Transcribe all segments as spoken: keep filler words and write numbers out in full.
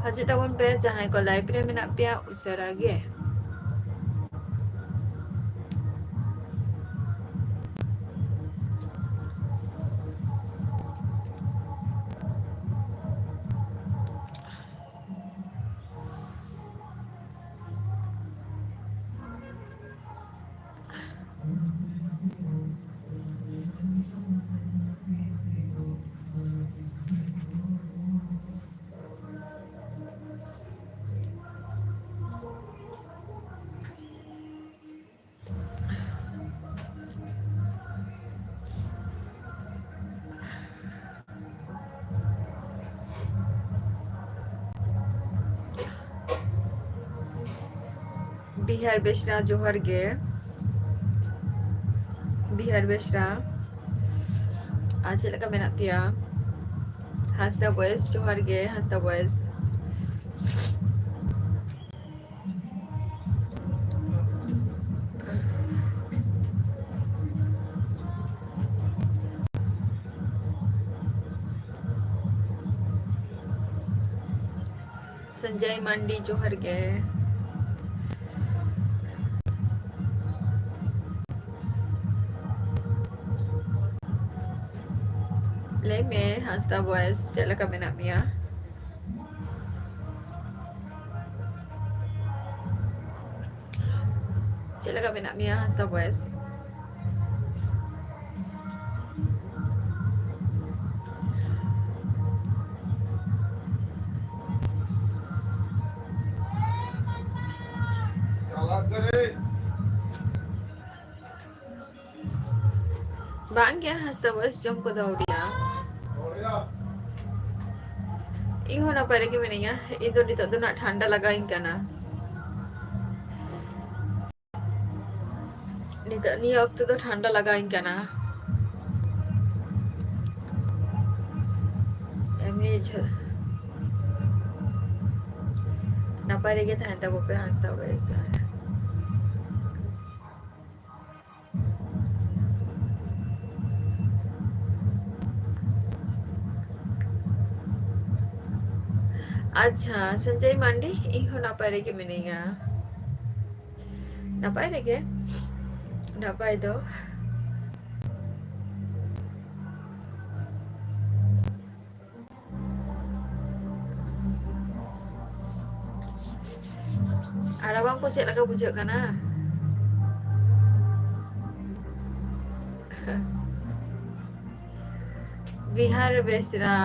ᱦᱤᱡᱩᱜ ᱛᱟᱵᱚᱱ ᱯᱮ, ᱡᱟᱦᱟᱸᱭ ᱠᱚ live ᱨᱮ ᱢᱮᱱᱟᱜ ᱯᱮᱭᱟ, ᱩᱥᱟᱹᱨᱟ ᱜᱮ᱾ ᱵᱤᱦᱟᱨ ᱵᱮᱥᱨᱟ ᱡᱚᱦᱟᱨ ᱜᱮ᱾ ᱵᱤᱦᱟᱨ ᱵᱮᱥᱨᱟ, ᱟᱨ ᱪᱮᱫ ᱞᱮᱠᱟ ᱢᱮᱱᱟᱜ ᱯᱮᱭᱟ? ᱦᱟᱸᱥᱫᱟ ᱵᱚᱭᱮᱥ ᱡᱚᱦᱟᱨ ᱜᱮ, ᱦᱟᱸᱥᱫᱟ ᱵᱚᱭᱮᱥ᱾ ᱥᱚᱧᱡᱚᱭ ᱢᱟᱱᱰᱤ ᱡᱚᱦᱟᱨ ᱜᱮ᱾ ᱞᱟᱹᱭ ᱢᱮ ᱦᱟᱸᱥᱫᱟ ᱵᱚᱭᱮᱥ, ᱪᱮᱫ ᱞᱮᱠᱟ ᱢᱮᱱᱟᱜ ᱢᱮᱭᱟ? ᱪᱮᱫ ᱞᱮᱠᱟ ᱢᱮᱱᱟᱜ ᱢᱮᱭᱟ ᱦᱟᱸᱥᱫᱟ ᱵᱚᱭᱮᱥ? ᱵᱟᱝ ᱜᱮ, ᱦᱟᱸᱥᱫᱟ ᱵᱚᱭᱮᱥ ᱡᱚᱢ ᱠᱚᱫᱚ ᱟᱹᱣᱨᱤᱭᱟ᱾ ᱤᱧ ᱦᱚᱸ ᱱᱟᱯᱟᱭ ᱨᱮᱜᱮ ᱢᱤᱱᱟᱹᱧᱟ᱾ ᱤᱧ ᱫᱚ ᱱᱤᱛᱚᱜ ᱫᱚ ᱱᱟᱜ ᱴᱷᱟᱱᱰᱟ ᱞᱟᱜᱟᱣᱤᱧ ᱠᱟᱱᱟ᱾ ᱱᱤᱛᱚᱜ ᱱᱤᱭᱟᱹ ᱚᱠᱛᱚ ᱫᱚ ᱴᱷᱟᱱᱰᱟ ᱞᱟᱜᱟᱣᱤᱧ ᱠᱟᱱᱟ᱾ ᱮᱢᱱᱤ ᱡᱷᱚ-, ᱱᱟᱯᱟᱭ ᱨᱮᱜᱮ ᱛᱟᱦᱮᱱ ᱛᱟᱵᱚ ᱯᱮ ᱦᱟᱸᱥᱫᱟ ᱵᱚᱭᱮᱥ᱾ ᱟᱪᱪᱷᱟ, ᱥᱚᱧᱡᱚᱭ ᱢᱟᱱᱰᱤ, ᱤᱧ ᱦᱚᱸ ᱱᱟᱯᱟᱭ ᱨᱮᱜᱮ ᱢᱤᱱᱟᱹᱧᱟ᱾ ᱱᱟᱯᱟᱭ ᱨᱮᱜᱮ, ᱱᱟᱯᱟᱭ ᱫᱚ᱾ ᱟᱨ ᱨᱟᱵᱟᱝ ᱠᱚ ᱪᱮᱫ ᱞᱮᱠᱟ ᱵᱩᱡᱷᱟᱹᱜ ᱠᱟᱱᱟ? ᱵᱤᱦᱟᱨ ᱵᱮᱥᱨᱟ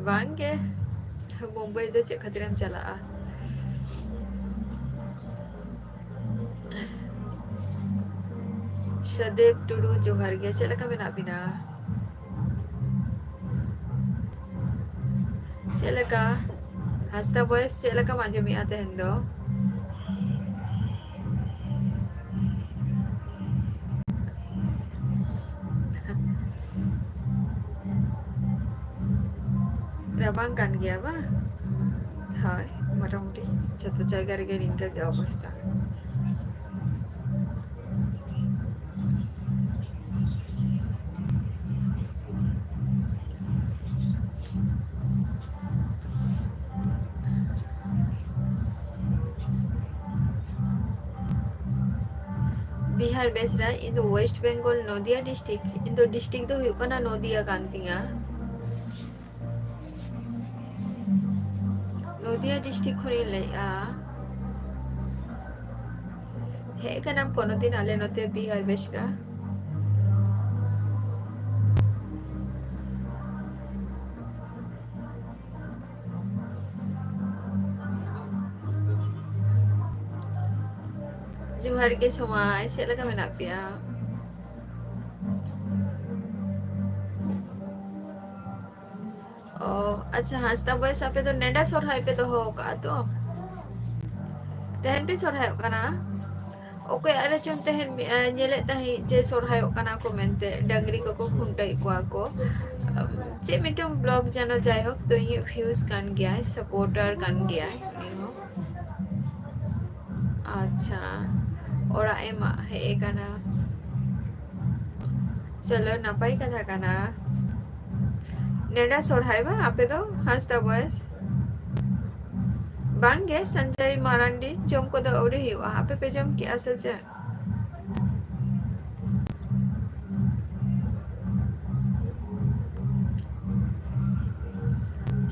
ᱵᱟᱝ ᱜᱮ, ᱢᱩᱢᱵᱟᱭ ᱫᱚ ᱪᱮᱫ ᱠᱷᱟᱹᱛᱤᱨᱮᱢ ᱪᱟᱞᱟᱜᱼᱟ? ᱥᱚᱫᱮᱵ ᱴᱩᱰᱩ, ᱡᱚᱦᱟᱨ ᱜᱮ, ᱪᱮᱫ ᱞᱮᱠᱟ ᱢᱮᱱᱟᱜ ᱵᱤᱱᱟ? ᱪᱮᱫ ᱞᱮᱠᱟ ᱦᱟᱸᱥᱫᱟ ᱵᱚᱭᱮᱥ ᱪᱮᱫ ᱞᱮᱠᱟᱢ ᱟᱸᱡᱚᱢᱮᱜᱼᱟ ᱛᱮᱦᱮᱧ ᱫᱚ? ᱨᱟᱵᱟᱝ ᱠᱟᱱ ᱜᱮᱭᱟ ᱵᱟᱝ? ᱦᱳᱭ, ᱢᱚᱴᱟᱢᱩᱴᱤ ᱡᱚᱛᱚ ᱡᱟᱭᱜᱟ ᱨᱮᱜᱮ ᱱᱤᱝᱠᱟᱹ ᱜᱮ ᱚᱵᱚᱥᱛᱟ᱾ ᱵᱤᱦᱟᱨ ᱵᱮᱥᱨᱟ, ᱤᱧ ᱫᱚ West Bengal, ᱱᱚᱫᱤᱭᱟ district, ᱤᱧ ᱫᱚ district ᱫᱚ ᱦᱩᱭᱩᱜ ᱠᱟᱱᱟ ᱱᱚᱫᱤᱭᱟ ᱠᱟᱱ ᱛᱤᱧᱟ᱾ ᱱᱚᱫᱤᱭᱟ district ᱠᱷᱚᱱᱤᱧ ᱞᱟᱹᱭᱮᱜᱼᱟ᱾ ᱦᱮᱡ ᱠᱟᱱᱟᱢ ᱠᱳᱱᱳ ᱫᱤᱱ ᱟᱞᱮ ᱱᱚᱛᱮ ᱵᱤᱦᱟᱨ ᱵᱮᱥᱨᱟ? ᱡᱚᱦᱟᱨ ᱜᱮ ᱥᱚᱢᱟᱭ, ᱪᱮᱫ ᱞᱮᱠᱟ ᱢᱮᱱᱟᱜ ᱯᱮᱭᱟ? ᱚ, ᱟᱪᱪᱷᱟ, ᱦᱟᱸᱥᱫᱟ ᱵᱚᱭᱮᱥ, ᱟᱯᱮ ᱫᱚ ᱱᱮᱰᱟ ᱥᱚᱨᱦᱟᱭ ᱯᱮ ᱫᱚᱦᱚ ᱟᱠᱟᱫᱼᱟ ᱛᱚ? ᱛᱮᱦᱮᱧ ᱯᱮ ᱥᱚᱨᱦᱟᱭᱚᱜ ᱠᱟᱱᱟ? ᱚᱠᱚᱭᱟᱜ ᱨᱮ ᱪᱚᱝ ᱛᱮᱦᱮᱧ, ᱮ, ᱧᱮᱞᱮᱫ ᱛᱟᱦᱮᱸᱫ ᱡᱮ ᱥᱚᱨᱦᱟᱭᱚᱜ ᱠᱟᱱᱟ ᱠᱚ ᱢᱮᱱᱛᱮ, ᱰᱟᱹᱝᱨᱤ ᱠᱚᱠᱚ ᱠᱷᱩᱱᱴᱟᱹᱣᱮᱫ ᱠᱚᱣᱟ ᱠᱚ᱾ ᱪᱮᱫ ᱢᱤᱫᱴᱟᱝ vlog ᱡᱮᱱᱚ, ᱡᱟᱭᱦᱳᱠ, ᱛᱚ ᱤᱧᱟᱹᱜ views ᱠᱟᱱ ᱜᱮᱭᱟᱭ, supporter ᱠᱟᱱ ᱜᱮᱭᱟᱭ ᱩᱱᱤ ᱦᱚᱸ᱾ ᱟᱪᱪᱷᱟ, ᱚᱲᱟᱜ ᱮ ᱢᱟᱜ ᱦᱮᱡ ᱟᱠᱟᱱᱟ᱾ ᱪᱚᱞᱚ, ᱱᱟᱯᱟᱭ ᱠᱟᱛᱷᱟ ᱠᱟᱱᱟ᱾ ᱱᱮᱰᱟ ᱥᱚᱨᱦᱟᱭ ᱵᱟᱝ ᱟᱯᱮ ᱫᱚ, ᱦᱟᱸᱥᱫᱟ ᱵᱚᱭᱮᱥ? ᱵᱟᱝᱜᱮ, ᱥᱚᱧᱡᱚᱭ ᱢᱟᱨᱟᱱᱰᱤ, ᱡᱚᱢ ᱠᱚᱫᱚ ᱟᱹᱣᱨᱤ ᱦᱩᱭᱩᱜᱼᱟ᱾ ᱟᱯᱮ ᱯᱮ ᱡᱚᱢ ᱠᱮᱜᱼᱟ ᱥᱮ ᱪᱮᱫ?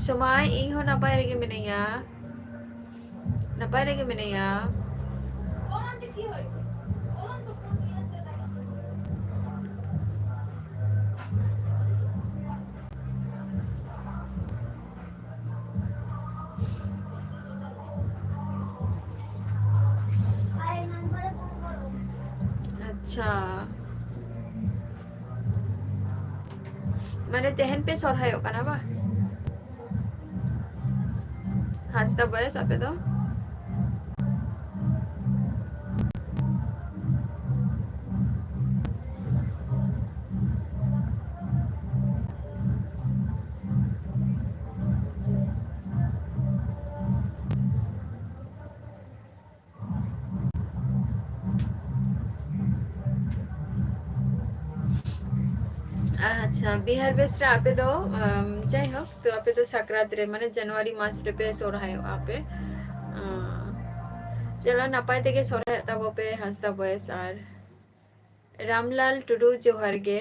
ᱥᱚᱢᱟᱭ, ᱤᱧ ᱦᱚᱸ ᱱᱟᱯᱟᱭ ᱨᱮᱜᱮ ᱢᱤᱱᱟᱹᱧᱟ, ᱱᱟᱯᱟᱭ ᱨᱮᱜᱮ ᱢᱤᱱᱟᱹᱧᱟ᱾ ᱟᱪᱪᱷᱟ, ᱢᱟᱱᱮ ᱛᱮᱦᱮᱧ ᱯᱮ ᱥᱚᱨᱦᱟᱭᱚᱜ ᱠᱟᱱᱟ ᱵᱟ? ᱦᱟᱸᱥᱫᱟ ᱵᱚᱭᱮᱥ ᱟᱯᱮ ᱫᱚ? ᱟᱪᱪᱷᱟ, ᱵᱤᱦᱟᱨ ᱵᱮᱥ ᱨᱮ ᱟᱯᱮ ᱫᱚ, ᱟᱢ, ᱡᱟᱭᱦᱳᱠ, ᱛᱚ ᱟᱯᱮ ᱫᱚ ᱥᱟᱠᱨᱟᱛ ᱨᱮ, ᱢᱟᱱᱮ ᱡᱟᱱᱩᱣᱟᱨᱤ ᱢᱟᱥ ᱨᱮᱯᱮ ᱥᱚᱨᱦᱟᱭᱚᱜᱼᱟ ᱯᱮ᱾ ᱟᱸ, ᱪᱚᱞᱚ, ᱱᱟᱯᱟᱭ ᱛᱮᱜᱮ ᱥᱚᱨᱦᱟᱭᱚᱜ ᱛᱟᱵᱚ ᱯᱮ, ᱦᱟᱸᱥᱫᱟ ᱵᱚᱭᱮᱥ ᱟᱨ ᱨᱟᱢᱞᱟᱞ ᱴᱩᱰᱩ, ᱡᱚᱦᱟᱨ ᱜᱮ᱾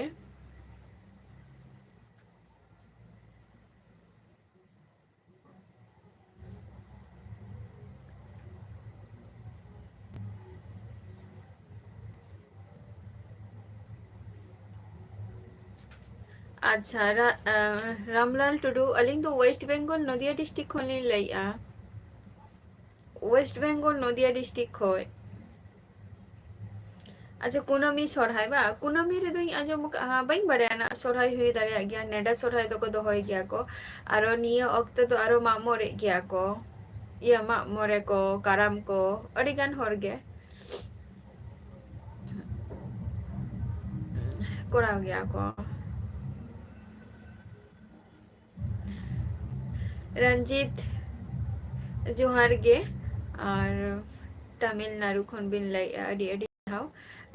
ᱟᱪᱪᱷᱟ, ᱨᱟ-, ᱟᱸ, ᱨᱟᱢᱞᱟᱞ ᱴᱩᱰᱩ, ᱟᱹᱞᱤᱧ ᱫᱚ ᱳᱭᱮᱥᱴ ᱵᱮᱝᱜᱚᱞ, ᱱᱚᱫᱤᱭᱟ ᱰᱤᱥᱴᱨᱤᱠᱴ ᱠᱷᱚᱱ ᱞᱤᱧ ᱞᱟᱹᱭᱮᱫᱼᱟ᱾ ᱳᱭᱮᱥᱴ ᱵᱮᱝᱜᱚᱞ, ᱱᱚᱫᱤᱭᱟ ᱰᱤᱥᱴᱨᱤᱠᱴ ᱠᱷᱚᱱ᱾ ᱟᱪᱪᱷᱟ, ᱠᱩᱱᱟᱹᱢᱤ ᱥᱚᱨᱦᱟᱭ ᱵᱟ? ᱠᱩᱱᱟᱹᱢᱤ ᱨᱮᱫᱚᱧ ᱟᱸᱡᱚᱢ ᱟᱠᱟᱫᱼᱟ, ᱵᱟᱹᱧ ᱵᱟᱲᱟᱭᱟ ᱱᱟᱜ, ᱥᱚᱨᱦᱟᱭ ᱦᱩᱭ ᱫᱟᱲᱮᱭᱟᱜ ᱜᱮᱭᱟ, ᱱᱮᱰᱟ ᱥᱚᱨᱦᱟᱭ ᱫᱚᱠᱚ ᱫᱚᱦᱚᱭ ᱜᱮᱭᱟ ᱠᱚ᱾ ᱟᱨᱚ ᱱᱤᱭᱟᱹ ᱚᱠᱛᱚ ᱫᱚ ᱟᱨᱚ ᱢᱟᱜ ᱢᱚᱬᱮᱜ ᱜᱮᱭᱟ ᱠᱚ, ᱤᱭᱟᱹ, ᱢᱟᱜ ᱢᱚᱬᱮ ᱠᱚ, ᱠᱟᱨᱟᱢ ᱠᱚ, ᱟᱹᱰᱤ ᱜᱟᱱ ᱦᱚᱲ ᱜᱮ ᱠᱚᱨᱟᱣ ᱜᱮᱭᱟ ᱠᱚ᱾ ᱨᱚᱧᱡᱤᱛ, ᱡᱚᱦᱟᱨ ᱜᱮ᱾ ᱟᱨ ᱛᱟᱢᱤᱞᱱᱟᱲᱩ ᱠᱷᱚᱱ ᱵᱤᱱ ᱞᱟᱹᱭᱮᱜᱼᱟ, ᱟᱹᱰᱤ ᱟᱹᱰᱤ ᱥᱟᱨᱦᱟᱣ᱾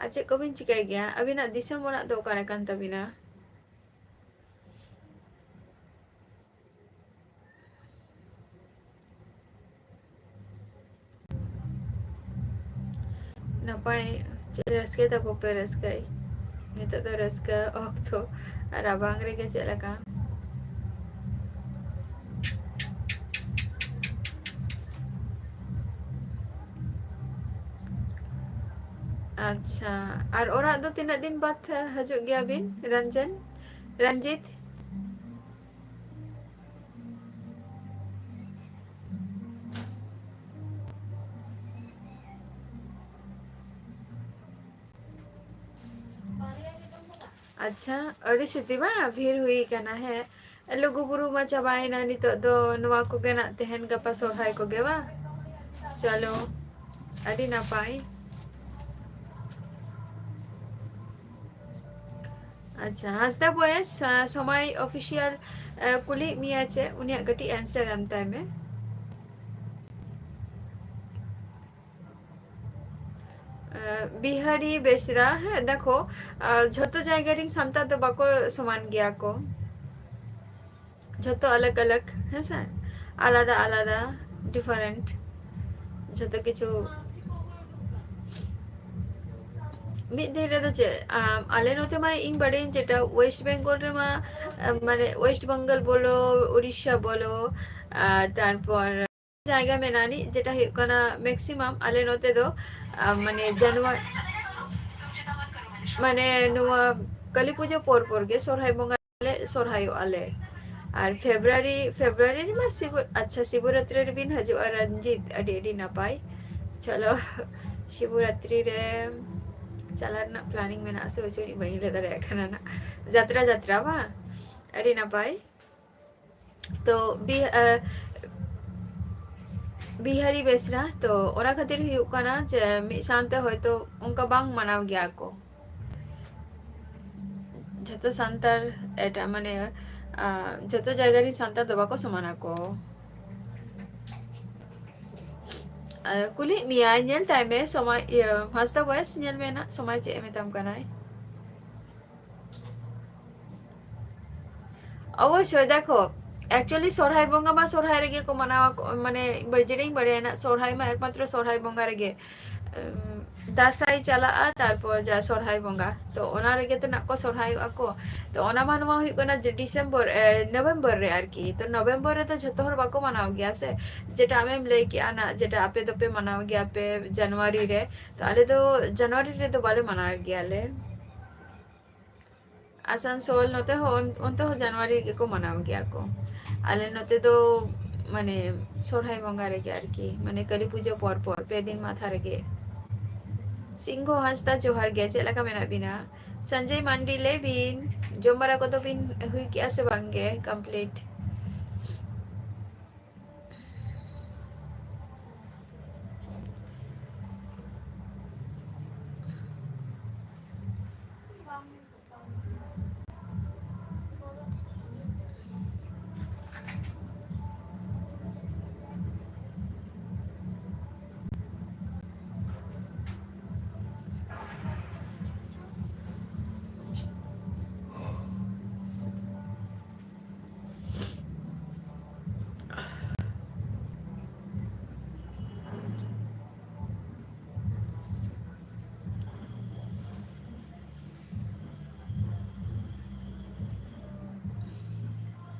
ᱟᱨ ᱪᱮᱫ ᱠᱚᱵᱤᱱ ᱪᱤᱠᱟᱹᱭ ᱜᱮᱭᱟ? ᱟᱹᱵᱤᱱᱟᱜ ᱫᱤᱥᱚᱢ ᱚᱲᱟᱜ ᱫᱚ ᱚᱠᱟᱨᱮ ᱠᱟᱱ ᱛᱟᱹᱵᱤᱱᱟ? ᱱᱟᱯᱟᱭ, ᱪᱮᱫ ᱨᱟᱹᱥᱠᱟᱹ ᱛᱟᱵᱚ ᱯᱮ ᱨᱟᱹᱥᱠᱟᱹᱭ᱾ ᱱᱤᱛᱚᱜ ᱫᱚ ᱨᱟᱹᱥᱠᱟᱹ ᱚᱠᱛᱚ, ᱟᱨ ᱨᱟᱵᱟᱝ ᱨᱮᱜᱮ ᱪᱮᱫ ᱞᱮᱠᱟ? ᱟᱪᱪᱷᱟ, ᱟᱨ ᱚᱲᱟᱜ ᱫᱚ ᱛᱤᱱᱟᱹᱜ ᱫᱤᱱ ᱵᱟᱫ ᱦᱤᱡᱩᱜ ᱜᱮᱭᱟ ᱵᱤᱱ, ᱨᱚᱧᱡᱚᱱ, ᱨᱚᱧᱡᱤᱛ? ᱟᱪᱪᱷᱟ, ᱟᱹᱰᱤ ᱥᱩᱫᱤ ᱵᱟᱝ ᱵᱷᱤᱲ ᱦᱩᱭ ᱠᱟᱱᱟ᱾ ᱦᱮᱸ, ᱞᱩᱜᱩᱵᱩᱨᱩ ᱢᱟ ᱪᱟᱵᱟᱭᱮᱱᱟ, ᱱᱤᱛᱚᱜ ᱫᱚ ᱱᱚᱣᱟ ᱠᱚᱜᱮ ᱱᱟᱜ ᱛᱟᱦᱮᱱ, ᱜᱟᱯᱟ ᱥᱚᱨᱦᱟᱭ ᱠᱚᱜᱮ ᱵᱟᱝ? ᱪᱚᱞᱚ, ᱟᱹᱰᱤ ᱱᱟᱯᱟᱭ᱾ ᱟᱪᱪᱷᱟ, ᱦᱟᱸᱥᱫᱟ ᱵᱚᱭᱮᱥ, ᱟᱸ, ᱥᱚᱢᱟᱭ ᱚᱯᱷᱤᱥᱤᱭᱟᱞ, ᱟᱸ, ᱠᱩᱞᱤᱭᱮᱫ ᱢᱮᱭᱟ ᱪᱮ? ᱩᱱᱤᱭᱟᱜ ᱠᱟᱹᱴᱤᱡ ᱮᱱᱥᱟᱨ ᱮᱢ ᱛᱟᱭ ᱢᱮ᱾ ᱟᱸ, ᱵᱤᱦᱟᱨᱤ ᱵᱮᱥᱨᱟ, ᱦᱮᱸ, ᱫᱮᱠᱷᱚ, ᱟᱸ, ᱡᱷᱚᱛᱚ ᱡᱟᱭᱜᱟ ᱨᱮᱱ ᱥᱟᱱᱛᱟᱲ ᱫᱚ ᱵᱟᱠᱚ ᱥᱚᱢᱟᱱ ᱜᱮᱭᱟ ᱠᱚ᱾ ᱡᱷᱚᱛᱚ ᱟᱞᱟᱜᱽ ᱟᱞᱟᱜᱽ, ᱦᱮᱸᱥᱮ? ᱟᱞᱟᱫᱟ ᱟᱞᱟᱫᱟ, ᱰᱤᱯᱷᱟᱨᱮᱱᱴ ᱡᱷᱚᱛᱚ ᱠᱤᱪᱷᱩ᱾ ᱢᱤᱫ ᱫᱤᱱ ᱨᱮᱫᱚ ᱪᱮᱫ, ᱟᱢ, ᱟᱞᱮ ᱱᱚᱛᱮ ᱢᱟ ᱤᱧ ᱵᱟᱰᱟᱭᱟᱹᱧ ᱡᱮᱴᱟ ᱳᱭᱮᱥᱴ ᱵᱮᱝᱜᱚᱞ ᱨᱮᱢᱟ, ᱟᱢ, ᱢᱟᱱᱮ ᱳᱭᱮᱥᱴ ᱵᱮᱝᱜᱚᱞ ᱵᱚᱞᱚ, ᱩᱲᱤᱥᱥᱟ ᱵᱚᱞᱚ, ᱟᱨ ᱛᱟᱨᱯᱚᱨ ᱡᱟᱭᱜᱟ ᱢᱮᱱᱟᱜᱼᱟ ᱱᱤᱡ, ᱡᱮᱴᱟ ᱦᱩᱭᱩᱜ ᱠᱟᱱᱟ ᱢᱮᱠᱥᱤᱢᱟᱢ ᱟᱞᱮ ᱱᱚᱛᱮ ᱫᱚ, ᱟᱢ, ᱢᱟᱱᱮ ᱡᱟᱱᱩᱣᱟᱨ-, ᱢᱟᱱᱮ ᱱᱚᱣᱟ ᱠᱟᱹᱞᱤ ᱯᱩᱡᱟᱹ ᱯᱚᱨ ᱯᱚᱨ ᱜᱮ ᱥᱚᱨᱦᱟᱭ ᱵᱚᱸᱜᱟ ᱞᱮ ᱥᱚᱨᱦᱟᱭᱚᱜᱼᱟ ᱞᱮ᱾ ᱟᱨ ᱯᱷᱮᱵᱽᱨᱩᱣᱟᱨᱤ, ᱯᱷᱮᱵᱽᱨᱩᱣᱟᱨᱤ ᱨᱮᱢᱟ ᱥᱤᱵᱚ-, ᱟᱪᱪᱷᱟ, ᱥᱤᱵᱚᱨᱟᱛᱨᱤ ᱨᱮᱵᱤᱱ ᱦᱤᱡᱩᱜᱼᱟ ᱨᱚᱧᱡᱤᱛ, ᱟᱹᱰᱤ ᱟᱹᱰᱤ ᱱᱟᱯᱟᱭ᱾ ᱪᱚᱞᱚ, ᱥᱤᱵᱚᱨᱟᱛᱨᱤ ᱨᱮ ᱪᱟᱞᱟᱜ ᱨᱮᱱᱟᱜ ᱯᱞᱟᱱᱤᱝ ᱢᱮᱱᱟᱜᱼᱟ ᱥᱮ ᱵᱟᱹᱪᱩᱜ, ᱵᱟᱹᱧ ᱞᱟᱹᱭ ᱫᱟᱲᱮᱭᱟᱜ ᱠᱟᱱᱟ ᱱᱟᱜ᱾ ᱡᱟᱛᱨᱟ, ᱡᱟᱛᱨᱟ ᱵᱟᱝ? ᱟᱹᱰᱤ ᱱᱟᱯᱟᱭ᱾ ᱛᱚ ᱵᱤ-, ᱟᱸ, ᱵᱤᱦᱟᱨᱤ ᱵᱮᱥᱨᱟ, ᱛᱚ ᱚᱱᱟ ᱠᱷᱟᱹᱛᱤᱨ ᱦᱩᱭᱩᱜ ᱠᱟᱱᱟ ᱡᱮ ᱢᱤᱫ ᱥᱟᱶᱛᱮ ᱦᱚᱭᱛᱳ ᱚᱱᱠᱟ ᱵᱟᱝ ᱢᱟᱱᱟᱣ ᱜᱮᱭᱟ ᱠᱚ᱾ ᱡᱷᱚᱛᱚ ᱥᱟᱱᱛᱟᱲ ᱮᱴᱟᱜ, ᱢᱟᱱᱮ, ᱟᱸ, ᱡᱷᱚᱛᱚ ᱡᱟᱭᱜᱟ ᱨᱮᱱ ᱥᱟᱱᱛᱟᱲ ᱫᱚ ᱵᱟᱠᱚ ᱥᱚᱢᱟᱱᱟ ᱠᱚ᱾ ᱟᱸ, ᱠᱩᱞᱤᱭᱮᱫ ᱢᱮᱭᱟᱭ, ᱧᱮᱞ ᱛᱟᱭ ᱢᱮ ᱥᱚᱢᱚᱭ, ᱤᱭᱟᱹ, ᱦᱟᱸᱥᱫᱟ ᱵᱚᱭᱮᱥ, ᱧᱮᱞ ᱢᱮ ᱱᱟᱜ ᱥᱚᱢᱚᱭ ᱪᱮᱫ ᱮ ᱢᱮᱛᱟᱢ ᱠᱟᱱᱟᱭ᱾ ᱚᱵᱚᱥᱥᱳᱭ, ᱫᱮᱠᱷᱚ, actually ᱥᱚᱨᱦᱟᱭ ᱵᱚᱸᱜᱟ ᱢᱟ ᱥᱚᱨᱦᱟᱭ ᱨᱮᱜᱮ ᱠᱚ ᱢᱟᱱᱟᱣᱟ ᱠᱚ, ᱢᱟᱱᱮ, ᱵᱟᱹᱲ-, ᱡᱮᱴᱟᱧ ᱵᱟᱲᱟᱭᱟ ᱱᱟᱜ, ᱥᱚᱨᱦᱟᱭ ᱢᱟ ᱮᱠᱢᱟᱛᱨᱚ ᱥᱚᱨᱦᱟᱭ ᱵᱚᱸᱜᱟ ᱨᱮᱜᱮ, ᱫᱟᱸᱥᱟᱭ ᱪᱟᱞᱟᱜᱼᱟ, ᱛᱟᱨᱯᱚᱨ ᱡᱟ ᱥᱚᱨᱦᱟᱭ ᱵᱚᱸᱜᱟ, ᱛᱚ ᱚᱱᱟ ᱨᱮᱜᱮ ᱛᱚ ᱱᱟᱜ ᱠᱚ ᱥᱚᱨᱦᱟᱭᱚᱜᱼᱟ ᱠᱚ᱾ ᱛᱚ ᱚᱱᱟ ᱢᱟ ᱱᱚᱣᱟ ᱦᱩᱭᱩᱜ ᱠᱟᱱᱟ ᱡᱮ ᱰᱤᱥᱮᱢᱵᱚᱨ, ᱮ, ᱱᱚᱵᱷᱮᱢᱵᱚᱨ ᱨᱮ ᱟᱨᱠᱤ᱾ ᱛᱚ ᱱᱚᱵᱷᱮᱢᱵᱚᱨ ᱨᱮᱫᱚ ᱡᱷᱚᱛᱚ ᱦᱚᱲ ᱵᱟᱠᱚ ᱢᱟᱱᱟᱣ ᱜᱮᱭᱟ ᱥᱮ, ᱡᱮᱴᱟ ᱟᱢᱮᱢ ᱞᱟᱹᱭ ᱠᱮᱜᱼᱟ ᱱᱟᱜ, ᱡᱮᱴᱟ ᱟᱯᱮ ᱫᱚᱯᱮ ᱢᱟᱱᱟᱣ ᱜᱮᱭᱟ ᱯᱮ ᱡᱟᱱᱩᱣᱟᱨᱤ ᱨᱮ, ᱛᱚ ᱟᱞᱮ ᱫᱚ ᱡᱟᱱᱩᱣᱟᱨᱤ ᱨᱮᱫᱚ ᱵᱟᱞᱮ ᱢᱟᱱᱟᱣ ᱜᱮᱭᱟᱞᱮ᱾ ᱟᱥᱟᱱᱥᱳᱞ ᱱᱚᱛᱮ ᱦᱚᱸ, ᱚᱱ-, ᱚᱱᱛᱮ ᱦᱚᱸ ᱡᱟᱱᱩᱣᱟᱨᱤ ᱨᱮᱜᱮ ᱠᱚ ᱢᱟᱱᱟᱣ ᱜᱮᱭᱟ ᱠᱚ᱾ ᱟᱞᱮ ᱱᱚᱛᱮ ᱫᱚ ᱢᱟᱱᱮ ᱥᱚᱨᱦᱟᱭ ᱵᱚᱸᱜᱟ ᱨᱮᱜᱮ ᱟᱨᱠᱤ, ᱢᱟᱱᱮ ᱠᱟᱹᱞᱤ ᱯᱩᱡᱟᱹ ᱯᱚᱨ ᱯᱚᱨ ᱯᱮ ᱫᱤᱱ ᱢᱟᱛᱷᱟ ᱨᱮᱜᱮ᱾ ᱥᱤᱝᱦᱚ ᱦᱟᱸᱥᱫᱟ, ᱡᱚᱦᱟᱨ ᱜᱮ, ᱪᱮᱫ ᱞᱮᱠᱟ ᱢᱮᱱᱟᱜ ᱵᱤᱱᱟ? ᱥᱚᱧᱡᱚᱭ ᱢᱟᱱᱰᱤ, ᱞᱟᱹᱭ ᱵᱤᱱ, ᱡᱚᱢ ᱵᱟᱲᱟ ᱠᱚᱫᱚ ᱵᱤᱱ ᱦᱩᱭ ᱠᱮᱜᱼᱟ ᱥᱮ ᱵᱟᱝ ᱜᱮ complete?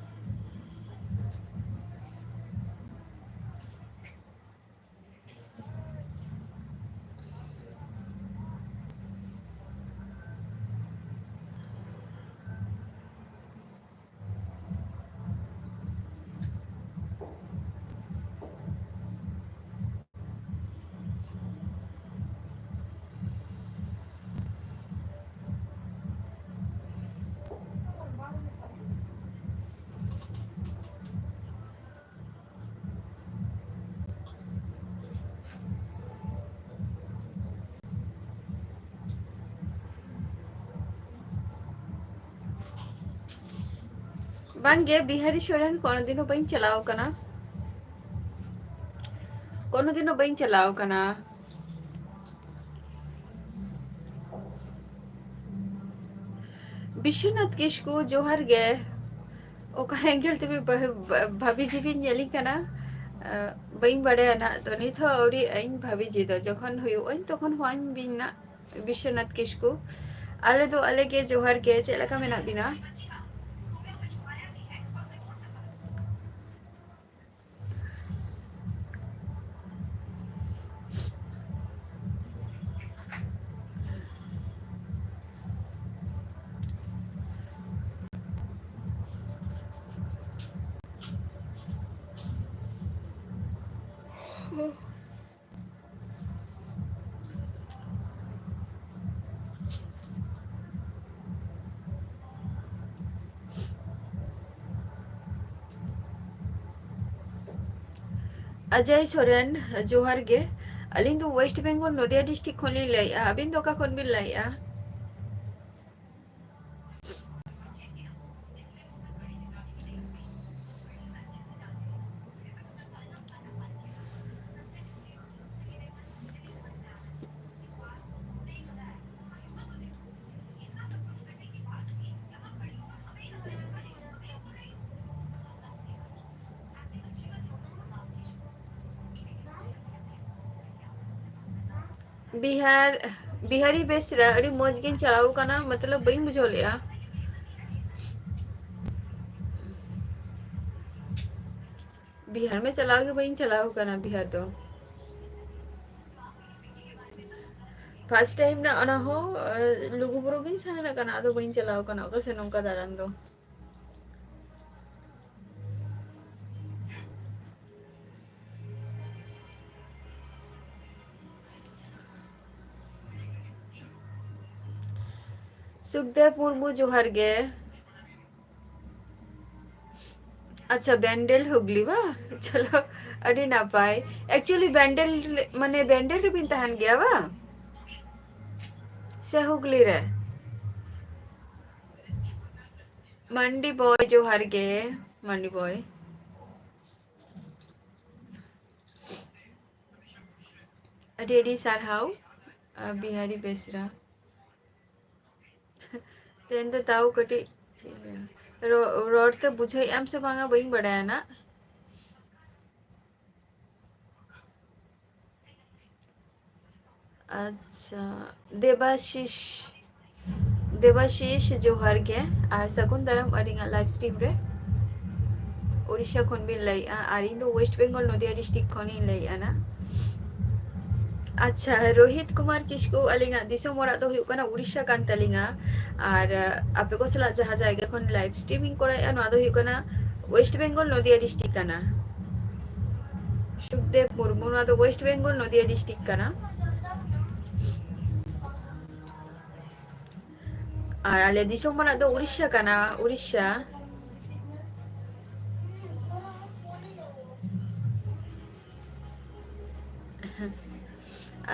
ᱵᱟᱝᱜᱮ, ᱵᱤᱦᱟᱨᱤ ᱥᱚᱨᱮᱱ ᱠᱳᱱᱳ ᱫᱤᱱ ᱦᱚᱸ ᱵᱟᱹᱧ ᱪᱟᱞᱟᱣ ᱠᱟᱱᱟ, ᱠᱳᱱᱳ ᱫᱤᱱ ᱦᱚᱸ ᱵᱟᱹᱧ ᱪᱟᱞᱟᱣ ᱠᱟᱱᱟ᱾ ᱵᱤᱥᱥᱚᱱᱟᱛᱷ ᱠᱤᱥᱠᱩ, ᱡᱚᱦᱟᱨ ᱜᱮ᱾ ᱚᱠᱟ angle ᱛᱮᱵᱤᱱ ᱵᱷᱟ-, ᱵᱷᱟ-, ᱵᱷᱟᱵᱤ ᱡᱤ ᱵᱤᱱ ᱧᱮᱞᱤᱧ ᱠᱟᱱᱟ? ᱟᱸ, ᱵᱟᱹᱧ ᱵᱟᱲᱟᱭᱟ ᱱᱟᱜ, ᱛᱚ ᱱᱤᱛ ᱦᱚᱸ ᱟᱹᱣᱨᱤ ᱤᱧ ᱵᱷᱟᱵᱤ ᱡᱮ ᱫᱚ ᱡᱚᱠᱷᱚᱱ ᱦᱩᱭᱩᱜ ᱟᱹᱧ ᱛᱚᱠᱷᱚᱱ ᱦᱚᱸᱧ ᱵᱤᱱ ᱱᱟᱜ᱾ ᱵᱤᱥᱥᱚᱱᱟᱛᱷ ᱠᱤᱥᱠᱩ, ᱟᱞᱮ ᱫᱚ ᱟᱞᱮ ᱜᱮ, ᱡᱚᱦᱟᱨ ᱜᱮ, ᱪᱮᱫ ᱞᱮᱠᱟ ᱢᱮᱱᱟᱜ ᱵᱤᱱᱟ? ᱚᱡᱚᱭ ᱥᱚᱨᱮᱱ, ᱡᱚᱦᱟᱨ ᱜᱮ᱾ ᱟᱹᱞᱤᱧ ᱫᱚ ᱳᱭᱮᱥᱴ ᱵᱮᱝᱜᱚᱞ ᱱᱚᱫᱤᱭᱟ ᱰᱤᱥᱴᱨᱤᱠᱴ ᱠᱷᱚᱱ ᱞᱤᱧ ᱞᱟᱹᱭᱮᱫᱼᱟ᱾ ᱟᱹᱵᱤᱱ ᱫᱚ ᱚᱠᱟ ᱠᱷᱚᱱ ᱵᱤᱱ ᱞᱟᱹᱭᱮᱫᱼᱟ? ᱵᱤᱦᱟᱨ, ᱵᱤᱦᱟᱨᱤ ᱵᱮᱥᱨᱟ ᱟᱹᱰᱤ ᱢᱚᱡᱽ ᱜᱤᱧ ᱪᱟᱞᱟᱣ ᱠᱟᱱᱟ, ᱢᱚᱛᱞᱚᱵ ᱵᱟᱹᱧ ᱵᱩᱡᱷᱟᱹᱣ ᱞᱮᱜᱼᱟ᱾ ᱵᱤᱦᱟᱨ ᱢᱟ ᱪᱟᱞᱟᱣ ᱜᱮ ᱵᱟᱹᱧ ᱪᱟᱞᱟᱣ ᱠᱟᱱᱟ ᱵᱤᱦᱟᱨ ᱫᱚ᱾ ᱯᱷᱟᱥᱴ ᱴᱟᱭᱤᱢ ᱨᱮ ᱚᱱᱟ ᱦᱚᱸ, ᱟᱸ, ᱞᱩᱜᱩᱵᱩᱨᱩ ᱜᱤᱧ ᱥᱮᱱ ᱟᱠᱟᱱᱟ, ᱟᱫᱚ ᱵᱟᱹᱧ ᱪᱟᱞᱟᱣ ᱠᱟᱱᱟ ᱚᱠᱟ ᱥᱮᱫ ᱱᱚᱝᱠᱟ ᱫᱟᱬᱟᱱ ᱫᱚ᱾ ᱥᱩᱠᱫᱮᱵ ᱢᱩᱨᱢᱩ, ᱡᱚᱦᱟᱨ ᱜᱮ᱾ ᱟᱪᱪᱷᱟ, ᱵᱮᱱᱰᱮᱞ ᱦᱩᱜᱽᱞᱤ ᱵᱟ? ᱪᱚᱞᱚ, ᱟᱹᱰᱤ ᱱᱟᱯᱟᱭ᱾ Actually, ᱵᱮᱱᱰᱮᱞ, ᱢᱟᱱᱮ, ᱵᱮᱱᱰᱮᱞ ᱨᱮᱵᱤᱱ ᱛᱟᱦᱮᱱ ᱜᱮᱭᱟ ᱵᱟ? ᱥᱮ ᱦᱩᱜᱽᱞᱤ ᱨᱮ? ᱢᱟᱱᱰᱤ ᱵᱚᱭ, ᱡᱚᱦᱟᱨ ᱜᱮ, ᱢᱟᱱᱰᱤ ᱵᱚᱭ᱾ ᱟᱹᱰᱤ ᱟᱹᱰᱤ ᱥᱟᱨᱦᱟᱣ, ᱟ, ᱵᱤᱦᱟᱨᱤ ᱵᱮᱥᱨᱟ᱾ ᱛᱮᱦᱮᱧ ᱫᱚ ᱛᱟᱣ ᱠᱟᱹᱴᱤᱡ, ᱪᱮᱫ ᱤᱧ ᱞᱟᱹᱭᱟ? ᱨᱚ-, ᱨᱚᱲ ᱛᱮ ᱵᱩᱡᱷᱟᱹᱣᱮᱫ ᱟᱢ ᱥᱮ ᱵᱟᱝᱟ, ᱵᱟᱹᱧ ᱵᱟᱰᱟᱭᱟ ᱱᱟᱜ᱾ ᱟᱪᱪᱷᱟ, ᱫᱮᱵᱟᱥᱤᱥ, ᱫᱮᱵᱟᱥᱤᱥ ᱡᱚᱦᱟᱨ ᱜᱮ, ᱟᱨ ᱥᱟᱹᱜᱩᱱ ᱫᱟᱨᱟᱢ ᱟᱹᱞᱤᱧᱟᱜ live stream ᱨᱮ᱾ ᱩᱲᱤᱥᱥᱟ ᱠᱷᱚᱱ ᱵᱤᱱ ᱞᱟᱹᱭᱮᱜᱼᱟ, ᱟᱨ ᱤᱧ ᱫᱚ West Bengal ᱱᱚᱫᱤᱭᱟ district ᱠᱷᱚᱱᱤᱧ ᱞᱟᱹᱭᱮᱜᱼᱟ ᱱᱟ᱾ ᱟᱪᱪᱷᱟ, ᱨᱳᱦᱤᱛ ᱠᱩᱢᱟᱨ ᱠᱤᱥᱠᱩ, ᱟᱹᱞᱤᱧᱟᱜ ᱫᱤᱥᱚᱢ ᱚᱲᱟᱜ ᱫᱚ ᱦᱩᱭᱩᱜ ᱠᱟᱱᱟ ᱩᱲᱤᱥᱥᱟ ᱠᱟᱱ ᱛᱟᱹᱞᱤᱧᱟ, ᱟᱨ, ᱟᱸ, ᱟᱯᱮ ᱠᱚ ᱥᱟᱞᱟᱜ ᱡᱟᱦᱟᱸ ᱡᱟᱭᱜᱟ ᱠᱷᱚᱱ live streaming ᱠᱚᱨᱟᱣᱮᱫᱼᱟ, ᱱᱚᱣᱟ ᱫᱚ ᱦᱩᱭᱩᱜ ᱠᱟᱱᱟ West Bengal ᱱᱚᱫᱤᱭᱟ district ᱠᱟᱱᱟ᱾ ᱥᱩᱠᱫᱮᱵ ᱢᱩᱨᱢᱩ, ᱱᱚᱣᱟ ᱫᱚ West Bengal ᱱᱚᱫᱤᱭᱟ district ᱠᱟᱱᱟ᱾ ᱟᱨ ᱟᱞᱮ ᱫᱤᱥᱚᱢ ᱚᱲᱟᱜ ᱫᱚ ᱩᱲᱤᱥᱥᱟ ᱠᱟᱱᱟ, ᱩᱲᱤᱥᱥᱟ᱾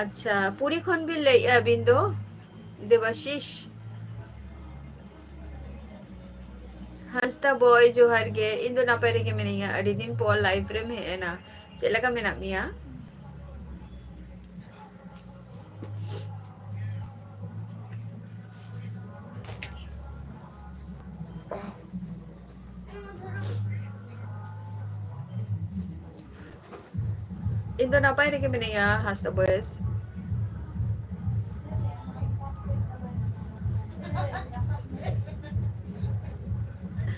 ᱟᱪᱪᱷᱟ, ᱯᱩᱨᱤ ᱠᱷᱚᱱ ᱵᱤᱱ ᱞᱟᱹᱭᱮᱫᱼᱟ ᱟᱹᱵᱤᱱ ᱫᱚ, ᱫᱮᱵᱟᱥᱤᱥ? ᱦᱟᱸᱥᱫᱟ ᱵᱚᱭ, ᱡᱚᱦᱟᱨ ᱜᱮ᱾ ᱤᱧ ᱫᱚ ᱱᱟᱯᱟᱭ ᱨᱮᱜᱮ ᱢᱤᱱᱟᱹᱧᱟ, ᱟᱹᱰᱤ ᱫᱤᱱ ᱯᱚᱨ live ᱨᱮᱢ ᱦᱮᱡ ᱮᱱᱟ᱾ ᱪᱮᱫ ᱞᱮᱠᱟ ᱢᱮᱱᱟᱜ ᱢᱮᱭᱟ? ᱤᱧ ᱫᱚ ᱱᱟᱯᱟᱭ ᱨᱮᱜᱮ ᱢᱤᱱᱟᱹᱧᱟ, ᱦᱟᱸᱥᱫᱟ ᱵᱚᱭᱮᱥ᱾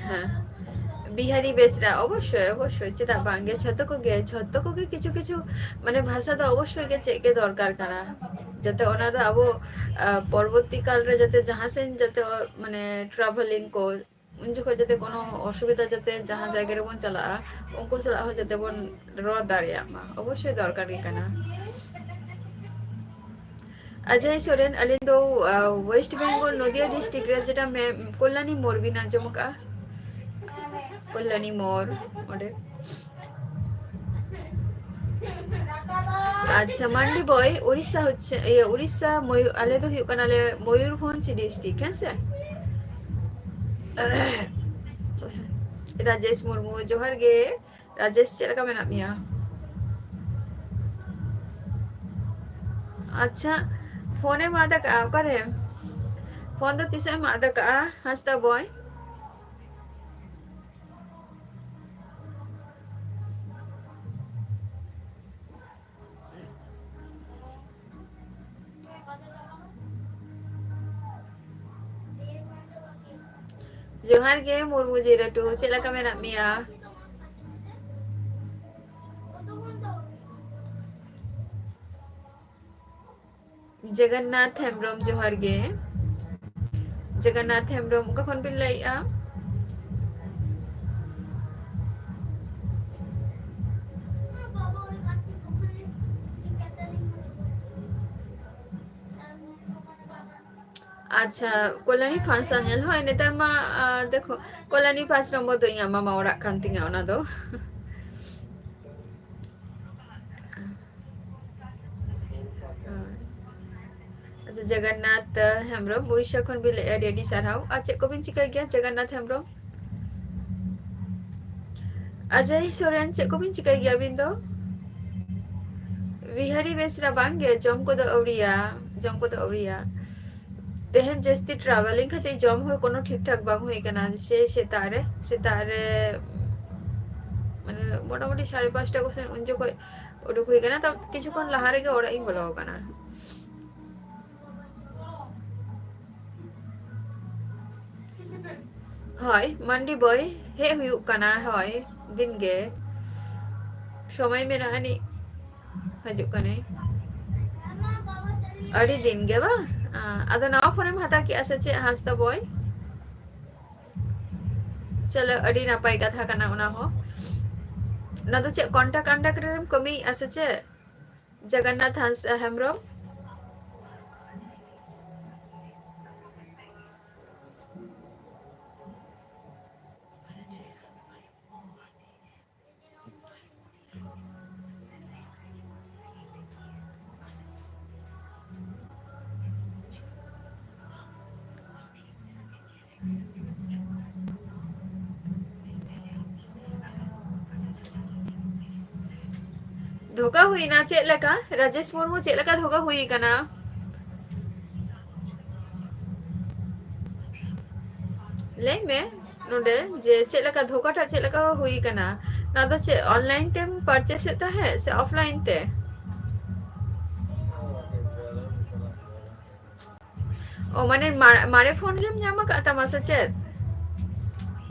ᱦᱮᱸ, ᱵᱤᱦᱟᱨᱤ ᱵᱮᱥᱨᱟ, ᱚᱵᱚᱥᱥᱳᱭ, ᱚᱵᱚᱥᱥᱳᱭ, ᱪᱮᱫᱟᱜ ᱵᱟᱝ ᱜᱮ? ᱡᱷᱚᱛᱚ ᱠᱚᱜᱮ, ᱡᱷᱚᱛᱚ ᱠᱚᱜᱮ ᱠᱤᱪᱷᱩ ᱠᱤᱪᱷᱩ, ᱢᱟᱱᱮ, ᱵᱷᱟᱥᱟ ᱫᱚ ᱚᱵᱚᱥᱥᱳᱭ ᱜᱮ ᱪᱮᱫ ᱜᱮ ᱫᱚᱨᱠᱟᱨ ᱠᱟᱱᱟ, ᱡᱟᱛᱮ ᱚᱱᱟ ᱫᱚ ᱟᱵᱚ, ᱟ, ᱯᱚᱨᱚᱵᱚᱨᱛᱤ ᱠᱟᱞ ᱨᱮ ᱡᱟᱛᱮ ᱡᱟᱦᱟᱸ ᱥᱮᱱ ᱡᱟᱛᱮ, ᱢᱟᱱᱮ, travelling ᱠᱚ, ᱩᱱ ᱡᱚᱠᱷᱚᱱ ᱡᱟᱛᱮ ᱠᱳᱱᱳ ᱚᱥᱩᱵᱤᱫᱷᱟ ᱡᱟᱛᱮ ᱡᱟᱦᱟᱸ ᱡᱟᱭᱜᱟ ᱨᱮᱵᱚᱱ ᱪᱟᱞᱟᱜᱼᱟ, ᱩᱱᱠᱩ ᱥᱟᱞᱟᱜ ᱦᱚᱸ ᱡᱟᱛᱮ ᱵᱚᱱ ᱨᱚᱲ ᱫᱟᱲᱮᱭᱟᱜ ᱢᱟ, ᱚᱵᱚᱥᱥᱳᱭ ᱫᱚᱨᱠᱟᱨ ᱜᱮ ᱠᱟᱱᱟ᱾ ᱚᱡᱚᱭ ᱥᱚᱨᱮᱱ, ᱟᱹᱞᱤᱧ ᱫᱚ, ᱟ, West Bengal ᱱᱚᱫᱤᱭᱟ district ᱨᱮ, ᱡᱮᱴᱟ ᱢᱮ-, ᱠᱚᱞᱭᱟᱱᱤ ᱢᱳᱲ ᱵᱤᱱ ᱟᱸᱡᱚᱢ ᱟᱠᱟᱫᱼᱟ? ᱠᱚᱞᱭᱟᱱᱤ ᱢᱳᱲ, ᱚᱸᱰᱮ᱾ ᱟᱪᱪᱷᱟ, ᱢᱟᱱᱰᱤ ᱵᱚᱭ, ᱩᱲᱤᱥᱥᱟ ᱦᱚᱪᱪᱷᱮ, ᱤᱭᱟᱹ, ᱩᱲᱤᱥᱥᱟ, ᱢᱚᱭᱩ-, ᱟᱞᱮ ᱫᱚ ᱦᱩᱭᱩᱜ ᱠᱟᱱᱟᱞᱮ ᱢᱚᱭᱩᱨᱵᱷᱚᱸᱡᱽ district, ᱦᱮᱸ ᱥᱮ? ᱨᱟᱡᱮᱥ ᱢᱩᱨᱢᱩ, ᱡᱚᱦᱟᱨ ᱜᱮ᱾ ᱨᱟᱡᱮᱥ, ᱪᱮᱫ ᱞᱮᱠᱟ ᱢᱮᱱᱟᱜ ᱢᱮᱭᱟ? ᱟᱪᱪᱷᱟ, ᱯᱷᱳᱱᱮᱢ ᱟᱫ ᱟᱠᱟᱜᱼᱟ, ᱚᱠᱟᱨᱮ? ᱯᱷᱳᱱ ᱫᱚ ᱛᱤᱥᱚᱜ ᱮᱢ ᱟᱫ ᱟᱠᱟᱜᱼᱟ, ᱦᱟᱸᱥᱫᱟ ᱵᱚᱭ? ᱡᱚᱦᱟᱨ ᱜᱮ ᱢᱩᱨᱢᱩ ᱡᱤᱨᱟᱹᱴᱩ, ᱪᱮᱫ ᱞᱮᱠᱟ ᱢᱮᱱᱟᱜ ᱢᱮᱭᱟ? ᱡᱚᱜᱚᱱᱱᱟᱛᱷ ᱦᱮᱢᱵᱨᱚᱢ, ᱡᱚᱦᱟᱨ ᱜᱮ᱾ ᱡᱚᱜᱚᱱᱱᱟᱛᱷ ᱦᱮᱢᱵᱨᱚᱢ, ᱚᱠᱟ ᱠᱷᱚᱱ ᱵᱤᱱ ᱞᱟᱹᱭᱮᱜᱼᱟ? ᱟᱪᱪᱷᱟ, ᱠᱚᱞᱭᱟᱱᱤ function ᱧᱮᱞ, ᱦᱳᱭ, ᱱᱮᱛᱟᱨ ᱢᱟ, ᱟᱸ, ᱫᱮᱠᱷᱚ, ᱠᱚᱞᱭᱟᱱᱤ ᱯᱟᱸᱪ ᱱᱚᱢᱵᱚᱨ ᱫᱚ ᱤᱧᱟᱹᱜ ᱢᱟᱢᱟ ᱚᱲᱟᱜ ᱠᱟᱱ ᱛᱤᱧᱟ, ᱚᱱᱟ ᱫᱚ᱾ ᱦᱳᱭ᱾ ᱟᱪᱪᱷᱟ, ᱡᱚᱜᱚᱱᱱᱟᱛᱷ ᱦᱮᱢᱵᱨᱚᱢ, ᱩᱲᱤᱥᱥᱟ ᱠᱷᱚᱱ ᱵᱤᱱ ᱞᱟᱹᱭᱮᱜᱼᱟ, ᱟᱹᱰᱤ ᱟᱹᱰᱤ ᱥᱟᱨᱦᱟᱣ᱾ ᱟᱨ ᱪᱮᱫ ᱠᱚᱵᱤᱱ ᱪᱤᱠᱟᱹᱭ ᱜᱮᱭᱟ, ᱡᱚᱜᱚᱱᱱᱟᱛᱷ ᱦᱮᱢᱵᱨᱚᱢ? ᱚᱡᱚᱭ ᱥᱚᱨᱮᱱ, ᱪᱮᱫ ᱠᱚᱵᱤᱱ ᱪᱤᱠᱟᱹᱭ ᱜᱮᱭᱟ ᱟᱹᱵᱤᱱ ᱫᱚ? ᱵᱤᱦᱟᱨᱤ ᱵᱮᱥᱨᱟ ᱵᱟᱝ ᱜᱮ, ᱡᱚᱢ ᱠᱚᱫᱚ ᱟᱹᱣᱨᱤᱭᱟ, ᱡᱚᱢ ᱠᱚᱫᱚ ᱟᱹᱣᱨᱤᱭᱟ᱾ ᱛᱮᱦᱮᱧ ᱡᱟᱹᱥᱛᱤ travelling ᱠᱷᱟᱹᱛᱤᱨ ᱡᱚᱢ ᱦᱚᱸ ᱠᱳᱱᱳ ᱴᱷᱤᱠ ᱴᱷᱟᱠ ᱵᱟᱝ ᱦᱩᱭ ᱠᱟᱱᱟ᱾ ᱥᱮ ᱥᱮᱛᱟᱜ ᱨᱮ, ᱥᱮᱛᱟᱜ ᱨᱮ, ᱢᱟᱱᱮ, ᱢᱚᱴᱟᱢᱩᱴᱤ ᱥᱟᱲᱮ ᱯᱟᱸᱪᱴᱟ ᱠᱚᱥᱮᱫ ᱩᱱ ᱡᱚᱠᱷᱚᱡ ᱩᱰᱩᱠ ᱦᱩᱭ ᱠᱟᱱᱟ, ᱛᱟᱣ ᱠᱤᱪᱷᱩ ᱠᱷᱚᱱ ᱞᱟᱦᱟ ᱨᱮᱜᱮ ᱚᱲᱟᱜ ᱤᱧ ᱵᱚᱞᱚ ᱟᱠᱟᱱᱟ᱾ ᱦᱳᱭ, ᱢᱟᱱᱰᱤ ᱵᱚᱭ ᱦᱮᱡ ᱦᱩᱭᱩᱜ ᱠᱟᱱᱟ, ᱦᱳᱭ, ᱫᱤᱱ ᱜᱮ᱾ ᱥᱚᱢᱚᱭ ᱢᱮᱱᱟᱜ ᱟᱹᱱᱤᱡ, ᱦᱤᱡᱩᱜ ᱠᱟᱱᱟᱭ᱾ ᱟᱹᱰᱤ ᱫᱤᱱ ᱜᱮ ᱵᱟᱝ? ᱟᱸ, ᱟᱫᱚ ᱱᱟᱣᱟ ᱯᱷᱳᱱᱮᱢ ᱦᱟᱛᱟᱣ ᱠᱮᱜᱼᱟ ᱥᱮ ᱪᱮᱫ, ᱦᱟᱸᱥᱫᱟ ᱵᱚᱭ? ᱪᱚᱞᱚ, ᱟᱹᱰᱤ ᱱᱟᱯᱟᱭ ᱠᱟᱛᱷᱟ ᱠᱟᱱᱟ ᱚᱱᱟ ᱦᱚᱸ᱾ ᱚᱱᱟ ᱫᱚ ᱪᱮᱫ contact under ᱨᱮᱢ ᱠᱟᱹᱢᱤᱭᱮᱜᱼᱟ ᱥᱮ ᱪᱮᱫ? ᱡᱚᱜᱚᱱᱱᱟᱛᱷ ᱦᱟᱸᱥ-, ᱦᱮᱢᱵᱨᱚᱢ? ᱫᱷᱳᱠᱟ ᱦᱩᱭᱱᱟ ᱪᱮᱫ ᱞᱮᱠᱟ? ᱨᱟᱡᱮᱥ ᱢᱩᱨᱢᱩ, ᱪᱮᱫ ᱞᱮᱠᱟ ᱫᱷᱳᱠᱟ ᱦᱩᱭ ᱠᱟᱱᱟ? ᱞᱟᱹᱭ ᱢᱮ ᱱᱚᱰᱮ ᱡᱮ ᱪᱮᱫ ᱞᱮᱠᱟ ᱫᱷᱳᱠᱟᱴᱟᱜ ᱪᱮᱫ ᱞᱮᱠᱟ ᱦᱩᱭ ᱠᱟᱱᱟ? ᱱᱚᱣᱟ ᱫᱚ ᱪᱮᱫ online ᱛᱮᱢ purchase ᱮᱫ ᱛᱟᱦᱮᱸᱫ ᱥᱮ offline ᱛᱮ? ᱚ, ᱢᱟᱱᱮ ᱢᱟ-, ᱢᱟᱨᱮ ᱯᱷᱳᱱ ᱜᱮᱢ ᱧᱟᱢ ᱟᱠᱟᱫ ᱛᱟᱢᱟ ᱥᱮ ᱪᱮᱫ?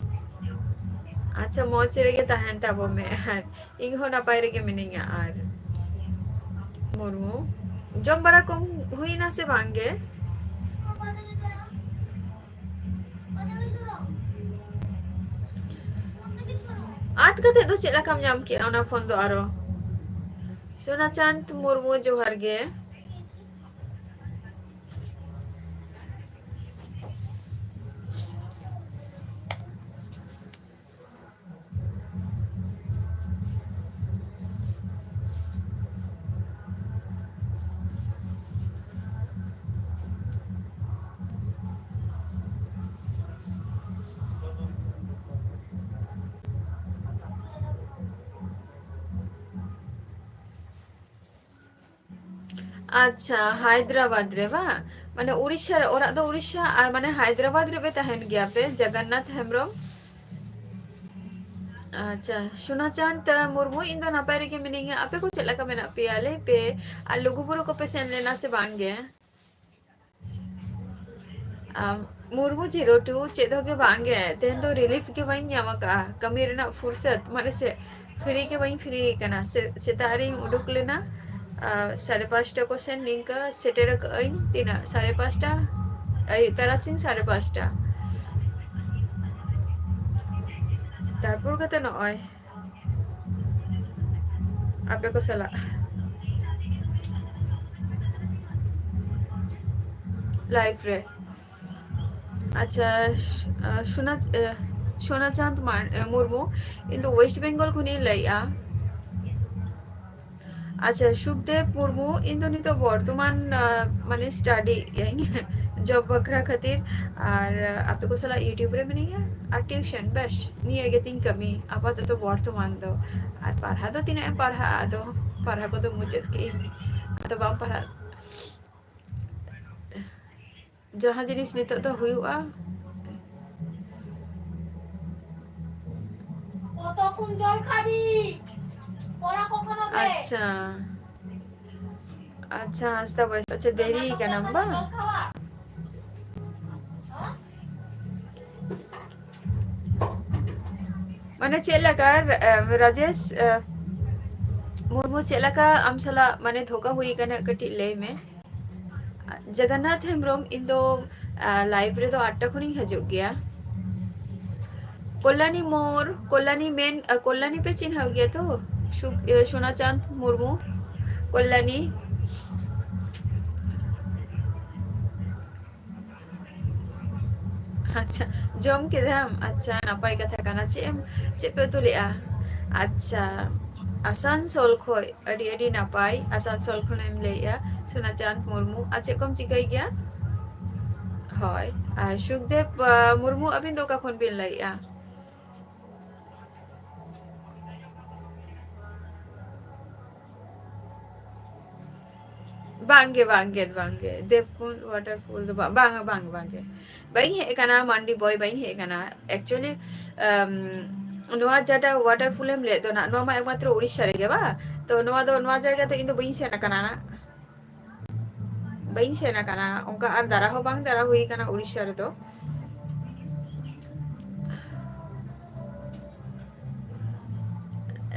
ᱟᱪᱪᱷᱟ, ᱢᱚᱡᱽ ᱨᱮᱜᱮ ᱛᱟᱦᱮᱱ ᱛᱟᱵᱚ ᱢᱮ᱾ ᱟᱨ ᱤᱧ ᱦᱚᱸ ᱱᱟᱯᱟᱭ ᱨᱮᱜᱮ ᱢᱤᱱᱟᱹᱧᱟ᱾ ᱟᱨ ᱢᱩᱨᱢᱩ, ᱡᱚᱢ ᱵᱟᱲᱟ ᱠᱚᱢ ᱦᱩᱭᱱᱟ ᱥᱮ ᱵᱟᱝ ᱜᱮ? ᱟᱫ ᱠᱟᱛᱮ ᱫᱚ ᱪᱮᱫ ᱞᱮᱠᱟᱢ ᱧᱟᱢ ᱠᱮᱜᱼᱟ ᱚᱱᱟ ᱯᱷᱳᱱ ᱫᱚ ᱟᱨᱚ? ᱥᱳᱱᱟ ᱪᱟᱸᱫᱽ ᱢᱩᱨᱢᱩ, ᱡᱚᱦᱟᱨ ᱜᱮ᱾ ᱟᱪᱪᱷᱟ, ᱦᱟᱭᱫᱨᱟᱵᱟᱫᱽ ᱨᱮ ᱵᱟᱝ? ᱢᱟᱱᱮ ᱩᱲᱤᱥᱥᱟ ᱨᱮ, ᱚᱲᱟᱜ ᱫᱚ ᱩᱲᱤᱥᱥᱟ, ᱟᱨ ᱢᱟᱱᱮ ᱦᱟᱭᱫᱨᱟᱵᱟᱫᱽ ᱨᱮᱯᱮ ᱛᱟᱦᱮᱱ ᱜᱮᱭᱟ ᱯᱮ, ᱡᱚᱜᱚᱱᱱᱟᱛᱷ ᱦᱮᱢᱵᱨᱚᱢ? ᱟᱪᱪᱷᱟ, ᱥᱳᱱᱟ ᱪᱟᱸᱫᱽ ᱢᱩᱨᱢᱩ, ᱤᱧ ᱫᱚ ᱱᱟᱯᱟᱭ ᱨᱮᱜᱮ ᱢᱤᱱᱟᱹᱧᱟ᱾ ᱟᱯᱮ ᱠᱚ ᱪᱮᱫ ᱞᱮᱠᱟ ᱢᱮᱱᱟᱜ ᱯᱮᱭᱟ ᱞᱟᱹᱭ ᱯᱮ? ᱟᱨ ᱞᱩᱜᱩᱵᱩᱨᱩ ᱠᱚᱯᱮ ᱥᱮᱱ ᱞᱮᱱᱟ ᱥᱮ ᱵᱟᱝ ᱜᱮ? ᱟᱢ, ᱢᱩᱨᱢᱩ ᱡᱤᱨᱳ ᱴᱩ, ᱪᱮᱫ ᱦᱚᱸ ᱜᱮ ᱵᱟᱝ ᱜᱮ, ᱛᱮᱦᱮᱧ ᱫᱚ ᱨᱤᱞᱤᱯᱷ ᱜᱮ ᱵᱟᱹᱧ ᱧᱟᱢ ᱟᱠᱟᱫᱼᱟ, ᱠᱟᱹᱢᱤ ᱨᱮᱱᱟᱜ ᱯᱷᱩᱨᱥᱚᱛ, ᱢᱟᱱᱮ ᱪᱮᱫ, ᱯᱷᱨᱤ ᱜᱮ ᱵᱟᱹᱧ ᱯᱷᱨᱤ ᱟᱠᱟᱱᱟ᱾ ᱥᱮ-, ᱥᱮᱛᱟᱜ ᱨᱤᱧ ᱩᱰᱩᱠ ᱞᱮᱱᱟ, ᱟᱨ ᱥᱟᱲᱮ ᱯᱟᱸᱪᱴᱟ ᱠᱚ ᱥᱮᱱ ᱱᱤᱝᱠᱟᱹ ᱥᱮᱴᱮᱨ ᱟᱠᱟᱫ ᱟᱹᱧ, ᱛᱤᱱᱟᱹᱜ, ᱥᱟᱲᱮ ᱯᱟᱸᱪᱴᱟ, ᱟᱹᱭᱩᱵ ᱛᱟᱨᱟᱥᱤᱧ ᱥᱟᱲᱮ ᱯᱟᱸᱪᱴᱟ᱾ ᱛᱟᱨᱯᱚᱨ ᱠᱟᱛᱮ ᱱᱚᱜᱼᱚᱭ ᱟᱯᱮ ᱠᱚ ᱥᱟᱞᱟᱜ ᱞᱟᱭᱤᱵᱷ ᱨᱮ᱾ ᱟᱪᱪᱷᱟ, ᱥ-, ᱟ, ᱥᱳᱱᱟ, ᱮ, ᱥᱳᱱᱟ ᱪᱟᱸᱫᱽ ᱢᱟᱨ-, ᱮ, ᱢᱩᱨᱢᱩ, ᱤᱧ ᱫᱚ ᱳᱭᱮᱥᱴ ᱵᱮᱝᱜᱚᱞ ᱠᱷᱚᱱᱤᱧ ᱞᱟᱹᱭᱮᱜᱼᱟ᱾ ᱟᱪᱪᱷᱟ, ᱥᱩᱠᱫᱮᱵ ᱢᱩᱨᱢᱩ, ᱤᱧ ᱫᱚ ᱱᱤᱛᱚᱜ ᱵᱚᱨᱛᱚᱢᱟᱱ, ᱟ, ᱢᱟᱱᱮ ᱥᱴᱟᱰᱤ ᱟᱹᱧ ᱡᱚᱵ ᱵᱟᱠᱷᱨᱟ ᱠᱷᱟᱹᱛᱤᱨ, ᱟᱨ, ᱟ, ᱟᱯᱮ ᱠᱚ ᱥᱟᱞᱟᱜ YouTube ᱨᱮ ᱢᱤᱱᱟᱹᱧᱟ, ᱟᱨ ᱴᱤᱭᱩᱥᱚᱱ, ᱵᱮᱥ, ᱱᱤᱭᱟᱹ ᱜᱮ ᱛᱤᱧ ᱠᱟᱹᱢᱤ ᱟᱯᱟᱛᱚᱛᱚ ᱵᱚᱨᱛᱚᱢᱟᱱ ᱫᱚ᱾ ᱟᱨ ᱯᱟᱲᱦᱟᱣ ᱫᱚ ᱛᱤᱱᱟᱹᱜ ᱮᱢ ᱯᱟᱲᱦᱟᱜᱼᱟ, ᱟᱫᱚ ᱯᱟᱲᱦᱟᱣ ᱠᱚᱫᱚ ᱢᱩᱪᱟᱹᱫ ᱠᱮᱜ ᱟᱹᱧ, ᱟᱫᱚ ᱵᱟᱢ ᱯᱟᱲᱦᱟᱜ᱾ ᱡᱟᱦᱟᱸ ᱡᱤᱱᱤᱥ ᱱᱤᱛᱚᱜ ᱫᱚ ᱦᱩᱭᱩᱜᱼᱟ᱾ কতক্ষণ জল খাবি? পড়া কখন হবে? আচ্ছা, আচ্ছা, আস্তে বয়স, আচ্ছা, দেরি কেন বা? জল খাওয়া? হ্যাঁ? ᱢᱟᱱᱮ ᱪᱮᱫ ᱞᱮᱠᱟ, ᱮᱢ, ᱨᱟᱡᱮᱥ, ᱮ, ᱢᱩᱨᱢᱩ, ᱪᱮᱫ ᱞᱮᱠᱟ ᱟᱢ ᱥᱟᱞᱟᱜ ᱢᱟᱱᱮ ᱫᱷᱳᱠᱟ ᱦᱩᱭ ᱠᱟᱱᱟ, ᱠᱟᱹᱴᱤᱡ ᱞᱟᱹᱭ ᱢᱮ᱾ ᱡᱚᱜᱚᱱᱱᱟᱛᱷ ᱦᱮᱢᱵᱨᱚᱢ, ᱤᱧ ᱫᱚ, ᱟ, live ᱨᱮᱫᱚ ᱟᱴ ᱴᱟ ᱠᱷᱚᱱᱤᱧ ᱦᱤᱡᱩᱜ ᱜᱮᱭᱟ᱾ ᱠᱚᱞᱭᱟᱱᱤ ᱢᱳᱨ, ᱠᱚᱞᱭᱟᱱᱤ ᱢᱮᱱ, ᱟ, ᱠᱚᱞᱭᱟᱱᱤ ᱯᱮ ᱪᱤᱱᱦᱟᱹᱣ ᱜᱮᱭᱟ ᱛᱚ? ᱥᱩ-, ᱮ, ᱥᱳᱱᱟ ᱪᱟᱸᱫᱽ ᱢᱩᱨᱢᱩ, ᱠᱚᱞᱭᱟᱱᱤ᱾ ᱟᱪᱪᱷᱟ, ᱡᱚᱢ ᱠᱮᱫᱟᱢ? ᱟᱪᱪᱷᱟ, ᱱᱟᱯᱟᱭ ᱠᱟᱛᱷᱟ ᱠᱟᱱᱟ᱾ ᱪᱮᱫ ᱮᱢ, ᱪᱮᱫ ᱯᱮ ᱩᱛᱩ ᱞᱮᱫᱼᱟ? ᱟᱪᱪᱷᱟ, ᱟᱥᱟᱱᱥᱳᱞ ᱠᱷᱚᱡ, ᱟᱹᱰᱤ ᱟᱹᱰᱤ ᱱᱟᱯᱟᱭ, ᱟᱥᱟᱱᱥᱳᱞ ᱠᱷᱚᱱᱮᱢ ᱞᱟᱹᱭᱮᱫᱼᱟ ᱥᱳᱱᱟ ᱪᱟᱸᱫᱽ ᱢᱩᱨᱢᱩ᱾ ᱟᱨ ᱪᱮᱫ ᱠᱚᱢ ᱪᱤᱠᱟᱹᱭ ᱜᱮᱭᱟ? ᱦᱳᱭ, ᱟᱨ ᱥᱩᱠᱫᱮᱵ, ᱟ, ᱢᱩᱨᱢᱩ, ᱟᱹᱵᱤᱱ ᱫᱚ ᱚᱠᱟ ᱠᱷᱚᱱ ᱵᱤᱱ ᱞᱟᱹᱭᱮᱫᱼᱟ? ᱵᱟᱝᱜᱮ, ᱵᱟᱝᱜᱮ, ᱵᱟᱝᱜᱮ, ᱫᱮᱵᱠᱩᱱᱰ waterfall ᱫᱚ ᱵᱟᱝ, ᱵᱟᱝ, ᱵᱟᱝ, ᱵᱟᱝᱜᱮ᱾ ᱵᱟᱹᱧ ᱦᱮᱡ ᱟᱠᱟᱱᱟ ᱢᱟᱱᱰᱤ ᱵᱚᱭ, ᱵᱟᱹᱧ ᱦᱮᱡ ᱟᱠᱟᱱᱟ᱾ Actually, ᱟᱢ, ᱱᱚᱣᱟ ᱡᱟᱦᱟᱸᱴᱟᱜ waterfall ᱮᱢ ᱞᱟᱹᱭᱮᱫ ᱫᱚ ᱱᱟᱜ, ᱱᱚᱣᱟ ᱢᱟ ᱮᱠᱢᱟᱛᱨᱚ ᱩᱲᱤᱥᱥᱟ ᱨᱮᱜᱮ ᱵᱟᱝ? ᱛᱚ ᱱᱚᱣᱟ ᱫᱚ, ᱱᱚᱣᱟ ᱡᱟᱭᱜᱟ ᱫᱚ ᱤᱧ ᱫᱚ ᱵᱟᱹᱧ ᱥᱮᱱ ᱟᱠᱟᱱᱟ ᱱᱟᱜ᱾ ᱵᱟᱹᱧ ᱥᱮᱱ ᱟᱠᱟᱱᱟ, ᱚᱱᱠᱟ ᱟᱨ ᱫᱟᱬᱟ ᱦᱚᱸ ᱵᱟᱝ ᱫᱟᱬᱟ ᱦᱩᱭ ᱟᱠᱟᱱᱟ ᱩᱲᱤᱥᱥᱟ ᱨᱮᱫᱚ᱾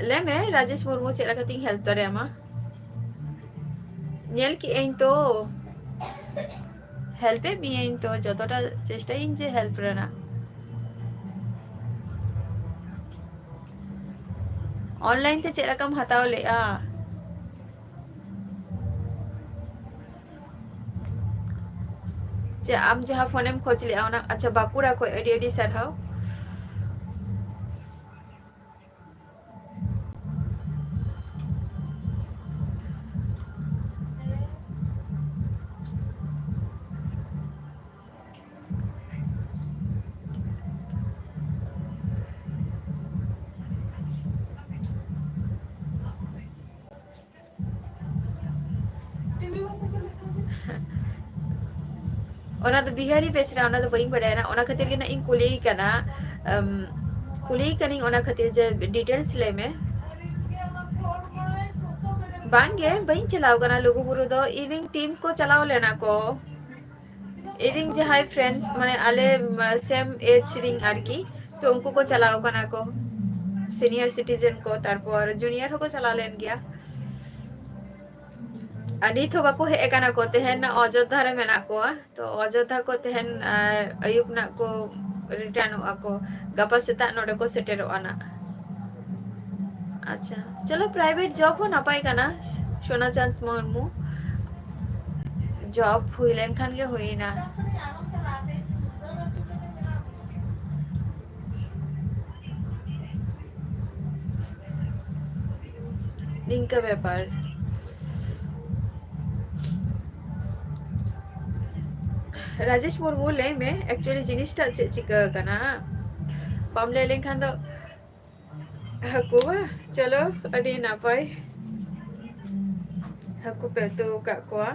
ᱞᱟᱹᱭ ᱢᱮ ᱨᱟᱡᱮᱥ ᱢᱩᱨᱢᱩ, ᱪᱮᱫ ᱞᱮᱠᱟᱛᱤᱧ help ᱫᱟᱲᱮᱭᱟᱢᱟ? ᱧᱮᱞ ᱠᱮᱜ ᱟᱹᱧ ᱛᱚ, help ᱮᱫ ᱢᱤᱭᱟᱹᱧ ᱛᱚ, ᱡᱚᱛᱚᱴᱟ ᱪᱮᱥᱴᱟᱭᱟᱹᱧ ᱡᱮ help ᱨᱮᱱᱟᱜ᱾ Online ᱛᱮ ᱪᱮᱫ ᱞᱮᱠᱟᱢ ᱦᱟᱛᱟᱣ ᱞᱮᱜᱼᱟ? ᱡᱮ ᱟᱢ ᱡᱟᱦᱟᱸ ᱯᱷᱳᱱᱮᱢ ᱠᱷᱚᱡᱽ ᱞᱮᱜᱼᱟ ᱚᱱᱟ, ᱟᱪᱪᱷᱟ, ᱵᱟᱸᱠᱩᱲᱟ ᱠᱷᱚᱡ ᱟᱹᱰᱤ ᱟᱹᱰᱤ ᱥᱟᱨᱦᱟᱣ᱾ ᱚᱱᱟ ᱫᱚ ᱵᱤᱦᱟᱨᱤ ᱵᱮᱪ ᱨᱮ, ᱚᱱᱟ ᱫᱚ ᱵᱟᱹᱧ ᱵᱟᱲᱟᱭᱟ ᱱᱟ, ᱚᱱᱟ ᱠᱷᱟᱹᱛᱤᱨ ᱜᱮ ᱱᱟᱜ ᱤᱧ ᱠᱩᱞᱤᱭᱮ ᱠᱟᱱᱟ, ᱟᱢ, ᱠᱩᱞᱤᱭᱮ ᱠᱟᱹᱱᱟᱹᱧ ᱚᱱᱟ ᱠᱷᱟᱹᱛᱤᱨ ᱡᱮ details ᱞᱟᱹᱭ ᱢᱮ᱾ ᱵᱟᱝᱜᱮ, ᱵᱟᱹᱧ ᱪᱟᱞᱟᱣ ᱠᱟᱱᱟ ᱞᱩᱜᱩᱵᱩᱨᱩ ᱫᱚ᱾ ᱤᱧᱨᱮᱱ team ᱠᱚ ᱪᱟᱞᱟᱣ ᱞᱮᱱᱟ ᱠᱚ, ᱤᱧᱨᱮᱱ ᱡᱟᱦᱟᱸᱭ friends, ᱢᱟᱱᱮ ᱟᱞᱮ, ᱢ, same age ᱨᱮᱱ ᱟᱨᱠᱤ, ᱛᱚ ᱩᱱᱠᱩ ᱠᱚ ᱪᱟᱞᱟᱣ ᱠᱟᱱᱟ ᱠᱚ᱾ senior citizen ᱠᱚ, ᱛᱟᱨᱯᱚᱨ junior ᱦᱚᱸᱠᱚ ᱪᱟᱞᱟᱣ ᱞᱮᱱ ᱜᱮᱭᱟ᱾ ᱟᱨ ᱱᱤᱛ ᱦᱚᱸ ᱵᱟᱠᱚ ᱦᱮᱡ ᱟᱠᱟᱱᱟ ᱠᱚ, ᱛᱮᱦᱮᱧ ᱚᱡᱳᱫᱽᱫᱷᱟ ᱨᱮ ᱢᱮᱱᱟᱜ ᱠᱚᱣᱟ᱾ ᱛᱚ ᱚᱡᱳᱫᱽᱫᱷᱟ ᱠᱚ ᱛᱮᱦᱮᱧ, ᱟᱨ ᱟᱹᱭᱩᱵ ᱱᱟᱜ ᱠᱚ ᱨᱤᱴᱟᱨᱱᱚᱜᱼᱟ ᱠᱚ, ᱜᱟᱯᱟ ᱥᱮᱛᱟᱜ ᱱᱚᱰᱮ ᱠᱚ ᱥᱮᱴᱮᱨᱚᱜᱼᱟ ᱱᱟᱜ᱾ ᱟᱪᱪᱷᱟ, ᱪᱚᱞᱚ, private job ᱦᱚᱸ ᱱᱟᱯᱟᱭ ᱠᱟᱱᱟ᱾ ᱥᱳᱱᱟᱪᱟᱸᱫᱽ ᱢᱩᱨᱢᱩ, job ᱦᱩᱭ ᱞᱮᱱᱠᱷᱟᱱ ᱜᱮ ᱦᱩᱭᱱᱟ᱾ ᱱᱤᱝᱠᱟᱹ ᱵᱮᱯᱟᱨ᱾ ᱨᱟᱡᱮᱥ ᱢᱩᱨᱢᱩ, ᱞᱟᱹᱭ ᱢᱮ, actually ᱡᱤᱱᱤᱥᱴᱟᱜ ᱪᱮᱫ ᱪᱤᱠᱟᱹ ᱟᱠᱟᱱᱟ? ᱵᱟᱢ ᱞᱟᱹᱭ ᱞᱮᱱᱠᱷᱟᱱ ᱫᱚ᱾ ᱦᱟᱹᱠᱩ ᱵᱟ? ᱪᱚᱞᱚ, ᱟᱹᱰᱤ ᱱᱟᱯᱟᱭ᱾ ᱦᱟᱹᱠᱩ ᱯᱮ ᱩᱛᱩ ᱟᱠᱟᱫ ᱠᱚᱣᱟ᱾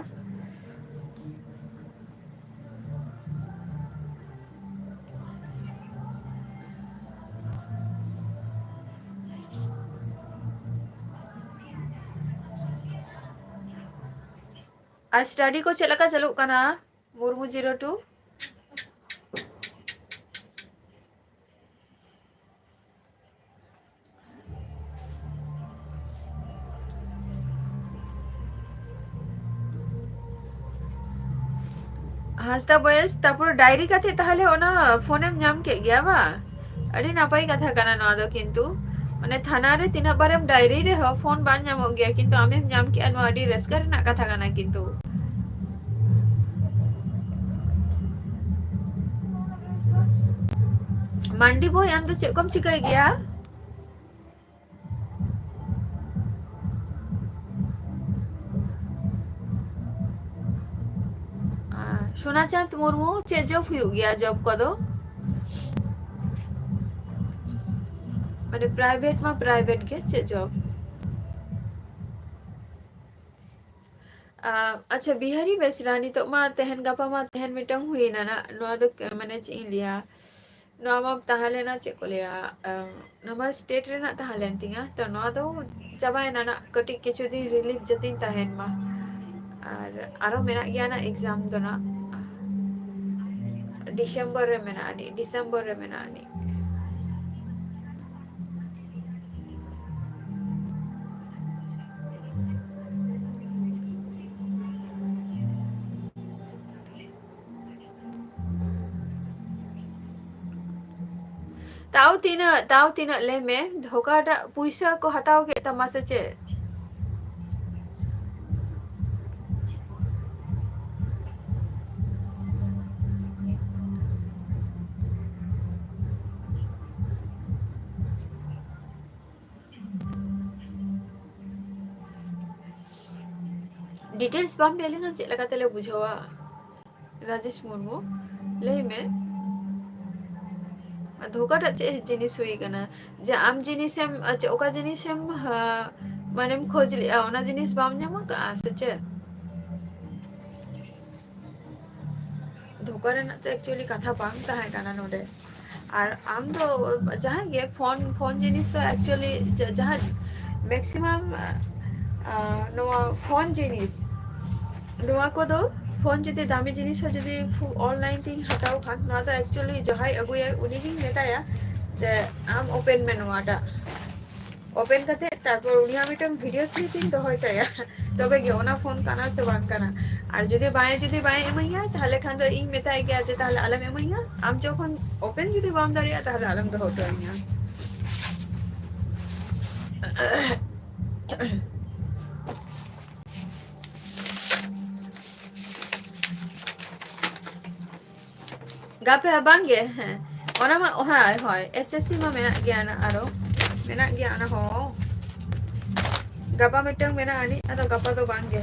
ᱟᱨ study ᱠᱚ ᱪᱮᱫ ᱞᱮᱠᱟ ᱪᱟᱹᱞᱩᱜ ᱠᱟᱱᱟ, ᱢᱩᱨᱢᱩ zero two? ᱦᱟᱸᱥᱫᱟ ᱵᱚᱭᱮᱥ, ᱛᱟᱯᱚᱨ diary ᱠᱟᱛᱮ ᱛᱟᱦᱞᱮ ᱚᱱᱟ phone ᱮᱢ ᱧᱟᱢ ᱠᱮᱫ ᱜᱮᱭᱟ ᱵᱟᱝ? ᱟᱹᱰᱤ ᱱᱟᱯᱟᱭ ᱠᱟᱛᱷᱟ ᱠᱟᱱᱟ ᱱᱚᱣᱟ ᱫᱚ ᱠᱤᱱᱛᱩ᱾ ᱢᱟᱱᱮ ᱛᱷᱟᱱᱟ ᱨᱮ ᱛᱤᱱᱟᱹᱜ ᱵᱟᱨᱮᱢ diary ᱨᱮᱦᱚᱸ phone ᱵᱟᱝ ᱧᱟᱢᱚᱜ ᱜᱮᱭᱟ, ᱠᱤᱱᱛᱩ ᱟᱢᱮᱢ ᱧᱟᱢ ᱠᱮᱜᱼᱟ, ᱱᱚᱣᱟ ᱟᱹᱰᱤ ᱨᱟᱹᱥᱠᱟᱹ ᱨᱮᱱᱟᱜ ᱠᱟᱛᱷᱟ ᱠᱟᱱᱟ ᱠᱤᱱᱛᱩ᱾ ᱢᱟᱱᱰᱤ ᱵᱳᱭ, ᱟᱢ ᱫᱚ ᱪᱮᱫ ᱠᱚᱢ ᱪᱤᱠᱟᱹᱭ ᱜᱮᱭᱟ? ᱟᱨ ᱥᱳᱱᱟᱪᱟᱸᱫᱽ ᱢᱩᱨᱢᱩ, ᱪᱮᱫ job ᱦᱩᱭᱩᱜ ᱜᱮᱭᱟ, job ᱠᱚᱫᱚ? ᱢᱟᱱᱮ private ᱢᱟ private ᱜᱮ, ᱪᱮᱫ job? ᱟᱪᱪᱷᱟ, ᱵᱤᱦᱟᱨᱤ ᱵᱮᱥᱨᱟ, ᱱᱤᱛᱚᱜ ᱢᱟ ᱛᱮᱦᱮᱧ ᱜᱟᱯᱟ ᱢᱟ ᱛᱮᱦᱮᱧ ᱢᱤᱫᱴᱟᱝ ᱦᱩᱭᱱᱟ ᱱᱟᱜ, ᱱᱚᱣᱟ ᱫᱚ ᱠ-, ᱢᱟᱱᱮ ᱪᱮᱫ ᱤᱧ ᱞᱟᱹᱭᱟ, ᱱᱚᱣᱟ ᱢᱟ ᱛᱟᱦᱮᱸ ᱞᱮᱱᱟ, ᱪᱮᱫ ᱠᱚ ᱞᱟᱹᱭᱟ, ᱟᱢ, ᱱᱚᱣᱟ ᱢᱟ state ᱨᱮᱱᱟᱜ ᱛᱟᱦᱮᱸ ᱞᱮᱱ ᱛᱤᱧᱟ, ᱛᱚ ᱱᱚᱣᱟ ᱫᱚ ᱪᱟᱵᱟᱭᱮᱱᱟ ᱱᱟᱜ, ᱠᱟᱹᱴᱤᱡ ᱠᱤᱪᱷᱩ ᱫᱤᱱ relief ᱡᱟᱛᱮᱧ ᱛᱟᱦᱮᱱ ᱢᱟ᱾ ᱟᱨ ᱟᱨᱚ ᱢᱮᱱᱟᱜ ᱜᱮᱭᱟ ᱱᱟᱜ exam ᱫᱚ ᱱᱟᱜ, December ᱨᱮ ᱢᱮᱱᱟᱜᱼᱟ ᱟᱹᱱᱤᱡ, December ᱨᱮ ᱢᱮᱱᱟᱜᱼᱟ ᱟᱹᱱᱤᱡ᱾ ᱛᱟᱣ ᱛᱤᱱᱟᱹᱜ, ᱛᱟᱣ ᱛᱤᱱᱟᱹᱜ ᱞᱟᱹᱭ ᱢᱮ, ᱫᱷᱳᱠᱟᱴᱟᱜ ᱯᱩᱭᱥᱟᱹ ᱠᱚ ᱦᱟᱛᱟᱣ ᱠᱮᱫ ᱛᱟᱢᱟ ᱥᱮ ᱪᱮᱫ? Details ᱵᱟᱢ ᱞᱟᱹᱭ ᱞᱮᱠᱷᱟᱱ ᱪᱮᱫ ᱞᱮᱠᱟ ᱛᱮᱞᱮ ᱵᱩᱡᱷᱟᱹᱣᱟ? ᱨᱟᱡᱮᱥ ᱢᱩᱨᱢᱩ, ᱞᱟᱹᱭ ᱢᱮ, ᱫᱷᱳᱠᱟᱴᱟᱜ ᱪᱮᱫ ᱡᱤᱱᱤᱥ ᱦᱩᱭ ᱠᱟᱱᱟ? ᱡᱮ ᱟᱢ ᱡᱤᱱᱤᱥᱮᱢ, ᱪᱮᱫ, ᱚᱠᱟ ᱡᱤᱱᱤᱥᱮᱢ, ᱦᱟ, ᱢᱟᱱᱮᱢ ᱠᱷᱚᱡᱽ ᱞᱮᱜᱼᱟ, ᱚᱱᱟ ᱡᱤᱱᱤᱥ ᱵᱟᱢ ᱧᱟᱢ ᱟᱠᱟᱫᱼᱟ ᱥᱮ ᱪᱮᱫ? ᱫᱷᱳᱠᱟ ᱨᱮᱱᱟᱜ ᱛᱚ actually ᱠᱟᱛᱷᱟ ᱵᱟᱝ ᱛᱟᱦᱮᱸ ᱠᱟᱱᱟ ᱱᱚᱰᱮ᱾ ᱟᱨ ᱟᱢ ᱫᱚ ᱡᱟᱦᱟᱸᱭ ᱜᱮ ᱯᱷᱳᱱ, ᱯᱷᱳᱱ ᱡᱤᱱᱤᱥ ᱫᱚ actually ᱡᱟ-, ᱡᱟᱦᱟᱸ maximum, ᱟᱸ, ᱱᱚᱣᱟ ᱯᱷᱳᱱ ᱡᱤᱱᱤᱥ, ᱱᱚᱣᱟ ᱠᱚᱫᱚ ᱯᱷᱳᱱ ᱡᱩᱫᱤ ᱫᱟᱢᱤ ᱡᱤᱱᱤᱥ ᱦᱚᱸ ᱡᱩᱫᱤ ᱯᱷᱩ-, online ᱛᱤᱧ ᱦᱟᱛᱟᱣ ᱠᱷᱟᱱ, ᱱᱚᱣᱟ ᱫᱚ actually ᱡᱟᱦᱟᱸᱭ ᱟᱹᱜᱩᱭᱟᱭ ᱩᱱᱤᱜᱤᱧ ᱢᱮᱛᱟᱭᱟ ᱡᱮ ᱟᱢ open ᱢᱮ ᱱᱚᱣᱟᱴᱟᱜ᱾ Open ᱠᱟᱛᱮ ᱛᱟᱨᱯᱚᱨ ᱩᱱᱤᱭᱟᱜ ᱢᱤᱫᱴᱟᱝ video clip ᱤᱧ ᱫᱚᱦᱚᱭ ᱛᱟᱭᱟ, ᱛᱚᱵᱮ ᱜᱮ ᱚᱱᱟ ᱯᱷᱳᱱ ᱠᱟᱱᱟ ᱥᱮ ᱵᱟᱝ ᱠᱟᱱᱟ᱾ ᱟᱨ ᱡᱩᱫᱤ ᱵᱟᱭ, ᱡᱩᱫᱤ ᱵᱟᱭ ᱤᱢᱟᱹᱧᱟ, ᱛᱟᱦᱞᱮ ᱠᱷᱟᱱ ᱫᱚ ᱤᱧ ᱢᱮᱛᱟᱭ ᱜᱮᱭᱟ ᱡᱮ, "ᱛᱟᱦᱞᱮ ᱟᱞᱚᱢ ᱤᱢᱟᱹᱧᱟ, ᱟᱢ ᱡᱚᱠᱷᱚᱱ open ᱡᱩᱫᱤ ᱵᱟᱢ ᱫᱟᱲᱮᱭᱟᱜᱼᱟ, ᱛᱟᱦᱞᱮ ᱟᱞᱚᱢ ᱫᱚᱦᱚ ᱦᱚᱴᱚ ᱟᱹᱧᱟ᱾" ᱜᱟᱯᱮ ᱵᱟᱝ ᱜᱮ? ᱦᱮᱸ, ᱚᱱᱟ ᱢᱟ, ᱦᱳᱭ, ᱦᱳᱭ, S S C ᱢᱟ ᱢᱮᱱᱟᱜ ᱜᱮᱭᱟ ᱱᱟ, ᱟᱨᱚ ᱢᱮᱱᱟᱜ ᱜᱮᱭᱟ ᱚᱱᱟ ᱦᱚᱸ᱾ ᱜᱟᱯᱟ ᱢᱤᱫᱴᱟᱝ ᱢᱮᱱᱟᱜ ᱟᱹᱱᱤᱡ, ᱟᱫᱚ ᱜᱟᱯᱟ ᱫᱚ ᱵᱟᱝ ᱜᱮ᱾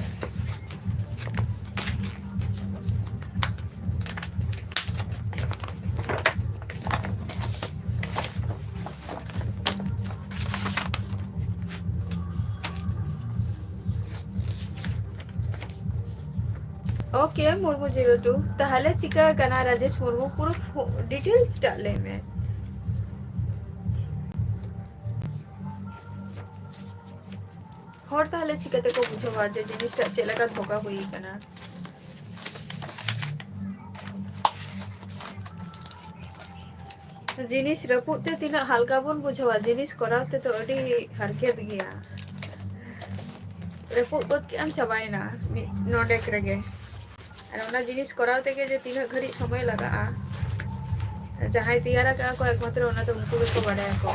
OK, Murmu zero two᱾ ᱛᱟᱦᱞᱮ ᱪᱤᱠᱟᱹ ᱠᱟᱱᱟ ᱨᱟᱡᱮᱥ ᱢᱩᱨᱢᱩ? ᱯᱩᱨᱟᱹ ᱯᱷᱳ-, details ᱴᱟᱜ ᱞᱟᱹᱭ ᱢᱮ᱾ ᱦᱚᱲ ᱛᱟᱦᱞᱮ ᱪᱤᱠᱟᱹ ᱛᱮᱠᱚ ᱵᱩᱡᱷᱟᱹᱣᱟ ᱡᱮ ᱡᱤᱱᱤᱥᱴᱟᱜ ᱪᱮᱫ ᱞᱮᱠᱟ ᱫᱷᱳᱠᱟ ᱦᱩᱭ ᱠᱟᱱᱟ? ᱡᱤᱱᱤᱥ ᱨᱟᱹᱯᱩᱫ ᱛᱮ ᱛᱤᱱᱟᱹᱜ ᱦᱟᱞᱠᱟ ᱵᱚᱱ ᱵᱩᱡᱷᱟᱹᱣᱟ, ᱡᱤᱱᱤᱥ ᱠᱚᱨᱟᱣ ᱛᱮᱫᱚ ᱟᱹᱰᱤ ᱦᱟᱨᱠᱮᱛ ᱜᱮᱭᱟ᱾ ᱨᱟᱹᱯᱩᱫ ᱜᱚᱫ ᱠᱮᱜ ᱟᱢ, ᱪᱟᱵᱟᱭᱮᱱᱟ ᱢᱤᱫ ᱱᱚᱰᱮᱠ ᱨᱮᱜᱮ᱾ ᱟᱨ ᱚᱱᱟ ᱡᱤᱱᱤᱥ ᱠᱚᱨᱟᱣ ᱛᱮᱜᱮ ᱡᱮ ᱛᱤᱱᱟᱹᱜ ᱜᱷᱟᱹᱲᱤᱡ ᱥᱚᱢᱚᱭ ᱞᱟᱜᱟᱜᱼᱟ, ᱡᱟᱦᱟᱸᱭ ᱛᱮᱭᱟᱨ ᱟᱠᱟᱫ ᱠᱚ ᱮᱠᱢᱟᱛᱨᱚ ᱚᱱᱟ ᱫᱚ ᱩᱱᱠᱩ ᱜᱮᱠᱚ ᱵᱟᱰᱟᱭᱟᱠᱚ᱾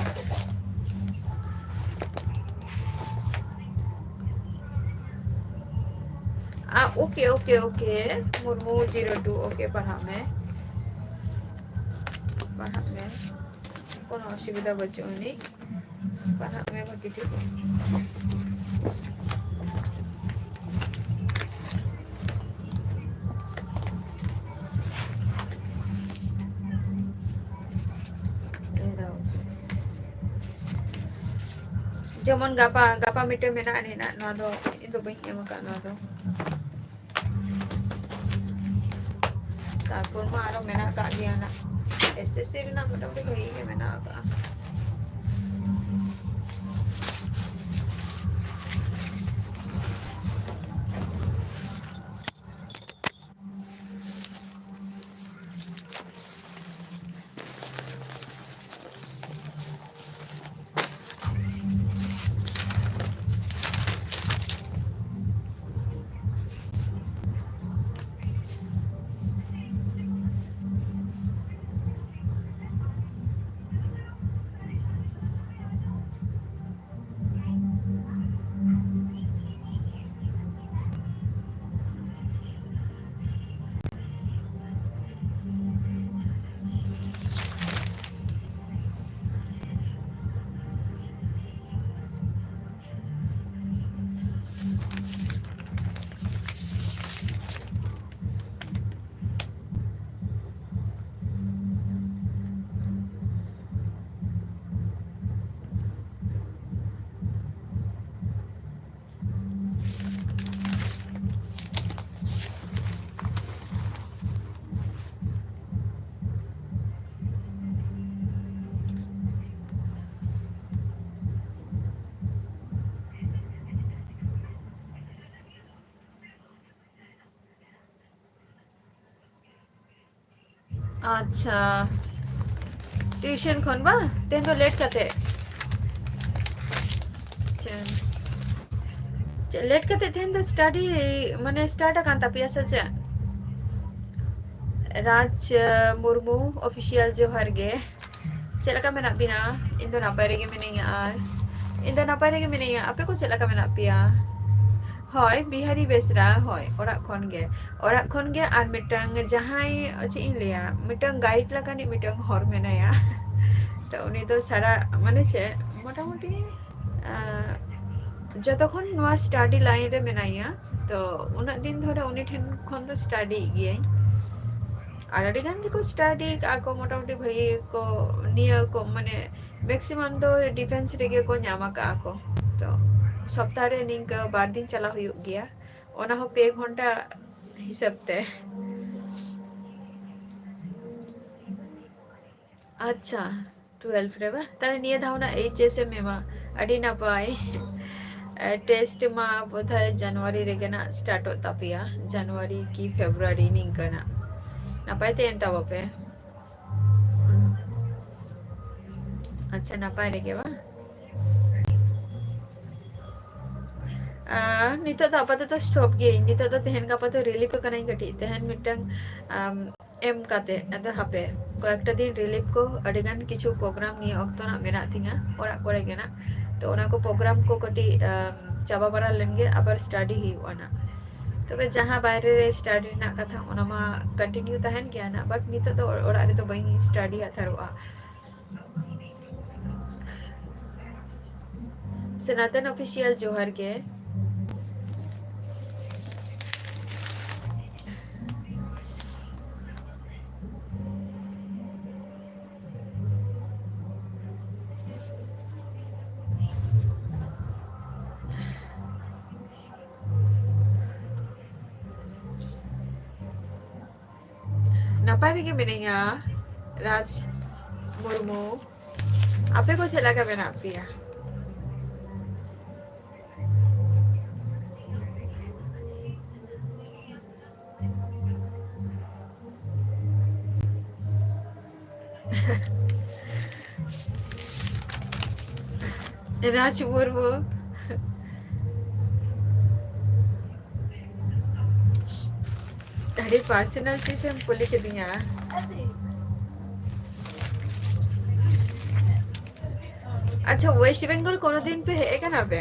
ᱟ, okay, okay, okay, Murmu zero two, okay, ᱯᱟᱲᱦᱟᱜ ᱢᱮ, ᱯᱟᱲᱦᱟᱜ ᱢᱮ, ᱠᱳᱱᱳ ᱚᱥᱩᱵᱤᱫᱷᱟ ᱵᱟᱹᱪᱩᱜ ᱟᱹᱱᱤᱡ, ᱯᱟᱲᱦᱟᱜ ᱢᱮ ᱵᱷᱟᱹᱜᱤ ᱴᱷᱤᱠ᱾ ᱡᱮᱢᱚᱱ ᱜᱟᱯᱟ, ᱜᱟᱯᱟ ᱢᱤᱫᱴᱮᱱ ᱢᱮᱱᱟᱜ ᱟᱹᱱᱤᱡ ᱱᱟᱜ, ᱱᱚᱣᱟ ᱫᱚ ᱤᱧ ᱫᱚ ᱵᱟᱹᱧ ᱮᱢ ᱟᱠᱟᱫ ᱱᱚᱣᱟ ᱫᱚ᱾ ᱛᱟᱨᱯᱚᱨ ᱢᱟ ᱟᱨᱚ ᱢᱮᱱᱟᱜ ᱟᱠᱟᱫ ᱜᱮᱭᱟ ᱱᱟᱜ, ᱮᱥ ᱮᱥ ᱥᱤ ᱨᱮᱱᱟᱜ ᱢᱚᱴᱟᱢᱩᱴᱤ ᱵᱷᱟᱹᱜᱤ ᱜᱮ ᱢᱮᱱᱟᱜ ᱟᱠᱟᱫᱼᱟ᱾ ᱟᱪᱪᱷᱟ, ᱴᱤᱭᱩᱥᱚᱱ ᱠᱷᱚᱱ ᱵᱟᱝ? ᱛᱮᱦᱮᱧ ᱫᱚ ᱞᱮᱴ ᱠᱟᱛᱮ᱾ ᱟᱪᱪᱷᱟ, ᱪᱮᱫ ᱞᱮᱴ ᱠᱟᱛᱮ ᱛᱮᱦᱮᱧ ᱫᱚ ᱥᱴᱟᱰᱤ, ᱢᱟᱱᱮ, ᱥᱴᱟᱨᱴ ᱟᱠᱟᱱ ᱛᱟᱯᱮᱭᱟ ᱥᱮ ᱪᱮᱫ? ᱨᱟᱡᱽ ᱢᱩᱨᱢᱩ ᱚᱯᱷᱤᱥᱤᱭᱟᱞ ᱡᱚᱦᱟᱨ ᱜᱮ᱾ ᱪᱮᱫ ᱞᱮᱠᱟ ᱢᱮᱱᱟᱜ ᱵᱤᱱᱟ? ᱤᱧ ᱫᱚ ᱱᱟᱯᱟᱭ ᱨᱮᱜᱮ ᱢᱤᱱᱟᱹᱧᱟ᱾ ᱟᱨ ᱤᱧ ᱫᱚ ᱱᱟᱯᱟᱭ ᱨᱮᱜᱮ ᱢᱤᱱᱟᱹᱧᱟ᱾ ᱟᱯᱮ ᱠᱚ ᱪᱮᱫ ᱞᱮᱠᱟ ᱢᱮᱱᱟᱜ ᱯᱮᱭᱟ? ᱦᱳᱭ, ᱵᱤᱦᱟᱨᱤ ᱵᱮᱥᱨᱟ᱾ ᱦᱳᱭ, ᱚᱲᱟᱜ ᱠᱷᱚᱱ ᱜᱮ᱾ ᱚᱲᱟᱜ ᱠᱷᱚᱱ ᱜᱮ᱾ ᱟᱨ ᱢᱤᱫᱴᱟᱝ ᱡᱟᱦᱟᱸᱭ, ᱪᱮᱫ ᱤᱧ ᱞᱟᱹᱭᱟ, ᱢᱤᱫᱴᱟᱝ ᱜᱟᱭᱤᱰ ᱞᱮᱠᱟᱱᱤᱡ ᱢᱤᱫᱴᱟᱝ ᱦᱚᱲ ᱢᱮᱱᱟᱭᱟ᱾ ᱛᱚ ᱩᱱᱤ ᱫᱚ ᱥᱟᱨᱟ, ᱢᱟᱱᱮ ᱪᱮᱫ, ᱢᱚᱴᱟᱢᱩᱴᱤ, ᱟᱸ, ᱡᱚᱛᱚᱠᱷᱚᱱ ᱱᱚᱣᱟ ᱥᱴᱟᱰᱤ ᱞᱟᱭᱤᱱ ᱨᱮ ᱢᱮᱱᱟᱭᱟ, ᱛᱚ ᱩᱱᱟᱹᱜ ᱫᱤᱱ ᱫᱷᱚᱨᱮ ᱩᱱᱤ ᱴᱷᱮᱱ ᱠᱷᱚᱱ ᱫᱚ ᱥᱴᱟᱰᱤᱭᱮᱫ ᱜᱤᱭᱟᱹᱧ᱾ ᱟᱨ ᱟᱹᱰᱤ ᱜᱟᱱ ᱜᱮᱠᱚ ᱥᱴᱟᱰᱤ ᱠᱟᱜᱼᱟ ᱠᱚ, ᱢᱚᱴᱟᱢᱩᱴᱤ ᱵᱷᱟᱹᱜᱤ ᱠᱚ, ᱱᱤᱭᱟᱹ ᱠᱚ, ᱢᱟᱱᱮ, ᱢᱮᱠᱥᱤᱢᱟᱢ ᱫᱚ ᱰᱤᱯᱷᱮᱱᱥ ᱨᱮᱜᱮ ᱠᱚ ᱧᱟᱢ ᱟᱠᱟᱜᱼᱟ ᱠᱚ᱾ ᱛᱚ ᱥᱚᱯᱛᱟᱦᱚ ᱨᱮ ᱱᱤᱝᱠᱟᱹ ᱵᱟᱨ ᱫᱤᱱ ᱪᱟᱞᱟᱣ ᱦᱩᱭᱩᱜ ᱜᱮᱭᱟ, ᱚᱱᱟ ᱦᱚᱸ ᱯᱮ ᱜᱷᱚᱱᱴᱟ ᱦᱤᱥᱟᱹᱵ ᱛᱮ᱾ ᱟᱪᱪᱷᱟ, ᱴᱩᱭᱮᱞᱵᱷ ᱨᱮ ᱵᱟ? ᱛᱟᱦᱞᱮ ᱱᱤᱭᱟᱹ ᱫᱷᱟᱣ ᱱᱟᱜ ᱮᱭᱤᱪ ᱮᱥ ᱮᱢ ᱮᱢᱟ᱾ ᱟᱹᱰᱤ ᱱᱟᱯᱟᱭ᱾ ᱮ, ᱴᱮᱥᱴ ᱢᱟ ᱵᱳᱫᱷᱚᱭ ᱡᱟᱱᱩᱣᱟᱨᱤ ᱨᱮᱜᱮ ᱱᱟᱜ ᱥᱴᱟᱨᱴᱚᱜ ᱛᱟᱯᱮᱭᱟ, ᱡᱟᱱᱩᱣᱟᱨᱤ ᱠᱤ ᱯᱷᱮᱵᱽᱨᱩᱣᱟᱨᱤ ᱱᱤᱝᱠᱟᱹ ᱱᱟᱜ᱾ ᱱᱟᱯᱟᱭ ᱛᱮ ᱮᱢ ᱛᱟᱵᱚ ᱯᱮ᱾ ᱟᱪᱪᱷᱟ, ᱱᱟᱯᱟᱭ ᱨᱮᱜᱮ ᱵᱟ? ᱟᱨ ᱱᱤᱛᱚᱜ ᱫᱚ ᱟᱯᱟᱛᱚᱛᱚ ᱥᱴᱚᱯ ᱜᱤᱭᱟᱹᱧ᱾ ᱱᱤᱛᱚᱜ ᱫᱚ ᱛᱮᱦᱮᱧ ᱜᱟᱯᱟ ᱫᱚ ᱨᱤᱞᱤᱯ ᱟᱠᱟᱱᱟᱹᱧ ᱠᱟᱹᱴᱤᱡ᱾ ᱛᱮᱦᱮᱧ ᱢᱤᱫᱴᱟᱝ, ᱟᱢ, ᱮᱢ ᱠᱟᱛᱮ, ᱟᱫᱚ ᱦᱟᱯᱮ, ᱠᱚᱭᱮᱠᱴᱟ ᱫᱤᱱ ᱨᱤᱞᱤᱯ ᱠᱚ, ᱟᱹᱰᱤ ᱜᱟᱱ ᱠᱤᱪᱷᱩ ᱯᱨᱳᱜᱨᱟᱢ ᱱᱤᱭᱟᱹ ᱚᱠᱛᱚ ᱱᱟᱜ ᱢᱮᱱᱟᱜ ᱛᱤᱧᱟ ᱚᱲᱟᱜ ᱠᱚᱨᱮ ᱜᱮ ᱱᱟᱜ᱾ ᱛᱚ ᱚᱱᱟ ᱠᱚ ᱯᱨᱳᱜᱨᱟᱢ ᱠᱚ ᱠᱟᱹᱴᱤᱡ, ᱟᱢ, ᱪᱟᱵᱟ ᱵᱟᱲᱟ ᱞᱮᱱ ᱜᱮ ᱟᱵᱟᱨ ᱥᱴᱟᱰᱤ ᱦᱩᱭᱩᱜᱼᱟ ᱱᱟᱜ᱾ ᱛᱚᱵᱮ ᱡᱟᱦᱟᱸ ᱵᱟᱭᱨᱮ ᱨᱮ ᱥᱴᱟᱰᱤ ᱨᱮᱱᱟᱜ ᱠᱟᱛᱷᱟ, ᱚᱱᱟ ᱢᱟ ᱠᱚᱱᱴᱤᱱᱤᱭᱩ ᱛᱟᱦᱮᱱ ᱜᱮᱭᱟ ᱱᱟᱜ, but ᱱᱤᱛᱚᱜ ᱫᱚ ᱚᱲᱟᱜ ᱨᱮᱫᱚ ᱵᱟᱹᱧ ᱥᱴᱟᱰᱤ ᱦᱟᱛᱟᱲᱚᱜᱼᱟ᱾ ᱥᱚᱱᱟᱛᱚᱱ ᱚᱯᱷᱤᱥᱤᱭᱟᱞ ᱡᱚᱦᱟᱨ ᱜᱮ᱾ ᱱᱟᱯᱟᱭ ᱨᱮᱜᱮ ᱢᱤᱱᱟᱹᱧᱟ, ᱨᱟᱡᱽ ᱢᱩᱨᱢᱩ᱾ ᱟᱯᱮ ᱠᱚ ᱪᱮᱫ ᱞᱮᱠᱟ ᱢᱮᱱᱟᱜ ᱯᱮᱭᱟ? ᱨᱟᱡᱽ ᱢᱩᱨᱢᱩ᱾ ᱟᱹᱰᱤ personal ᱪᱤᱡᱽ ᱮᱢ ᱠᱩᱞᱤ ᱠᱤᱫᱤᱧᱟ᱾ ᱟᱪᱪᱷᱟ, West Bengal ᱠᱳᱱᱳ ᱫᱤᱱ ᱯᱮ ᱦᱮᱡ ᱟᱠᱟᱱᱟ ᱯᱮ?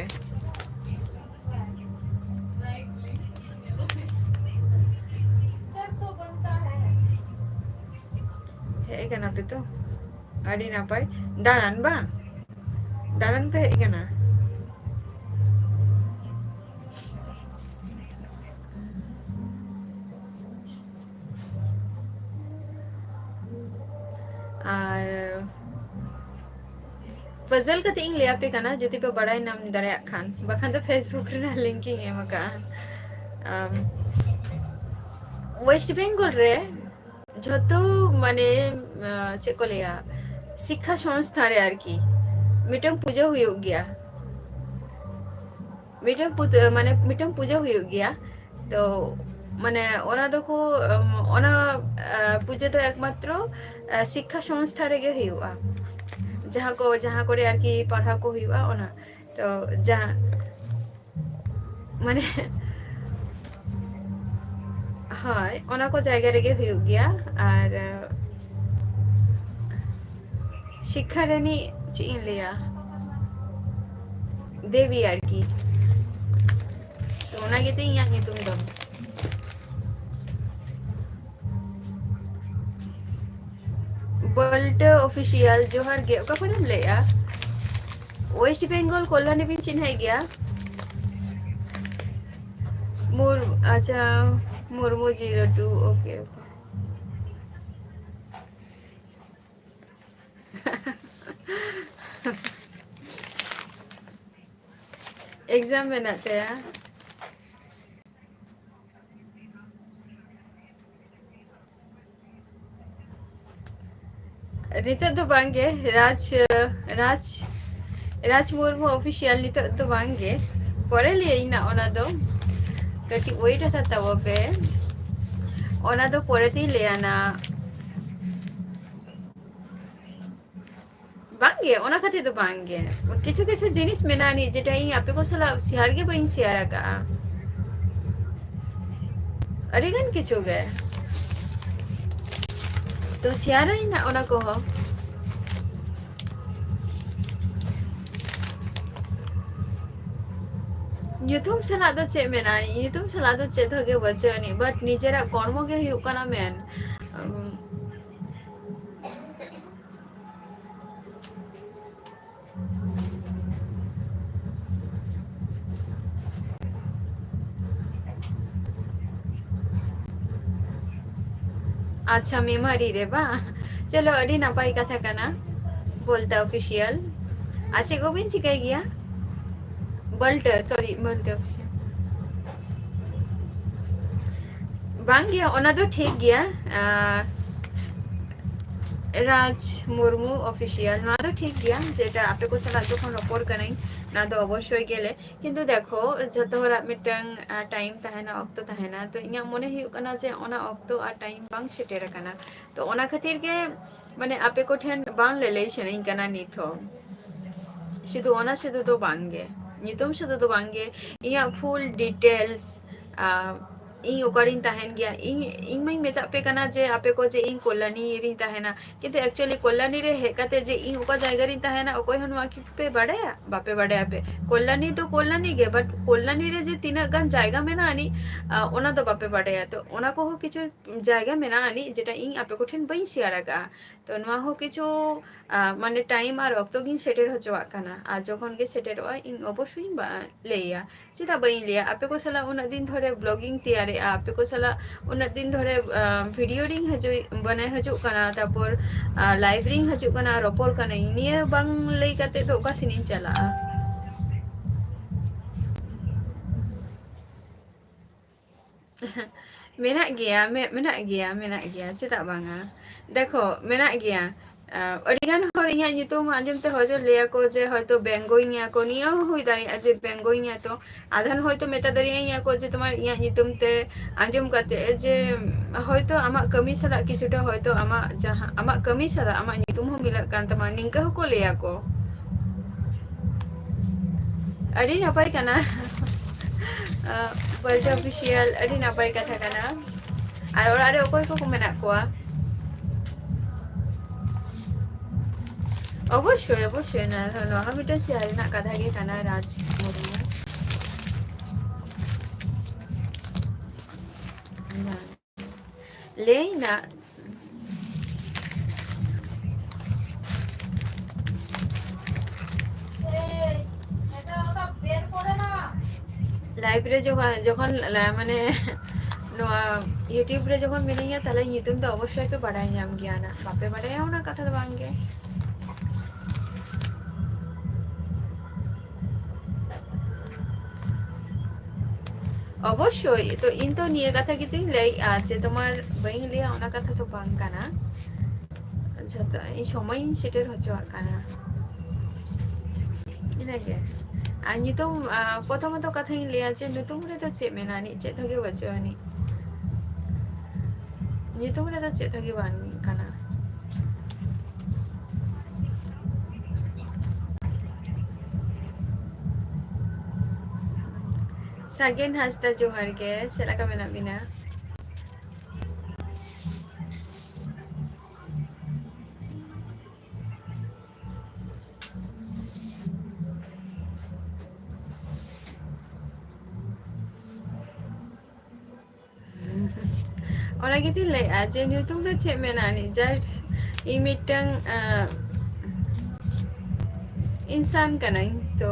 ᱦᱮᱡ ᱟᱠᱟᱱᱟ ᱯᱮ ᱛᱚ? ᱟᱹᱰᱤ ᱱᱟᱯᱟᱭ᱾ ᱫᱟᱬᱟᱱ ᱵᱟᱝ? ᱫᱟᱬᱟᱱ ᱯᱮ ᱦᱮᱡ ᱟᱠᱟᱱᱟ? ᱟᱨ puzzle ᱠᱟᱛᱮ ᱤᱧ ᱞᱟᱹᱭ ᱟᱯᱮ ᱠᱟᱱᱟ, ᱡᱩᱫᱤ ᱯᱮ ᱵᱟᱲᱟᱭ ᱧᱟᱢ ᱫᱟᱲᱮᱭᱟᱜ ᱠᱷᱟᱱ, ᱵᱟᱠᱷᱟᱱ ᱫᱚ Facebook ᱨᱮᱱᱟᱜ link ᱤᱧ ᱮᱢ ᱟᱠᱟᱜᱼᱟ᱾ ᱟᱢ, West Bengal ᱨᱮ ᱡᱷᱚᱛᱚ, ᱢᱟᱱᱮ, ᱟᱸ, ᱪᱮᱫ ᱠᱚ ᱞᱟᱹᱭᱟ, ᱥᱤᱠᱠᱷᱟ ᱥᱚᱝᱥᱛᱷᱟ ᱨᱮ ᱟᱨᱠᱤ ᱢᱤᱫᱴᱟᱝ ᱯᱩᱡᱟᱹ ᱦᱩᱭᱩᱜ ᱜᱮᱭᱟ᱾ ᱢᱤᱫᱴᱟᱝ ᱯᱩᱛ-, ᱢᱟᱱᱮ, ᱢᱤᱫᱴᱟᱝ ᱯᱩᱡᱟᱹ ᱦᱩᱭᱩᱜ ᱜᱮᱭᱟ᱾ ᱛᱚ, ᱢᱟᱱᱮ, ᱚᱱᱟ ᱫᱚᱠᱚ, ᱚᱱᱟ, ᱟᱸ, ᱯᱩᱡᱟᱹ ᱫᱚ ᱮᱠᱢᱟᱛᱨᱚ, ᱟᱸ, ᱥᱤᱠᱠᱷᱟ ᱥᱚᱝᱥᱛᱷᱟ ᱨᱮᱜᱮ ᱦᱩᱭᱩᱜᱼᱟ, ᱡᱟᱦᱟᱸ ᱠᱚ, ᱡᱟᱦᱟᱸ ᱠᱚᱨᱮ ᱟᱨᱠᱤ ᱯᱟᱲᱦᱟᱣ ᱠᱚ ᱦᱩᱭᱩᱜᱼᱟ, ᱚᱱᱟ᱾ ᱛᱚ, ᱡᱟᱦᱟᱸ, ᱢᱟᱱᱮ, ᱦᱳᱭ, ᱚᱱᱟ ᱠᱚ ᱡᱟᱭᱜᱟ ᱨᱮᱜᱮ ᱦᱩᱭᱩᱜ ᱜᱮᱭᱟ᱾ ᱟᱨ, ᱟᱸ, ᱥᱤᱠᱠᱷᱟ ᱨᱤᱱᱤᱡ ᱪᱮᱫ ᱤᱧ ᱞᱟᱹᱭᱟ, ᱫᱮᱵᱤ ᱟᱨᱠᱤ᱾ ᱛᱚ, ᱚᱱᱟ ᱜᱮᱛᱤᱧ ᱤᱧᱟᱹᱜ ᱧᱩᱛᱩᱢ ᱫᱚ᱾ ᱵᱚᱞᱴᱟᱹ Official, ᱡᱚᱦᱟᱨ ᱜᱮ᱾ ᱚᱠᱟ ᱠᱷᱚᱱᱮᱢ ᱞᱟᱹᱭᱮᱜᱼᱟ? West Bengal, ᱠᱚᱞᱞᱟᱱᱤ ᱵᱤᱱ ᱪᱤᱱᱦᱟᱹᱭ ᱜᱮᱭᱟ? ᱢᱩᱨ-, ᱟᱪᱪᱷᱟ, Murmu zero two, okay, okay. Exam ᱢᱮᱱᱟᱜ ᱛᱟᱭᱟ᱾ ᱱᱤᱛᱚᱜ ᱫᱚ ᱵᱟᱝᱜᱮ, ᱨᱟᱡᱽ, ᱨᱟᱡᱽ, ᱨᱟᱡᱽ ᱢᱩᱨᱢᱩ Official ᱱᱤᱛᱚᱜ ᱫᱚ ᱵᱟᱝᱜᱮ, ᱯᱚᱨᱮ ᱞᱟᱹᱭᱟᱹᱧ ᱱᱟ ᱚᱱᱟ ᱫᱚ, ᱠᱟᱹᱴᱤᱡ wait ᱦᱟᱛᱟᱲ ᱛᱟᱵᱚ ᱯᱮ, ᱚᱱᱟ ᱫᱚ ᱯᱚᱨᱮ ᱛᱤᱧ ᱞᱟᱹᱭᱟ ᱱᱟ᱾ ᱵᱟᱝᱜᱮ, ᱚᱱᱟ ᱠᱷᱟᱹᱛᱤᱨ ᱫᱚ ᱵᱟᱝᱜᱮ᱾ ᱠᱤᱪᱷᱩ ᱠᱤᱪᱷᱩ ᱡᱤᱱᱤᱥ ᱢᱮᱱᱟᱜᱼᱟ ᱱᱤᱡ, ᱡᱮᱴᱟ ᱤᱧ ᱟᱯᱮ ᱠᱚ ᱥᱟᱞᱟᱜ share ᱜᱮ ᱵᱟᱹᱧ share ᱟᱠᱟᱜᱼᱟ᱾ ᱟᱹᱰᱤ ᱜᱟᱱ ᱠᱤᱪᱷᱩ ᱜᱮ᱾ ᱛᱚ ᱥᱮᱭᱟᱨᱟᱹᱧ ᱱᱟᱜ ᱚᱱᱟ ᱠᱚᱦᱚᱸ᱾ ᱧᱩᱛᱩᱢ ᱥᱟᱞᱟᱜ ᱫᱚ ᱪᱮᱫ ᱢᱮᱱᱟᱜᱼᱟ? ᱧᱩᱛᱩᱢ ᱥᱟᱞᱟᱜ ᱫᱚ ᱪᱮᱫ ᱦᱚᱸ ᱜᱮ ᱵᱟᱹᱪᱩᱜ ᱟᱹᱱᱤᱡ, but ᱱᱤᱡᱮᱨᱟᱜ ᱠᱚᱨᱢᱚ ᱜᱮ ᱦᱩᱭᱩᱜ ᱠᱟᱱᱟ ᱢᱮᱱ᱾ ᱩᱢ, ᱟᱪᱪᱷᱟ, memory ᱨᱮ ᱵᱟᱝ? ᱪᱚᱞᱚ, ᱟᱹᱰᱤ ᱱᱟᱯᱟᱭ ᱠᱟᱛᱷᱟ ᱠᱟᱱᱟ᱾ ᱵᱚᱞᱴᱟ ᱚᱯᱷᱤᱥᱤᱭᱟᱞ, ᱟᱨ ᱪᱮᱫ ᱠᱚᱵᱤᱱ ᱪᱤᱠᱟᱹᱭ ᱜᱮᱭᱟ? ᱵᱚᱞᱴᱟ, sorry, ᱵᱚᱞᱴᱟ ᱚᱯᱷᱤᱥᱤᱭᱟᱞ᱾ ᱵᱟᱝ ᱜᱮ, ᱚᱱᱟ ᱫᱚ ᱴᱷᱤᱠ ᱜᱮᱭᱟ᱾ ᱟᱸ, ᱨᱟᱡᱽ ᱢᱩᱨᱢᱩ ᱚᱯᱷᱤᱥᱤᱭᱟᱞ, ᱱᱚᱣᱟ ᱫᱚ ᱴᱷᱤᱠ ᱜᱮᱭᱟ, ᱡᱮᱴᱟ ᱟᱯᱮ ᱠᱚ ᱥᱟᱞᱟᱜ ᱡᱚᱠᱷᱚᱱ ᱨᱚᱯᱚᱲ ᱠᱟᱹᱱᱟᱹᱧ, ᱱᱚᱣᱟ ᱫᱚ ᱚᱵᱚᱥᱥᱳᱭ ᱜᱮᱞᱮ, ᱠᱤᱱᱛᱩ ᱫᱮᱠᱷᱚ, ᱡᱷᱚᱛᱚ ᱦᱚᱲᱟᱜ ᱢᱤᱫᱴᱟᱝ, ᱟᱸ, time ᱛᱟᱦᱮᱱᱟ, ᱚᱠᱛᱚ ᱛᱟᱦᱮᱱᱟ᱾ ᱛᱚ ᱤᱧᱟᱹᱜ ᱢᱚᱱᱮ ᱦᱩᱭᱩᱜ ᱠᱟᱱᱟ ᱡᱮ ᱚᱱᱟ ᱚᱠᱛᱚ ᱟᱨ time ᱵᱟᱝ ᱥᱮᱴᱮᱨ ᱟᱠᱟᱱᱟ᱾ ᱛᱚ ᱚᱱᱟ ᱠᱷᱟᱹᱛᱤᱨ ᱜᱮ, ᱢᱟᱱᱮ, ᱟᱯᱮ ᱠᱚᱴᱷᱮᱱ ᱵᱟᱝ ᱞᱟᱹᱞᱟᱹᱭ ᱥᱟᱱᱟᱧ ᱠᱟᱱᱟ ᱱᱤᱛ ᱦᱚᱸ᱾ ᱥᱩᱫᱷᱩ ᱚᱱᱟ ᱥᱩᱫᱷᱩ ᱫᱚ ᱵᱟᱝ ᱜᱮ, ᱧᱩᱛᱩᱢ ᱥᱩᱫᱷᱩ ᱫᱚ ᱵᱟᱝ ᱜᱮ, ᱤᱧᱟᱹᱜ full details, ᱟᱸ, ᱤᱧ ᱚᱠᱟᱨᱤᱧ ᱛᱟᱦᱮᱱ ᱜᱮᱭᱟ, ᱤᱧ, ᱤᱧ ᱢᱟᱧ ᱢᱮᱛᱟᱜ ᱯᱮ ᱠᱟᱱᱟ ᱡᱮ ᱟᱯᱮ ᱠᱚ ᱡᱮ ᱤᱧ ᱠᱚᱞᱞᱟᱱᱤ ᱨᱤᱧ ᱛᱟᱦᱮᱱᱟ, ᱠᱤᱱᱛᱩ actually ᱠᱚᱞᱞᱟᱱᱤ ᱨᱮ ᱦᱮᱡ ᱠᱟᱛᱮ ᱡᱮ ᱤᱧ ᱚᱠᱟ ᱡᱟᱭᱜᱟ ᱨᱤᱧ ᱛᱟᱦᱮᱱᱟ, ᱚᱠᱚᱭ ᱦᱚᱸ ᱱᱚᱣᱟ ᱠᱤ ᱯᱮ ᱵᱟᱰᱟᱭᱟ? ᱵᱟᱯᱮ ᱵᱟᱰᱟᱭᱟ ᱯᱮ᱾ ᱠᱚᱞᱞᱟᱱᱤ ᱫᱚ ᱠᱚᱞᱞᱟᱱᱤ ᱜᱮ, but ᱠᱚᱞᱞᱟᱱᱤ ᱨᱮ ᱡᱮ ᱛᱤᱱᱟᱹᱜ ᱜᱟᱱ ᱡᱟᱭᱜᱟ ᱢᱮᱱᱟᱜᱼᱟ ᱟᱹᱱᱤᱡ, ᱟᱸ, ᱚᱱᱟ ᱫᱚ ᱵᱟᱯᱮ ᱵᱟᱰᱟᱭᱟ᱾ ᱛᱚ ᱚᱱᱟ ᱠᱚᱦᱚᱸ ᱠᱤᱪᱷᱩ ᱡᱟᱭᱜᱟ ᱢᱮᱱᱟᱜᱼᱟ ᱟᱹᱱᱤᱡ, ᱡᱮᱴᱟ ᱤᱧ ᱟᱯᱮ ᱠᱚᱴᱷᱮᱱ ᱵᱟᱹᱧ share ᱟᱠᱟᱫᱼᱟ᱾ ᱛᱚ ᱱᱚᱣᱟ ᱦᱚᱸ ᱠᱤᱪᱷᱩ, ᱟᱸ, ᱢᱟᱱᱮ time ᱟᱨ ᱚᱠᱛᱚ ᱜᱤᱧ ᱥᱮᱴᱮᱨ ᱦᱚᱪᱚᱣᱟᱜ ᱠᱟᱱᱟ, ᱟᱨ ᱡᱚᱠᱷᱚᱱ ᱜᱮ ᱥᱮᱴᱮᱨᱚᱜᱼᱟ, ᱤᱧ ᱚᱵᱚᱥᱥᱳᱭᱤᱧ ᱵᱟ-, ᱞᱟᱹᱭᱟ᱾ ᱪᱮᱫᱟᱜ ᱵᱟᱹᱧ ᱞᱟᱹᱭᱟ? ᱟᱯᱮ ᱠᱚ ᱥᱟᱞᱟᱜ ᱩᱱᱟᱹᱜ ᱫᱤᱱ ᱫᱷᱚᱨᱮ vlogging ᱛᱮᱭᱟᱨᱮᱜᱼᱟ, ᱟᱯᱮ ᱠᱚ ᱥᱟᱞᱟᱜ ᱩᱱᱟᱹᱜ ᱫᱤᱱ ᱫᱷᱚᱨᱮ, ᱟᱸ, video ᱨᱤᱧ ᱦᱤᱡᱩᱜ, ᱢᱟᱱᱮ ᱦᱤᱡᱩᱜ ᱠᱟᱱᱟ, ᱛᱟᱨᱯᱚᱨ, ᱟᱸ, live ᱨᱤᱧ ᱦᱤᱡᱩᱜ ᱠᱟᱱᱟ, ᱨᱚᱯᱚᱲ ᱠᱟᱹᱱᱟᱹᱧ, ᱱᱤᱭᱟᱹ ᱵᱟᱝ ᱞᱟᱹᱭ ᱠᱟᱛᱮ ᱫᱚ ᱚᱠᱟ ᱥᱮᱱ ᱤᱧ ᱪᱟᱞᱟᱜᱼᱟ? ᱢᱮᱱᱟᱜ ᱜᱮᱭᱟ, ᱢᱮ-, ᱢᱮᱱᱟᱜ ᱜᱮᱭᱟ, ᱢᱮᱱᱟᱜ ᱜᱮᱭᱟ, ᱪᱮᱫᱟᱜ ᱵᱟᱝᱟ? ᱫᱮᱠᱷᱚ, ᱢᱮᱱᱟᱜ ᱜᱮᱭᱟ᱾ ᱟᱸ, ᱟᱹᱰᱤᱜᱟᱱ ᱦᱚᱲ ᱤᱧᱟᱹᱜ ᱧᱩᱛᱩᱢ ᱟᱸᱡᱚᱢ ᱛᱮ ᱦᱚᱭᱛᱳ ᱞᱟᱹᱭᱟᱠᱚ ᱡᱮ ᱦᱚᱭᱛᱳ ᱵᱮᱝᱜᱚᱭᱤᱧᱟ ᱠᱚ, ᱱᱤᱭᱟᱹ ᱦᱚᱸ ᱦᱩᱭ ᱫᱟᱲᱮᱭᱟᱜᱼᱟ ᱡᱮ ᱵᱮᱝᱜᱚᱭᱤᱧᱟ ᱛᱚ᱾ ᱟᱫᱷᱟᱱ ᱦᱚᱭᱛᱳ ᱢᱮᱛᱟ ᱫᱟᱲᱮᱭᱟᱹᱧᱟ ᱠᱚ ᱡᱮ ᱛᱳᱢᱟᱨ ᱤᱧᱟᱹᱜ ᱧᱩᱛᱩᱢ ᱛᱮ ᱟᱸᱡᱚᱢ ᱠᱟᱛᱮ ᱡᱮ ᱦᱚᱭᱛᱳ ᱟᱢᱟᱜ ᱠᱟᱹᱢᱤ ᱥᱟᱞᱟᱜ ᱠᱤᱪᱷᱩᱴᱟ ᱦᱚᱭᱛᱳ ᱟᱢᱟᱜ ᱡᱟᱦᱟᱸ, ᱟᱢᱟᱜ ᱠᱟᱹᱢᱤ ᱥᱟᱞᱟᱜ ᱟᱢᱟᱜ ᱧᱩᱛᱩᱢ ᱦᱚᱸ ᱢᱤᱞᱟᱹᱜ ᱠᱟᱱ ᱛᱟᱢᱟ, ᱱᱤᱝᱠᱟᱹ ᱦᱚᱸᱠᱚ ᱞᱟᱹᱭᱟᱠᱚ᱾ ᱟᱹᱰᱤ ᱱᱟᱯᱟᱭ ᱠᱟᱱᱟ᱾ ᱵᱟᱞᱴᱟ ᱚᱯᱷᱤᱥᱤᱭᱟᱞ, ᱟᱹᱰᱤ ᱱᱟᱯᱟᱭ ᱠᱟᱛᱷᱟ ᱠᱟᱱᱟ᱾ ᱟᱨ ᱚᱲᱟᱜ ᱨᱮ ᱚᱠᱚᱭ ᱠᱚᱠᱚ ᱢᱮᱱᱟᱜ ᱠᱚᱣᱟ? ᱚᱵᱚᱥᱥᱳᱭ, ᱚᱵᱚᱥᱥᱳᱭ, ᱱᱚᱣᱟ, ᱱᱚᱣᱟ ᱦᱚᱸ ᱢᱤᱫᱴᱮᱱ ᱥᱮᱭᱟᱨ ᱨᱮᱱᱟᱜ ᱠᱟᱛᱷᱟ ᱜᱮ ᱠᱟᱱᱟ, ᱨᱟᱡᱽ ᱢᱩᱨᱢᱩ᱾ ᱞᱟᱹᱭ ᱱᱟ᱾ ᱞᱟᱭᱤᱵᱷ ᱨᱮ ᱡᱚᱠᱷᱚᱱ, ᱡᱚᱠᱷᱚᱱ ᱞᱟ-, ᱢᱟᱱᱮ ᱱᱚᱣᱟ YouTube ᱨᱮ ᱡᱚᱠᱷᱚᱱ ᱢᱤᱱᱟᱹᱧᱟ, ᱛᱟᱦᱞᱮ ᱧᱩᱛᱩᱢ ᱫᱚ ᱚᱵᱚᱥᱥᱳᱭ ᱯᱮ ᱵᱟᱲᱟᱭ ᱧᱟᱢ ᱜᱮᱭᱟ ᱱᱟᱜ᱾ ᱵᱟᱯᱮ ᱵᱟᱲᱟᱭᱟ ᱚᱱᱟ ᱠᱟᱛᱷᱟ ᱫᱚ ᱵᱟᱝ ᱜᱮ᱾ ᱚᱵᱚᱥᱥᱳᱭ, ᱛᱚ ᱤᱧ ᱛᱚ ᱱᱤᱭᱟᱹ ᱠᱟᱛᱷᱟ ᱜᱮᱛᱚᱧ ᱞᱟᱹᱭᱮᱜᱼᱟ ᱡᱮ ᱛᱳᱢᱟᱨ ᱵᱟᱹᱧ ᱞᱟᱹᱭᱟ ᱚᱱᱟ ᱠᱟᱛᱷᱟ ᱫᱚ ᱵᱟᱝ ᱠᱟᱱᱟ᱾ ᱡᱷᱚᱛᱚ ᱤᱧ ᱥᱚᱢᱚᱭᱤᱧ ᱥᱮᱴᱮᱨ ᱦᱚᱪᱚᱣᱟᱜ ᱠᱟᱱᱟ, ᱤᱱᱟᱹᱜᱮ᱾ ᱟᱨ ᱧᱩᱛᱩᱢ, ᱟ, ᱯᱨᱚᱛᱷᱚᱢᱚᱛᱚ ᱠᱟᱛᱷᱟᱧ ᱞᱟᱹᱭᱟ ᱡᱮ ᱧᱩᱛᱩᱢ ᱨᱮᱫᱚ ᱪᱮᱫ ᱢᱮᱱᱟᱜᱼᱟ? ᱟᱹᱱᱤᱡ ᱪᱮᱫ ᱦᱚᱸ ᱜᱮ ᱵᱟᱹᱪᱩᱜ ᱟᱹᱱᱤᱡ᱾ ᱧᱩᱛᱩᱢ ᱨᱮᱫᱚ ᱪᱮᱫ ᱦᱚᱸ ᱜᱮ ᱵᱟᱝ ᱠᱟᱱᱟ᱾ ᱥᱟᱜᱮᱱ ᱦᱟᱸᱥᱫᱟ, ᱡᱚᱦᱟᱨ ᱜᱮ, ᱪᱮᱫ ᱞᱮᱠᱟ ᱢᱮᱱᱟᱜ ᱵᱤᱱᱟ? ᱚᱱᱟ ᱜᱮᱛᱚᱧ ᱞᱟᱹᱭᱮᱫᱼᱟ ᱡᱮ ᱧᱩᱛᱩᱢ ᱨᱮ ᱪᱮᱫ ᱢᱮᱱᱟᱜᱼᱟ ᱟᱹᱱᱤᱡ, just ᱤᱧ ᱢᱤᱫᱴᱟᱝ, ᱟᱸ, ᱤᱱᱥᱟᱱ ᱠᱟᱹᱱᱟᱹᱧ, ᱛᱚ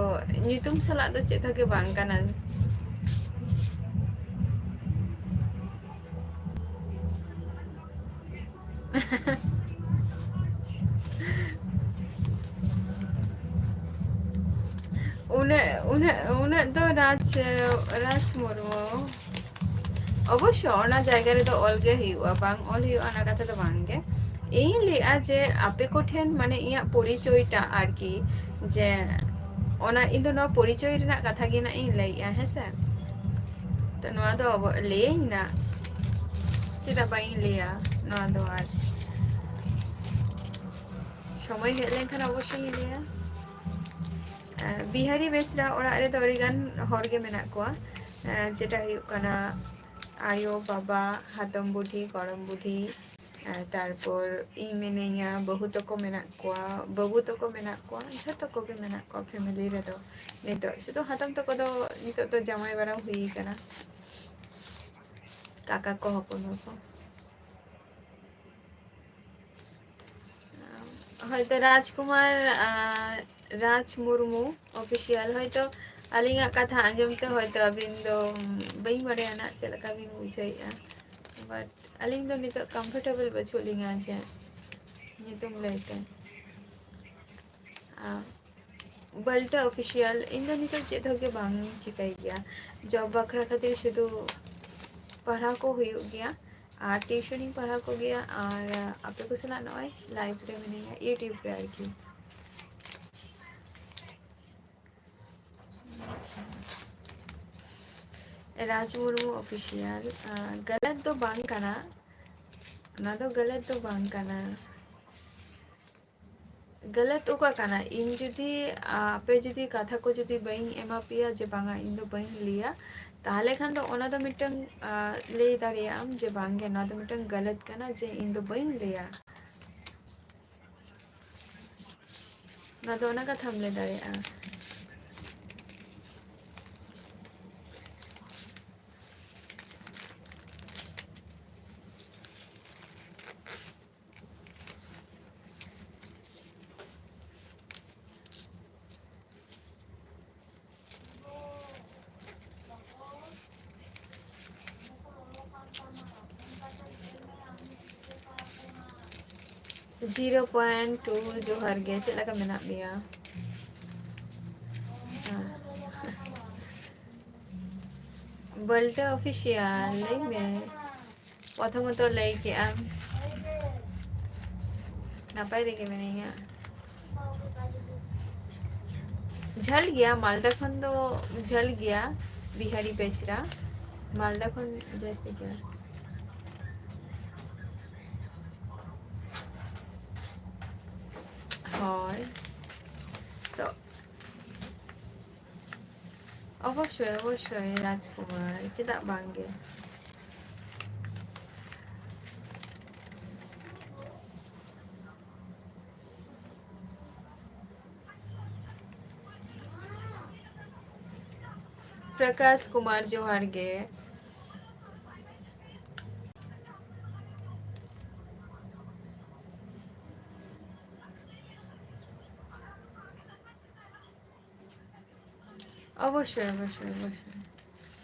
ᱧᱩᱛᱩᱢ ᱥᱟᱞᱟᱜ ᱫᱚ ᱪᱮᱫ ᱦᱚᱸ ᱜᱮ ᱵᱟᱝ ᱠᱟᱱᱟ᱾ ᱩᱱᱟᱹᱜ, ᱩᱱᱟᱹᱜ, ᱩᱱᱟᱹᱜ ᱫᱚ ᱨᱟᱡᱽ, ᱨᱟᱡᱽ ᱢᱩᱨᱢᱩ᱾ ᱚᱵᱚᱥᱥᱚ ᱚᱱᱟ ᱡᱟᱭᱜᱟ ᱨᱮᱫᱚ ᱚᱞ ᱜᱮ ᱦᱩᱭᱩᱜᱼᱟ, ᱵᱟᱝ ᱚᱞ ᱦᱩᱭᱩᱜᱼᱟ ᱚᱱᱟ ᱠᱟᱛᱷᱟ ᱫᱚ ᱵᱟᱝ ᱜᱮ᱾ ᱤᱧ ᱞᱟᱹᱭᱮᱫᱼᱟ ᱡᱮ ᱟᱯᱮ ᱠᱚᱴᱷᱮᱱ, ᱢᱟᱱᱮ, ᱤᱧᱟᱹᱜ ᱯᱚᱨᱤᱪᱚᱭᱴᱟ ᱟᱨᱠᱤ, ᱡᱮ ᱚᱱᱟ, ᱤᱧ ᱫᱚ ᱱᱚᱣᱟ ᱯᱚᱨᱤᱪᱚᱭ ᱨᱮᱱᱟᱜ ᱠᱟᱛᱷᱟ ᱜᱮ ᱱᱟᱜ ᱤᱧ ᱞᱟᱹᱭᱮᱫᱼᱟ, ᱦᱮᱸ ᱥᱮ? ᱛᱚ ᱱᱚᱣᱟ ᱫᱚ ᱟᱵᱚ ᱞᱟᱹᱭᱟᱹᱧ ᱱᱟᱜ, ᱪᱮᱫᱟᱜ ᱵᱟᱹᱧ ᱞᱟᱹᱭᱟ ᱱᱚᱣᱟ ᱫᱚ? ᱟᱨ ᱥᱚᱢᱚᱭ ᱦᱮᱡ ᱞᱮᱱᱠᱷᱟᱱ ᱚᱵᱚᱥᱥᱳᱭ ᱤᱧ ᱞᱟᱹᱭᱟ᱾ ᱵᱤᱦᱟᱨᱤ ᱵᱮᱥᱨᱟ ᱚᱲᱟᱜ ᱨᱮᱫᱚ ᱟᱹᱰᱤ ᱜᱟᱱ ᱦᱚᱲ ᱜᱮ ᱢᱮᱱᱟᱜ ᱠᱚᱣᱟ, ᱡᱮᱴᱟ ᱦᱩᱭᱩᱜ ᱠᱟᱱᱟ ᱟᱭᱳ, ᱵᱟᱵᱟ, ᱦᱟᱛᱚᱢ ᱵᱩᱰᱷᱤ, ᱜᱚᱲᱚᱢ ᱵᱩᱰᱷᱤ, ᱛᱟᱨᱯᱚᱨ ᱤᱧ ᱢᱤᱱᱟᱹᱧᱟ, ᱵᱟᱹᱦᱩ ᱛᱟᱠᱚ ᱢᱮᱱᱟᱜ ᱠᱚᱣᱟ, ᱵᱟᱹᱵᱩ ᱛᱟᱠᱚ ᱢᱮᱱᱟᱜ ᱠᱚᱣᱟ, ᱡᱷᱚᱛᱚ ᱠᱚᱜᱮ ᱢᱮᱱᱟᱜ ᱠᱚᱣᱟ ᱯᱷᱮᱢᱮᱞᱤ ᱨᱮᱫᱚ᱾ ᱱᱤᱛᱚᱜ ᱥᱩᱫᱷᱩ ᱦᱟᱛᱚᱢ ᱛᱟᱠᱚ ᱫᱚ ᱱᱤᱛᱚᱜ ᱫᱚ ᱡᱟᱶᱟᱭ ᱵᱟᱲᱟ ᱦᱩᱭ ᱠᱟᱱᱟ, ᱠᱟᱠᱟ ᱠᱚ ᱦᱚᱯᱚᱱ ᱦᱚᱯᱚᱱ᱾ ᱦᱚᱭᱛᱚ ᱨᱟᱡᱽᱠᱩᱢᱟᱨ, ᱟᱨ, ᱨᱟᱡᱽ ᱢᱩᱨᱢᱩ ᱚᱯᱷᱤᱥᱤᱭᱟᱞ, ᱦᱚᱭᱛᱚ ᱟᱹᱞᱤᱧᱟᱜ ᱠᱟᱛᱷᱟ ᱟᱸᱡᱚᱢ ᱛᱮ ᱦᱚᱭᱛᱚ ᱟᱹᱵᱤᱱ ᱫᱚ, ᱵᱟᱹᱧ ᱵᱟᱲᱟᱭᱟ ᱱᱟᱜ ᱪᱮᱫ ᱞᱮᱠᱟ ᱵᱤᱱ ᱵᱩᱡᱷᱟᱹᱣᱮᱫᱼᱟ, but ᱟᱹᱞᱤᱧ ᱫᱚ ᱱᱤᱛᱚᱜ ᱠᱚᱢᱯᱷᱚᱨᱴᱮᱵᱚᱞ ᱵᱟᱹᱪᱩᱜ ᱞᱤᱧᱟ ᱡᱮ ᱧᱩᱛᱩᱢ ᱞᱟᱹᱭᱛᱮ᱾ ᱵᱟᱞᱴᱟ ᱚᱯᱷᱤᱥᱤᱭᱟᱞ, ᱤᱧ ᱫᱚ ᱱᱤᱛᱚᱜ ᱪᱮᱫ ᱦᱚᱸ ᱜᱮ ᱵᱟᱝ ᱪᱤᱠᱟᱹᱭ ᱜᱮᱭᱟ᱾ ᱡᱚᱵ ᱵᱟᱠᱷᱨᱟ ᱠᱷᱟᱹᱛᱤᱨ ᱥᱩᱫᱷᱩ ᱯᱟᱲᱦᱟᱣ ᱠᱚ ᱦᱩᱭᱩᱜ ᱜᱮᱭᱟ, ᱟᱨ ᱴᱤᱭᱩᱥᱚᱱᱤᱧ ᱯᱟᱲᱦᱟᱣ ᱠᱚᱜᱮᱭᱟ, ᱟᱨ ᱟᱯᱮ ᱠᱚ ᱥᱟᱞᱟᱜ ᱱᱚᱜᱼᱚᱭ ᱞᱟᱭᱤᱵᱷ ᱨᱮ ᱢᱤᱱᱟᱹᱧᱟ, ᱤᱭᱩᱴᱤᱭᱩᱵᱽ ᱨᱮ ᱟᱨᱠᱤ᱾ ᱨᱟᱡᱽ ᱢᱩᱨᱢᱩ ᱚᱯᱷᱤᱥᱤᱭᱟᱞ, ᱜᱟᱞᱟᱛ ᱫᱚ ᱵᱟᱝ ᱠᱟᱱᱟ, ᱚᱱᱟ ᱫᱚ ᱜᱟᱞᱟᱛ ᱫᱚ ᱵᱟᱝ ᱠᱟᱱᱟ᱾ ᱜᱟᱞᱟᱛ ᱚᱠᱟ ᱠᱟᱱᱟ? ᱤᱧ ᱡᱩᱫᱤ, ᱟᱯᱮ ᱡᱩᱫᱤ ᱠᱟᱛᱷᱟ ᱠᱚ ᱡᱩᱫᱤ ᱵᱟᱹᱧ ᱮᱢᱟ ᱯᱮᱭᱟ ᱡᱮ ᱵᱟᱝᱟ ᱤᱧ ᱫᱚ ᱵᱟᱹᱧ ᱞᱟᱹᱭᱟ, ᱛᱟᱦᱚᱞᱮ ᱠᱷᱟᱱ ᱫᱚ ᱚᱱᱟ ᱫᱚ ᱢᱤᱫᱴᱟᱝ, ᱟ, ᱞᱟᱹᱭ ᱫᱟᱲᱮᱭᱟᱜ ᱟᱢ ᱡᱮ ᱵᱟᱝᱜᱮ ᱱᱚᱣᱟ ᱫᱚ ᱢᱤᱫᱴᱟᱝ ᱜᱟᱞᱟᱛ ᱠᱟᱱᱟ ᱡᱮ ᱤᱧ ᱫᱚ ᱵᱟᱹᱧ ᱞᱟᱹᱭᱟ᱾ ᱱᱚᱣᱟ ᱫᱚ ᱚᱱᱟ ᱠᱟᱛᱷᱟᱢ ᱞᱟᱹᱭ ᱫᱟᱲᱮᱭᱟᱜᱼᱟ᱾ Zero point two, ᱡᱚᱦᱟᱨ ᱜᱮ, ᱪᱮᱫ ᱞᱮᱠᱟ ᱢᱮᱱᱟᱜ ᱢᱮᱭᱟ? ᱵᱟᱞᱴᱟ ᱚᱯᱷᱤᱥᱤᱭᱟᱞ, ᱞᱟᱹᱭ ᱢᱮ᱾ ᱯᱨᱚᱛᱷᱚᱢᱚᱛᱚ ᱞᱟᱹᱭ ᱠᱮᱜᱼᱟᱢ, ᱱᱟᱯᱟᱭ ᱨᱮᱜᱮ ᱢᱤᱱᱟᱹᱧᱟ᱾ ᱡᱷᱟᱹᱞ ᱜᱮᱭᱟ, ᱢᱟᱞᱫᱟ ᱠᱷᱚᱱ ᱫᱚ ᱡᱷᱟᱹᱞ ᱜᱮᱭᱟ, ᱵᱤᱦᱟᱨᱤ ᱵᱮᱥᱨᱟ ᱢᱟᱞᱫᱟ ᱠᱷᱚᱱ ᱡᱟᱹᱥᱛᱤ ᱜᱮᱭᱟ᱾ ᱦᱳᱭ, ᱛᱚ ᱚᱵᱚᱥᱥᱳᱭ, ᱚᱵᱚᱥᱥᱳᱭ ᱨᱟᱡᱽᱠᱩᱢᱟᱨ, ᱪᱮᱫᱟᱜ ᱵᱟᱝ ᱜᱮ? ᱯᱨᱚᱠᱟᱥ ᱠᱩᱢᱟᱨ, ᱡᱚᱦᱟᱨ ᱜᱮ᱾ ᱚᱵᱚᱥᱥᱳᱭ, ᱚᱵᱚᱥᱥᱳᱭ, ᱚᱵᱚᱥᱥᱳᱭ᱾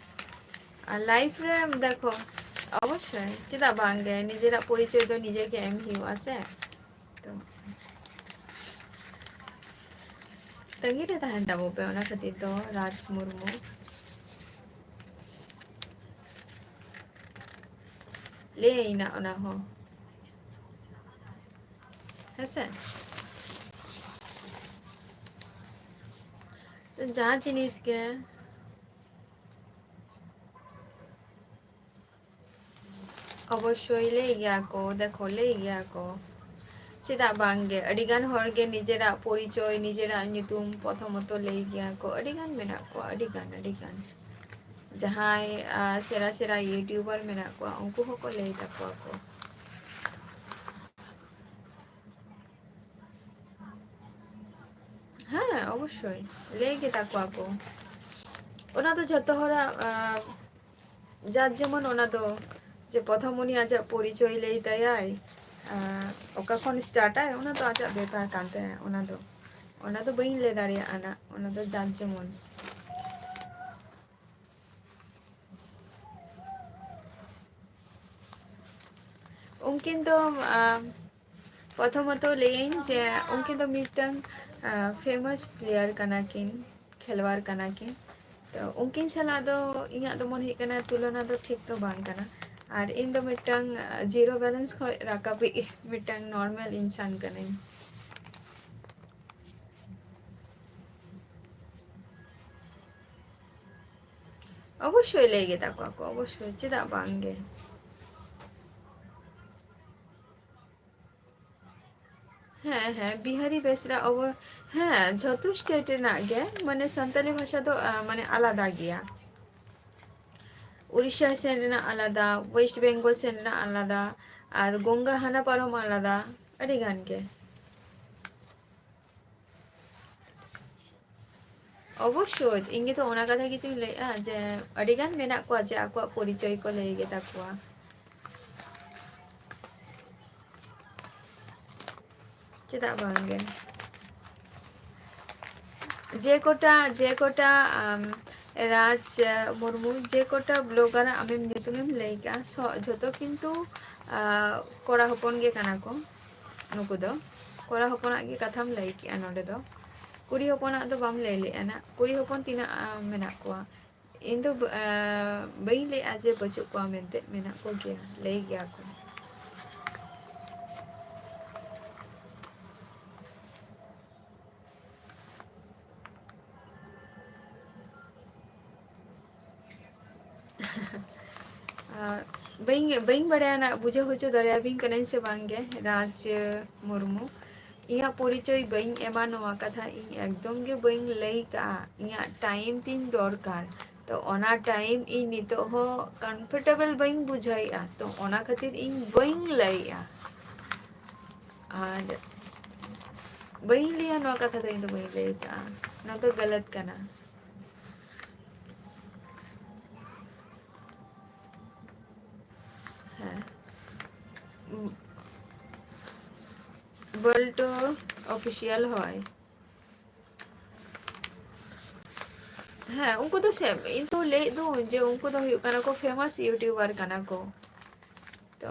ᱟᱨ life ᱨᱮ ᱫᱮᱠᱷᱚ, ᱚᱵᱚᱥᱥᱳᱭ, ᱪᱮᱫᱟᱜ ᱵᱟᱝ ᱜᱮ? ᱱᱤᱡᱮᱨᱟᱜ ᱯᱚᱨᱤᱪᱚᱭ ᱫᱚ ᱱᱤᱡᱮ ᱜᱮ ᱮᱢ ᱦᱩᱭᱩᱜᱼᱟ ᱥᱮ᱾ ᱛᱚ, ᱛᱟᱺᱜᱤ ᱨᱮ ᱛᱟᱦᱮᱱ ᱛᱟᱵᱚ ᱯᱮ ᱚᱱᱟ ᱠᱷᱟᱹᱛᱤᱨ ᱫᱚ, ᱨᱟᱡᱽ ᱢᱩᱨᱢᱩ᱾ ᱞᱟᱹᱭ ᱟᱹᱧ ᱱᱟ ᱚᱱᱟ ᱦᱚᱸ᱾ ᱦᱮᱸᱥᱮ? ᱛᱚ, ᱡᱟᱦᱟᱸ ᱡᱤᱱᱤᱥ ᱜᱮ ᱚᱵᱚᱥᱥᱳᱭ ᱞᱟᱹᱭ ᱜᱮᱭᱟ ᱠᱚ, ᱫᱮᱠᱷᱚ, ᱞᱟᱹᱭ ᱜᱮᱭᱟ ᱠᱚ᱾ ᱪᱮᱫᱟᱜ ᱵᱟᱝ ᱜᱮ? ᱟᱹᱰᱤ ᱜᱟᱱ ᱦᱚᱲ ᱜᱮ ᱱᱤᱡᱮᱨᱟᱜ ᱯᱚᱨᱤᱪᱚᱭ, ᱱᱤᱡᱮᱨᱟᱜ ᱧᱩᱛᱩᱢ ᱯᱨᱚᱛᱷᱚᱢᱚᱛᱚ ᱞᱟᱹᱭ ᱜᱮᱭᱟ ᱠᱚ᱾ ᱟᱹᱰᱤ ᱜᱟᱱ ᱢᱮᱱᱟᱜ ᱠᱚᱣᱟ, ᱟᱹᱰᱤ ᱜᱟᱱ, ᱟᱹᱰᱤ ᱜᱟᱱ᱾ ᱡᱟᱦᱟᱸᱭ, ᱟ, ᱥᱮᱬᱟ ᱥᱮᱬᱟ YouTuber ᱢᱮᱱᱟᱜ ᱠᱚᱣᱟ, ᱩᱱᱠᱩ ᱦᱚᱸᱠᱚ ᱞᱟᱹᱭ ᱛᱟᱠᱚᱣᱟ ᱠᱚ᱾ ᱦᱮᱸ, ᱚᱵᱚᱥᱥᱳᱭ ᱞᱟᱹᱭ ᱜᱮ ᱛᱟᱠᱚᱣᱟ ᱠᱚ᱾ ᱚᱱᱟ ᱫᱚ ᱡᱷᱚᱛᱚ ᱦᱚᱲᱟᱜ, ᱟ, ᱡᱟᱨ ᱡᱮᱢᱚᱱ ᱚᱱᱟ ᱫᱚ, ᱡᱮ ᱯᱨᱚᱛᱷᱚᱢ ᱩᱱᱤ ᱟᱡᱟᱜ ᱯᱚᱨᱤᱪᱚᱭ ᱞᱟᱹᱭ ᱛᱟᱭᱟᱭ, ᱟᱨ ᱚᱠᱟ ᱠᱷᱚᱱ start ᱟᱭ, ᱚᱱᱟ ᱫᱚ ᱟᱡᱟᱜ ᱵᱮᱯᱟᱨ ᱠᱟᱱ ᱛᱟᱭᱟ᱾ ᱚᱱᱟ ᱫᱚ, ᱚᱱᱟ ᱫᱚ ᱵᱟᱹᱧ ᱞᱟᱹᱭ ᱫᱟᱲᱮᱭᱟᱜᱼᱟ ᱱᱟᱜ, ᱚᱱᱟ ᱫᱚ ᱡᱟᱨ ᱡᱮᱢᱚᱱ᱾ ᱩᱱᱠᱤᱱ ᱫᱚ, ᱟᱢ, ᱯᱨᱚᱛᱷᱚᱢᱚᱛᱚ ᱞᱟᱹᱭᱟᱹᱧ ᱡᱮ ᱩᱱᱠᱤᱱ ᱫᱚ ᱢᱤᱫᱴᱟᱝ, ᱟ, famous player ᱠᱟᱱᱟ ᱠᱤᱱ, ᱠᱷᱮᱞᱣᱟᱲ ᱠᱟᱱᱟ ᱠᱤᱱ᱾ ᱛᱚ ᱩᱱᱠᱤᱱ ᱥᱟᱞᱟᱜ ᱫᱚ ᱤᱧᱟᱹᱜ ᱫᱚ ᱢᱚᱱᱮ ᱦᱩᱭᱩᱜ ᱠᱟᱱᱟ ᱛᱩᱞᱚᱱᱟ ᱫᱚ ᱴᱷᱤᱠ ᱫᱚ ᱵᱟᱝ ᱠᱟᱱᱟ᱾ ᱟᱨ ᱤᱧ ᱫᱚ ᱢᱤᱫᱴᱟᱝ, ᱟ, zero balance ᱠᱷᱚᱱ ᱨᱟᱠᱟᱵᱤᱡ ᱢᱤᱫᱴᱟᱝ normal ᱤᱱᱥᱟᱱ ᱠᱟᱹᱱᱟᱹᱧ᱾ ᱚᱵᱚᱥᱥᱳᱭ ᱞᱟᱹᱭ ᱜᱮ ᱛᱟᱠᱚᱣᱟ ᱠᱚ, ᱚᱵᱚᱥᱥᱳᱭ, ᱪᱮᱫᱟᱜ ᱵᱟᱝ ᱜᱮ? ᱦᱮᱸ, ᱦᱮᱸ, ᱵᱤᱦᱟᱨᱤ ᱵᱮᱥᱨᱟ ᱚᱵᱚ-, ᱦᱮᱸ, ᱡᱷᱚᱛᱚ state ᱨᱮᱱᱟᱜ ᱜᱮ, ᱢᱟᱱᱮ, ᱥᱟᱱᱛᱟᱞᱤ ᱵᱷᱟᱥᱟ ᱫᱚ, ᱟ, ᱢᱟᱱᱮ, ᱟᱞᱟᱫᱟ ᱜᱮᱭᱟ᱾ ᱩᱲᱤᱥᱥᱟ ᱥᱮᱱ ᱨᱮᱱᱟᱜ ᱟᱞᱟᱫᱟ, West Bengal ᱥᱮᱱ ᱨᱮᱱᱟᱜ ᱟᱞᱟᱫᱟ, ᱟᱨ ᱜᱚᱝᱜᱟ ᱦᱟᱱᱟ ᱯᱟᱨᱚᱢ ᱟᱞᱟᱫᱟ, ᱟᱹᱰᱤ ᱜᱟᱱ ᱜᱮ᱾ ᱚᱵᱚᱥᱥᱳᱭ, ᱤᱧ ᱜᱮᱛᱚ ᱚᱱᱟ ᱠᱟᱛᱷᱟ ᱜᱮᱛᱚᱧ ᱞᱟᱹᱭᱮᱫᱼᱟ ᱡᱮ ᱟᱹᱰᱤ ᱜᱟᱱ ᱢᱮᱱᱟᱜ ᱠᱚᱣᱟ ᱡᱮ ᱟᱠᱚᱣᱟᱜ ᱯᱚᱨᱤᱪᱚᱭ ᱠᱚ ᱞᱟᱹᱭ ᱜᱮᱛᱟ ᱠᱚᱣᱟ᱾ ᱪᱮᱫᱟᱜ ᱵᱟᱝᱜᱮ? ᱡᱮ ᱠᱚᱴᱟ, ᱡᱮ ᱠᱚᱴᱟ, ᱟᱢ, ᱨᱟᱡᱽ, ᱟᱸ, ᱢᱩᱨᱢᱩ, ᱡᱮ ᱠᱚᱴᱟ blogger ᱟᱜ ᱟᱢᱮᱢ ᱧᱩᱛᱩᱢᱮᱢ ᱞᱟᱹᱭ ᱠᱟᱜᱼᱟ, ᱥᱚ-, ᱡᱷᱚᱛᱚ ᱠᱤᱱᱛᱩ, ᱟᱸ, ᱠᱚᱲᱟ ᱦᱚᱯᱚᱱ ᱜᱮ ᱠᱟᱱᱟ ᱠᱚ᱾ ᱱᱩᱠᱩ ᱫᱚ ᱠᱚᱲᱟ ᱦᱚᱯᱚᱱᱟᱜ ᱜᱮ ᱠᱟᱛᱷᱟᱢ ᱞᱟᱹᱭ ᱠᱮᱜᱼᱟ ᱱᱚᱰᱮ ᱫᱚ᱾ ᱠᱩᱲᱤ ᱦᱚᱯᱚᱱᱟᱜ ᱫᱚ ᱵᱟᱢ ᱞᱟᱹᱭ ᱞᱮᱜᱼᱟ ᱱᱟᱜ᱾ ᱠᱩᱲᱤ ᱦᱚᱯᱚᱱ ᱛᱤᱱᱟᱹᱜ, ᱟᱸ, ᱢᱮᱱᱟᱜ ᱠᱚᱣᱟ? ᱤᱧ ᱫᱚ ᱵᱟᱹ-, ᱟᱸ, ᱵᱟᱹᱧ ᱞᱟᱹᱭᱮᱜᱼᱟ ᱡᱮ ᱵᱟᱹᱪᱩᱜ ᱠᱚᱣᱟ ᱢᱮᱱᱛᱮ, ᱢᱮᱱᱟᱜ ᱠᱚᱜᱮᱭᱟ, ᱞᱟᱹᱭ ᱜᱮᱭᱟ ᱠᱚ᱾ ᱟᱨ ᱵᱟᱹᱧ, ᱵᱟᱹᱧ ᱵᱟᱲᱟᱭᱟ ᱱᱟᱜ, ᱵᱩᱡᱷᱟᱹᱣ ᱦᱚᱪᱚ ᱫᱟᱲᱮᱭᱟᱵᱤᱱ ᱠᱟᱹᱱᱟᱹᱧ ᱥᱮ ᱵᱟᱝ ᱜᱮ, ᱨᱟᱡᱽ ᱢᱩᱨᱢᱩ᱾ ᱤᱧᱟᱹᱜ ᱯᱚᱨᱤᱪᱚᱭ ᱵᱟᱹᱧ ᱮᱢᱟ, ᱱᱚᱣᱟ ᱠᱟᱛᱷᱟ ᱤᱧ ᱮᱠᱫᱚᱢ ᱜᱮ ᱵᱟᱹᱧ ᱞᱟᱹᱭ ᱠᱟᱜᱼᱟ᱾ ᱤᱧᱟᱹᱜ time ᱛᱤᱧ ᱫᱚᱨᱠᱟᱨ, ᱛᱚ ᱚᱱᱟ time ᱤᱧ ᱱᱤᱛᱚᱜ ᱦᱚᱸ comfortable ᱵᱟᱹᱧ ᱵᱩᱡᱷᱟᱹᱣᱮᱫᱼᱟ, ᱛᱚ ᱚᱱᱟ ᱠᱷᱟᱹᱛᱤᱨ ᱤᱧ ᱵᱟᱹᱧ ᱞᱟᱹᱭᱮᱫᱼᱟ᱾ ᱟᱨ ᱵᱟᱹᱧ ᱞᱟᱹᱭᱟ, ᱱᱚᱣᱟ ᱠᱟᱛᱷᱟ ᱫᱚ ᱤᱧ ᱫᱚ ᱵᱟᱹᱧ ᱞᱟᱹᱭ ᱠᱟᱜᱼᱟ, ᱱᱚᱣᱟ ᱫᱚ ᱜᱟᱞᱟᱛ ᱠᱟᱱᱟ᱾ ᱦᱮᱸ, ᱵᱚᱞᱴᱩ official, ᱦᱳᱭ᱾ ᱦᱮᱸ, ᱩᱱᱠᱩ ᱫᱚ ᱥᱮ, ᱤᱧ ᱛᱚ ᱞᱟᱹᱭᱮᱫ ᱫᱚ ᱡᱮ ᱩᱱᱠᱩ ᱫᱚ ᱦᱩᱭᱩᱜ ᱠᱟᱱᱟ ᱠᱚ famous YouTuber ᱠᱟᱱᱟ ᱠᱚ, ᱛᱚ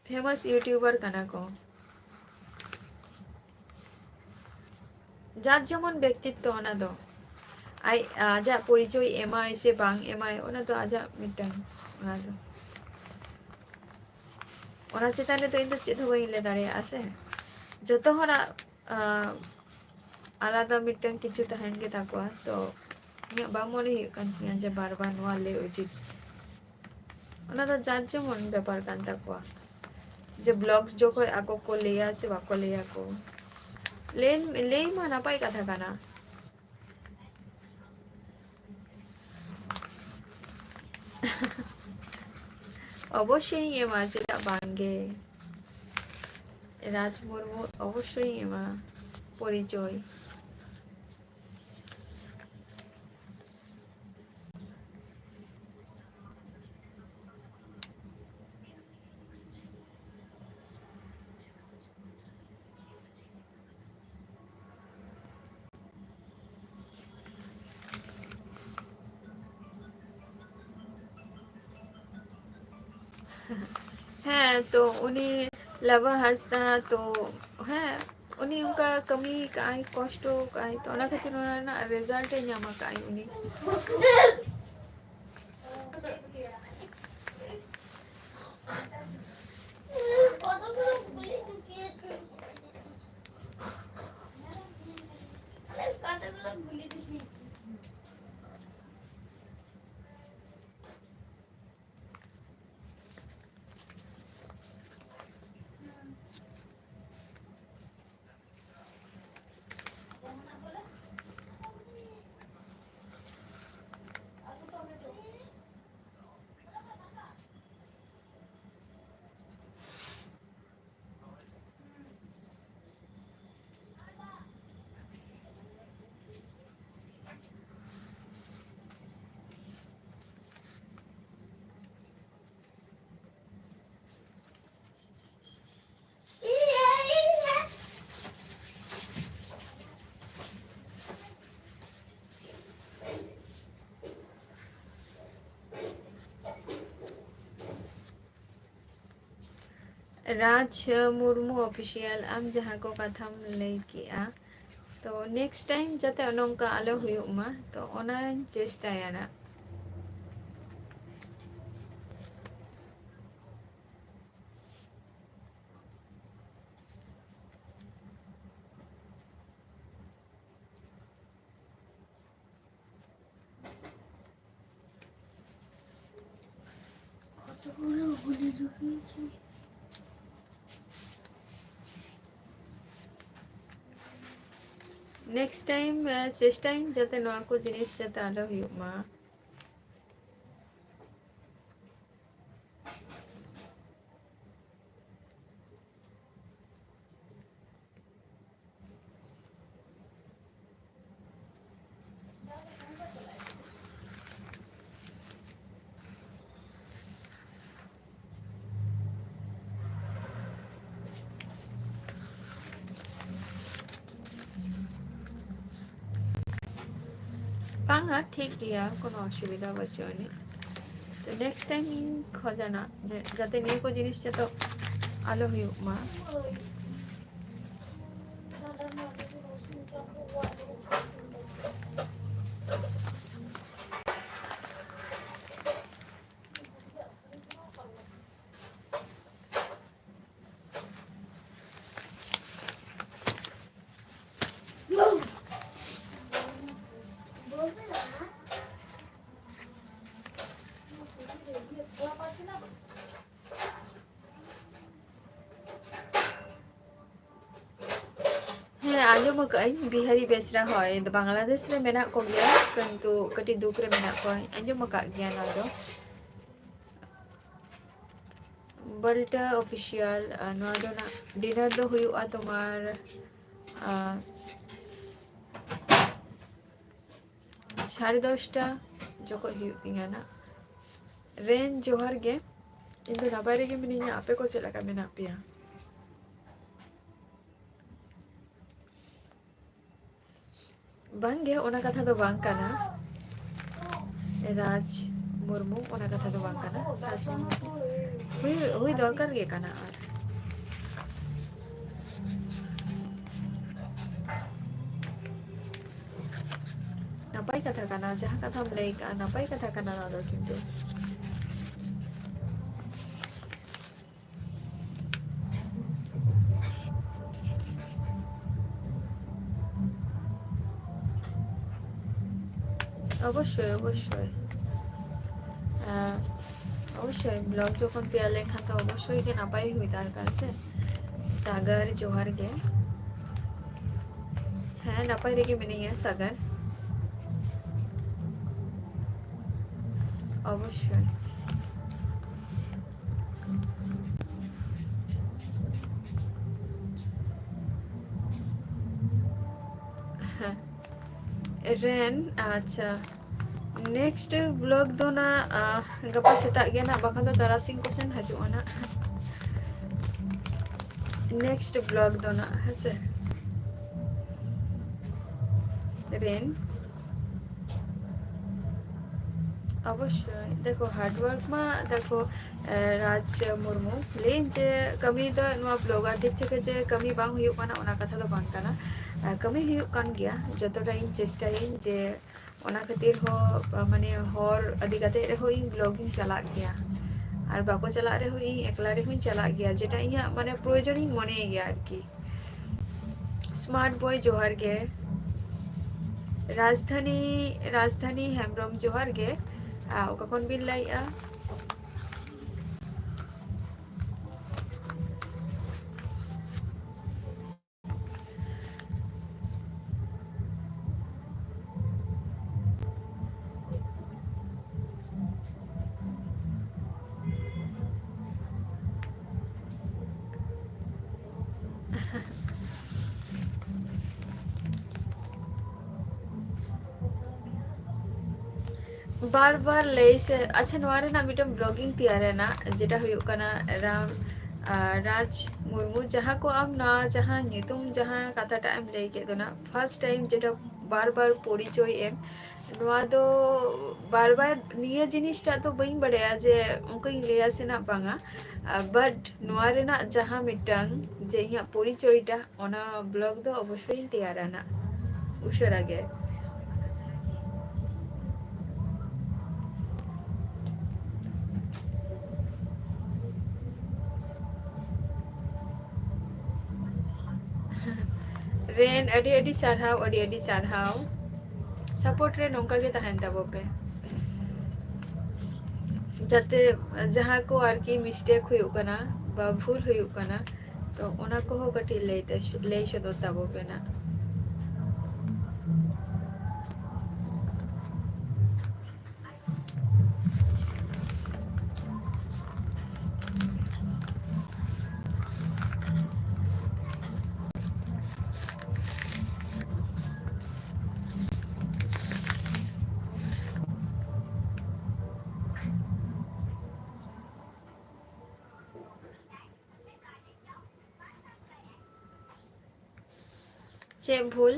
famous YouTuber ᱠᱟᱱᱟ ᱠᱚ᱾ ᱡᱟᱨ ᱡᱮᱢᱚᱱ ᱵᱮᱠᱛᱤᱛᱛᱚ, ᱚᱱᱟ ᱫᱚ ᱟᱡ, ᱟᱡᱟᱜ ᱯᱚᱨᱤᱪᱚᱭ ᱮᱢᱟᱭ ᱥᱮ ᱵᱟᱝ ᱮᱢᱟᱭ, ᱚᱱᱟ ᱫᱚ ᱟᱡᱟᱜ ᱢᱤᱫᱴᱟᱝ, ᱚᱱᱟ ᱫᱚ, ᱚᱱᱟ ᱪᱮᱛᱟᱱ ᱨᱮᱫᱚ ᱤᱧ ᱫᱚ ᱪᱮᱫ ᱦᱚᱸ ᱵᱟᱹᱧ ᱞᱟᱹᱭ ᱫᱟᱲᱮᱭᱟᱜᱼᱟ ᱥᱮ᱾ ᱡᱚᱛᱚ ᱦᱚᱲᱟᱜ, ᱟᱸ, ᱟᱞᱟᱫᱟ ᱢᱤᱫᱴᱟᱝ ᱠᱤᱪᱷᱩ ᱛᱟᱦᱮᱱ ᱜᱮ ᱛᱟᱠᱚᱣᱟ, ᱛᱚ ᱤᱧᱟᱹᱜ ᱵᱟᱝ ᱢᱚᱱᱮ ᱦᱩᱭᱩᱜ ᱠᱟᱱ ᱛᱤᱧᱟᱹ ᱡᱮ ᱵᱟᱨ ᱵᱟᱨ ᱱᱚᱣᱟ ᱞᱟᱹᱭ ᱩᱪᱤᱛ᱾ ᱚᱱᱟ ᱫᱚ ᱡᱟᱨ ᱡᱮᱢᱚᱱ ᱵᱮᱯᱟᱨ ᱠᱟᱱ ᱛᱟᱠᱚᱣᱟ᱾ ᱡᱮ ᱵᱞᱚᱜ ᱡᱚᱠᱷᱚᱡ ᱟᱠᱚ ᱠᱚ ᱞᱟᱹᱭᱟ ᱥᱮ ᱵᱟᱠᱚ ᱞᱟᱹᱭᱟ ᱠᱚ᱾ ᱞᱟᱹᱭ, ᱞᱟᱹᱭ ᱢᱟ ᱱᱟᱯᱟᱭ ᱠᱟᱛᱷᱟ ᱠᱟᱱᱟ᱾ ᱚᱵᱚᱥᱥᱳᱭ ᱤᱧ ᱮᱢᱟ, ᱪᱮᱫᱟᱜ ᱵᱟᱝ ᱜᱮ? ᱨᱟᱡᱽ ᱢᱩᱨᱢᱩ ᱚᱵᱚᱥᱥᱳᱭ ᱤᱧ ᱮᱢᱟ ᱯᱚᱨᱤᱪᱚᱭ᱾ ᱦᱮᱸ, ᱛᱚ ᱩᱱᱤ ᱞᱟᱵᱟ ᱦᱟᱸᱥᱫᱟ ᱛᱚ, ᱦᱮᱸ, ᱩᱱᱤ ᱚᱱᱠᱟ ᱠᱟᱹᱢᱤ ᱠᱟᱜᱼᱟᱭ, ᱠᱚᱥᱴᱚ ᱠᱟᱜᱼᱟᱭ, ᱛᱚ ᱚᱱᱟ ᱠᱷᱟᱹᱛᱤᱨ ᱚᱱᱟ ᱨᱮᱱᱟᱜ ᱨᱮᱡᱟᱞᱴ ᱮ ᱧᱟᱢ ᱟᱠᱟᱫᱼᱟᱭ ᱩᱱᱤ᱾ ᱨᱟᱡᱽ ᱢᱩᱨᱢᱩ ᱚᱯᱷᱤᱥᱤᱭᱟᱞ, ᱟᱢ ᱡᱟᱦᱟᱸ ᱠᱚ ᱠᱟᱛᱷᱟᱢ ᱞᱟᱹᱭ ᱠᱮᱜᱼᱟ, ᱛᱚ ᱱᱮᱠᱥᱴ ᱴᱟᱭᱤᱢ ᱡᱟᱛᱮ ᱱᱚᱝᱠᱟ ᱟᱞᱚ ᱦᱩᱭᱩᱜ ᱢᱟ, ᱛᱚ ᱚᱱᱟᱧ ᱪᱮᱥᱴᱟᱭᱟ ᱱᱟᱜ᱾ কতগুলো গুলি ঢুকিয়েছি। Next time ᱪᱮᱥᱴᱟᱭᱟᱹᱧ ᱡᱟᱛᱮ ᱱᱚᱣᱟ ᱠᱚ ᱡᱤᱱᱤᱥ ᱡᱟᱛᱮ ᱟᱞᱚ ᱦᱩᱭᱩᱜ ᱢᱟ᱾ ᱵᱟᱝᱟ, ᱴᱷᱤᱠ ᱜᱮᱭᱟ, ᱠᱳᱱᱳ ᱚᱥᱩᱵᱤᱫᱷᱟ ᱵᱟᱹᱪᱩᱜ ᱟᱹᱱᱤᱡ᱾ ᱛᱚ next time ᱤᱧ ᱠᱷᱚᱡᱟ ᱱᱟ ᱡᱮ ᱡᱟᱛᱮ ᱱᱤᱭᱟᱹ ᱠᱚ ᱡᱤᱱᱤᱥ ᱡᱚᱛᱚ ᱟᱞᱚ ᱦᱩᱭᱩᱜ ᱢᱟ᱾ ᱦᱮᱸ, ᱟᱸᱡᱚᱢ ᱟᱠᱟᱫᱟᱹᱧ ᱵᱤᱦᱟᱨᱤ ᱵᱮᱥᱨᱟ, ᱦᱳᱭ, ᱵᱟᱝᱞᱟᱫᱮᱥ ᱨᱮ ᱢᱮᱱᱟᱜ ᱠᱚᱜᱮᱭᱟ, ᱠᱤᱱᱛᱩ ᱠᱟᱹᱴᱤᱡ ᱫᱩᱠ ᱨᱮ ᱢᱮᱱᱟᱜ ᱠᱚᱣᱟ, ᱟᱸᱡᱚᱢ ᱟᱠᱟᱫ ᱜᱮᱭᱟ ᱱᱚᱣᱟ ᱫᱚ᱾ ᱵᱟᱞᱴᱟ ᱚᱯᱷᱤᱥᱤᱭᱟᱞ, ᱟᱨ ᱱᱚᱣᱟ ᱫᱚ ᱱᱟᱜ ᱰᱤᱱᱟᱨ ᱫᱚ ᱦᱩᱭᱩᱜᱼᱟ ᱛᱳᱢᱟᱨ, ᱟᱨ ᱥᱟᱲᱮ ᱫᱚᱥᱴᱟ ᱡᱚᱠᱷᱚᱡ ᱦᱩᱭᱩᱜ ᱛᱤᱧᱟ ᱱᱟᱜ᱾ ᱨᱮᱱ ᱡᱚᱦᱟᱨ ᱜᱮ, ᱤᱧ ᱫᱚ ᱱᱟᱯᱟᱭ ᱨᱮᱜᱮ ᱢᱤᱱᱟᱹᱧᱟ, ᱟᱯᱮ ᱠᱚ ᱪᱮᱫ ᱞᱮᱠᱟ ᱢᱮᱱᱟᱜ ᱯᱮᱭᱟ? ᱵᱟᱝᱜᱮ, ᱚᱱᱟ ᱠᱟᱛᱷᱟ ᱫᱚ ᱵᱟᱝ ᱠᱟᱱᱟ᱾ ᱨᱟᱡᱽ ᱢᱩᱨᱢᱩ, ᱚᱱᱟ ᱠᱟᱛᱷᱟ ᱫᱚ ᱵᱟᱝ ᱠᱟᱱᱟ᱾ ᱨᱟᱡᱽ ᱢᱩᱨᱢᱩ ᱦᱩᱭ, ᱦᱩᱭ ᱫᱚᱨᱠᱟᱨ ᱜᱮ ᱠᱟᱱᱟ᱾ ᱟᱨ ᱱᱟᱯᱟᱭ ᱠᱟᱛᱷᱟ ᱠᱟᱱᱟ, ᱡᱟᱦᱟᱸ ᱠᱟᱛᱷᱟᱢ ᱞᱟᱹᱭ ᱠᱟᱜᱼᱟ, ᱱᱟᱯᱟᱭ ᱠᱟᱛᱷᱟ ᱠᱟᱱᱟ ᱱᱚᱣᱟ ᱫᱚ᱾ ᱠᱤᱱᱛᱩ ᱚᱵᱚᱥᱥᱳᱭ, ᱚᱵᱚᱥᱥᱳᱭ᱾ ᱟᱸ, ᱚᱵᱚᱥᱥᱳᱭ, vlog ᱡᱚᱠᱷᱚᱱ ᱛᱮᱭᱟᱨ ᱞᱮᱱᱠᱷᱟᱱ ᱛᱚ ᱚᱵᱚᱥᱥᱳᱭ ᱜᱮ ᱱᱟᱯᱟᱭ ᱦᱩᱭ ᱫᱚᱨᱠᱟᱨ ᱥᱮ᱾ ᱥᱟᱜᱟᱨ, ᱡᱚᱦᱟᱨ ᱜᱮ᱾ ᱦᱮᱸ, ᱱᱟᱯᱟᱭ ᱨᱮᱜᱮ ᱢᱤᱱᱟᱹᱧᱟ ᱥᱟᱜᱟᱱ᱾ ᱚᱵᱚᱥᱥᱳᱭ᱾ ᱨᱮᱱ, ᱟᱪᱪᱷᱟ, next vlog ᱫᱚ ᱱᱟᱜ, ᱟ, ᱜᱟᱯᱟ ᱥᱮᱛᱟᱜ ᱜᱮ ᱱᱟᱜ, ᱵᱟᱠᱷᱟᱱ ᱫᱚ ᱛᱟᱨᱟᱥᱤᱧ ᱠᱚᱥᱮᱱ ᱦᱤᱡᱩᱜᱼᱟ ᱱᱟᱜ next vlog ᱫᱚ ᱱᱟᱜ, ᱦᱮᱸᱥᱮ? ᱨᱮᱱ ᱚᱵᱚᱥᱥᱳᱭ, ᱫᱮᱠᱷᱚ, hard work ᱢᱟ, ᱫᱮᱠᱷᱚ, ᱮ, ᱨᱟᱡᱽ ᱢᱩᱨᱢᱩ ᱞᱟᱹᱭᱟᱹᱧ ᱡᱮ ᱠᱟᱹᱢᱤ ᱫᱚ ᱱᱚᱣᱟ blogger ᱫᱤᱠ ᱛᱷᱮᱠᱮ ᱡᱮ ᱠᱟᱹᱢᱤ ᱵᱟᱝ ᱦᱩᱭᱩᱜ ᱠᱟᱱᱟ, ᱚᱱᱟ ᱠᱟᱛᱷᱟ ᱫᱚ ᱵᱟᱝ ᱠᱟᱱᱟ᱾ ᱮ, ᱠᱟᱹᱢᱤ ᱦᱩᱭᱩᱜ ᱠᱟᱱ ᱜᱮᱭᱟ, ᱡᱚᱛᱚᱴᱟ ᱤᱧ ᱪᱮᱥᱴᱟᱭᱟᱹᱧ ᱡᱮ ᱚᱱᱟ ᱠᱷᱟᱹᱛᱤᱨ ᱦᱚᱸ, ᱢᱟᱱᱮ, ᱦᱚᱲ ᱟᱹᱰᱤ ᱠᱟᱛᱮ ᱨᱮᱦᱚᱸ ᱤᱧ blog ᱤᱧ ᱪᱟᱞᱟᱜ ᱜᱮᱭᱟ, ᱟᱨ ᱵᱟᱠᱚ ᱪᱟᱞᱟᱜ ᱨᱮᱦᱚᱸ ᱤᱧ ᱮᱠᱞᱟ ᱨᱮᱦᱚᱸᱧ ᱪᱟᱞᱟᱜ ᱜᱮᱭᱟ, ᱡᱮᱴᱟ ᱤᱧᱟᱹᱜ, ᱢᱟᱱᱮ, ᱯᱨᱚᱭᱳᱡᱚᱱᱤᱧ ᱢᱚᱱᱮᱭ ᱜᱮᱭᱟ ᱟᱨᱠᱤ᱾ Smart boy ᱡᱚᱦᱟᱨ ᱜᱮ᱾ ᱨᱟᱡᱽᱫᱷᱟᱱᱤ, ᱨᱟᱡᱽᱫᱷᱟᱱᱤ ᱦᱮᱢᱵᱨᱚᱢ ᱡᱚᱦᱟᱨ ᱜᱮ᱾ ᱟ, ᱚᱠᱟ ᱠᱷᱚᱱ ᱵᱤᱱ ᱞᱟᱹᱭᱮᱜᱼᱟ? ᱵᱟᱨ ᱵᱟᱨ ᱞᱟᱹᱭ ᱥᱮ, ᱟᱪᱪᱷᱟ, ᱱᱚᱣᱟ ᱨᱮᱱᱟᱜ ᱢᱤᱫᱴᱟᱝ vlog ᱤᱧ ᱛᱮᱭᱟᱨᱟ ᱱᱟᱜ, ᱡᱮᱴᱟ ᱦᱩᱭᱩᱜ ᱠᱟᱱᱟ ᱨᱟᱢ, ᱟᱨ ᱨᱟᱡᱽ ᱢᱩᱨᱢᱩ, ᱡᱟᱦᱟᱸ ᱠᱚ ᱟᱢ ᱱᱚᱣᱟ ᱡᱟᱦᱟᱸ ᱧᱩᱛᱩᱢ, ᱡᱟᱦᱟᱸ ᱠᱟᱛᱷᱟᱴᱟᱜ ᱮᱢ ᱞᱟᱹᱭ ᱠᱮᱫ ᱫᱚ ᱱᱟᱜ, first time ᱡᱮᱴᱟ ᱵᱟᱨ ᱵᱟᱨ ᱯᱚᱨᱤᱪᱚᱭ ᱮᱢ, ᱱᱚᱣᱟ ᱫᱚ ᱵᱟᱨ ᱵᱟᱨ ᱱᱤᱭᱟᱹ ᱡᱤᱱᱤᱥᱴᱟᱜ ᱫᱚ ᱵᱟᱹᱧ ᱵᱟᱲᱟᱭᱟ ᱡᱮ ᱚᱱᱠᱟᱧ ᱞᱟᱹᱭᱟ ᱥᱮ ᱱᱟᱜ ᱵᱟᱝᱟ, ᱟᱨ but ᱱᱚᱣᱟ ᱨᱮᱱᱟᱜ ᱡᱟᱦᱟᱸ ᱢᱤᱫᱴᱟᱝ ᱡᱮ ᱤᱧᱟᱹᱜ ᱯᱚᱨᱤᱪᱚᱭᱴᱟ, ᱚᱱᱟ vlog ᱫᱚ ᱚᱵᱚᱥᱥᱳᱭ ᱤᱧ ᱛᱮᱭᱟᱨᱟ ᱱᱟᱜ ᱩᱥᱟᱹᱨᱟ ᱜᱮ᱾ ᱨᱮᱱ, ᱟᱹᱰᱤ ᱟᱹᱰᱤ ᱥᱟᱨᱦᱟᱣ, ᱟᱹᱰᱤ ᱟᱹᱰᱤ ᱥᱟᱨᱦᱟᱣ᱾ Support ᱨᱮ ᱱᱚᱝᱠᱟ ᱜᱮ ᱛᱟᱦᱮᱱ ᱛᱟᱵᱚ ᱯᱮ, ᱡᱟᱛᱮ ᱡᱟᱦᱟᱸ ᱠᱚ ᱟᱨᱠᱤ mistake ᱦᱩᱭᱩᱜ ᱠᱟᱱᱟ ᱵᱟ ᱵᱷᱩᱞ ᱦᱩᱭᱩᱜ ᱠᱟᱱᱟ, ᱛᱚ ᱚᱱᱟ ᱠᱚᱦᱚᱸ ᱠᱟᱹᱴᱤᱡ ᱞᱟᱹᱭ ᱛᱮ, ᱞᱟᱹᱭ ᱥᱚᱫᱚᱨ ᱛᱟᱵᱚ ᱯᱮ ᱱᱟᱜ᱾ ᱪᱮᱫ ᱵᱷᱩᱞ?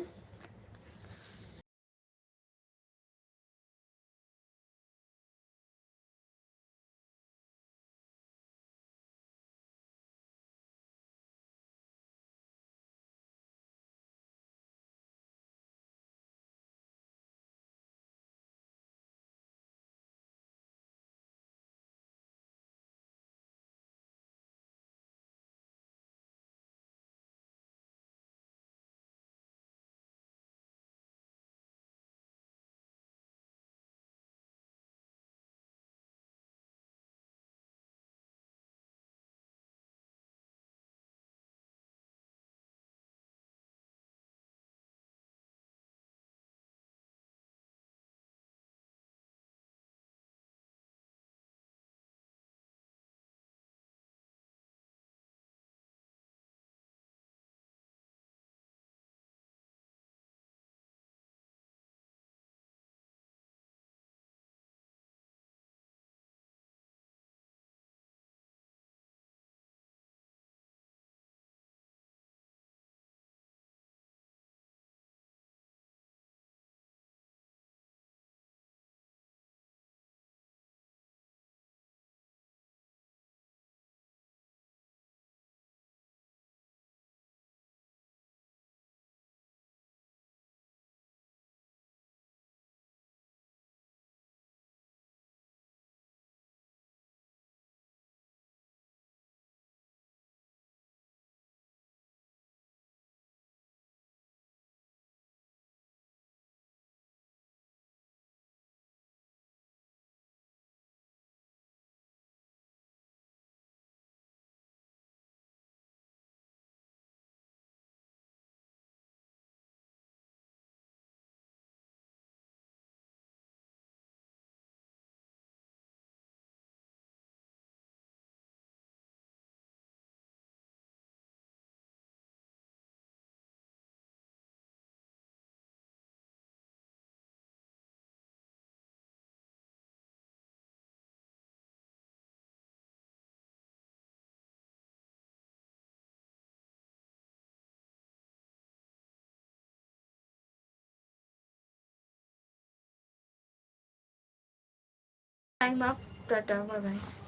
time up. Tata, bye bye.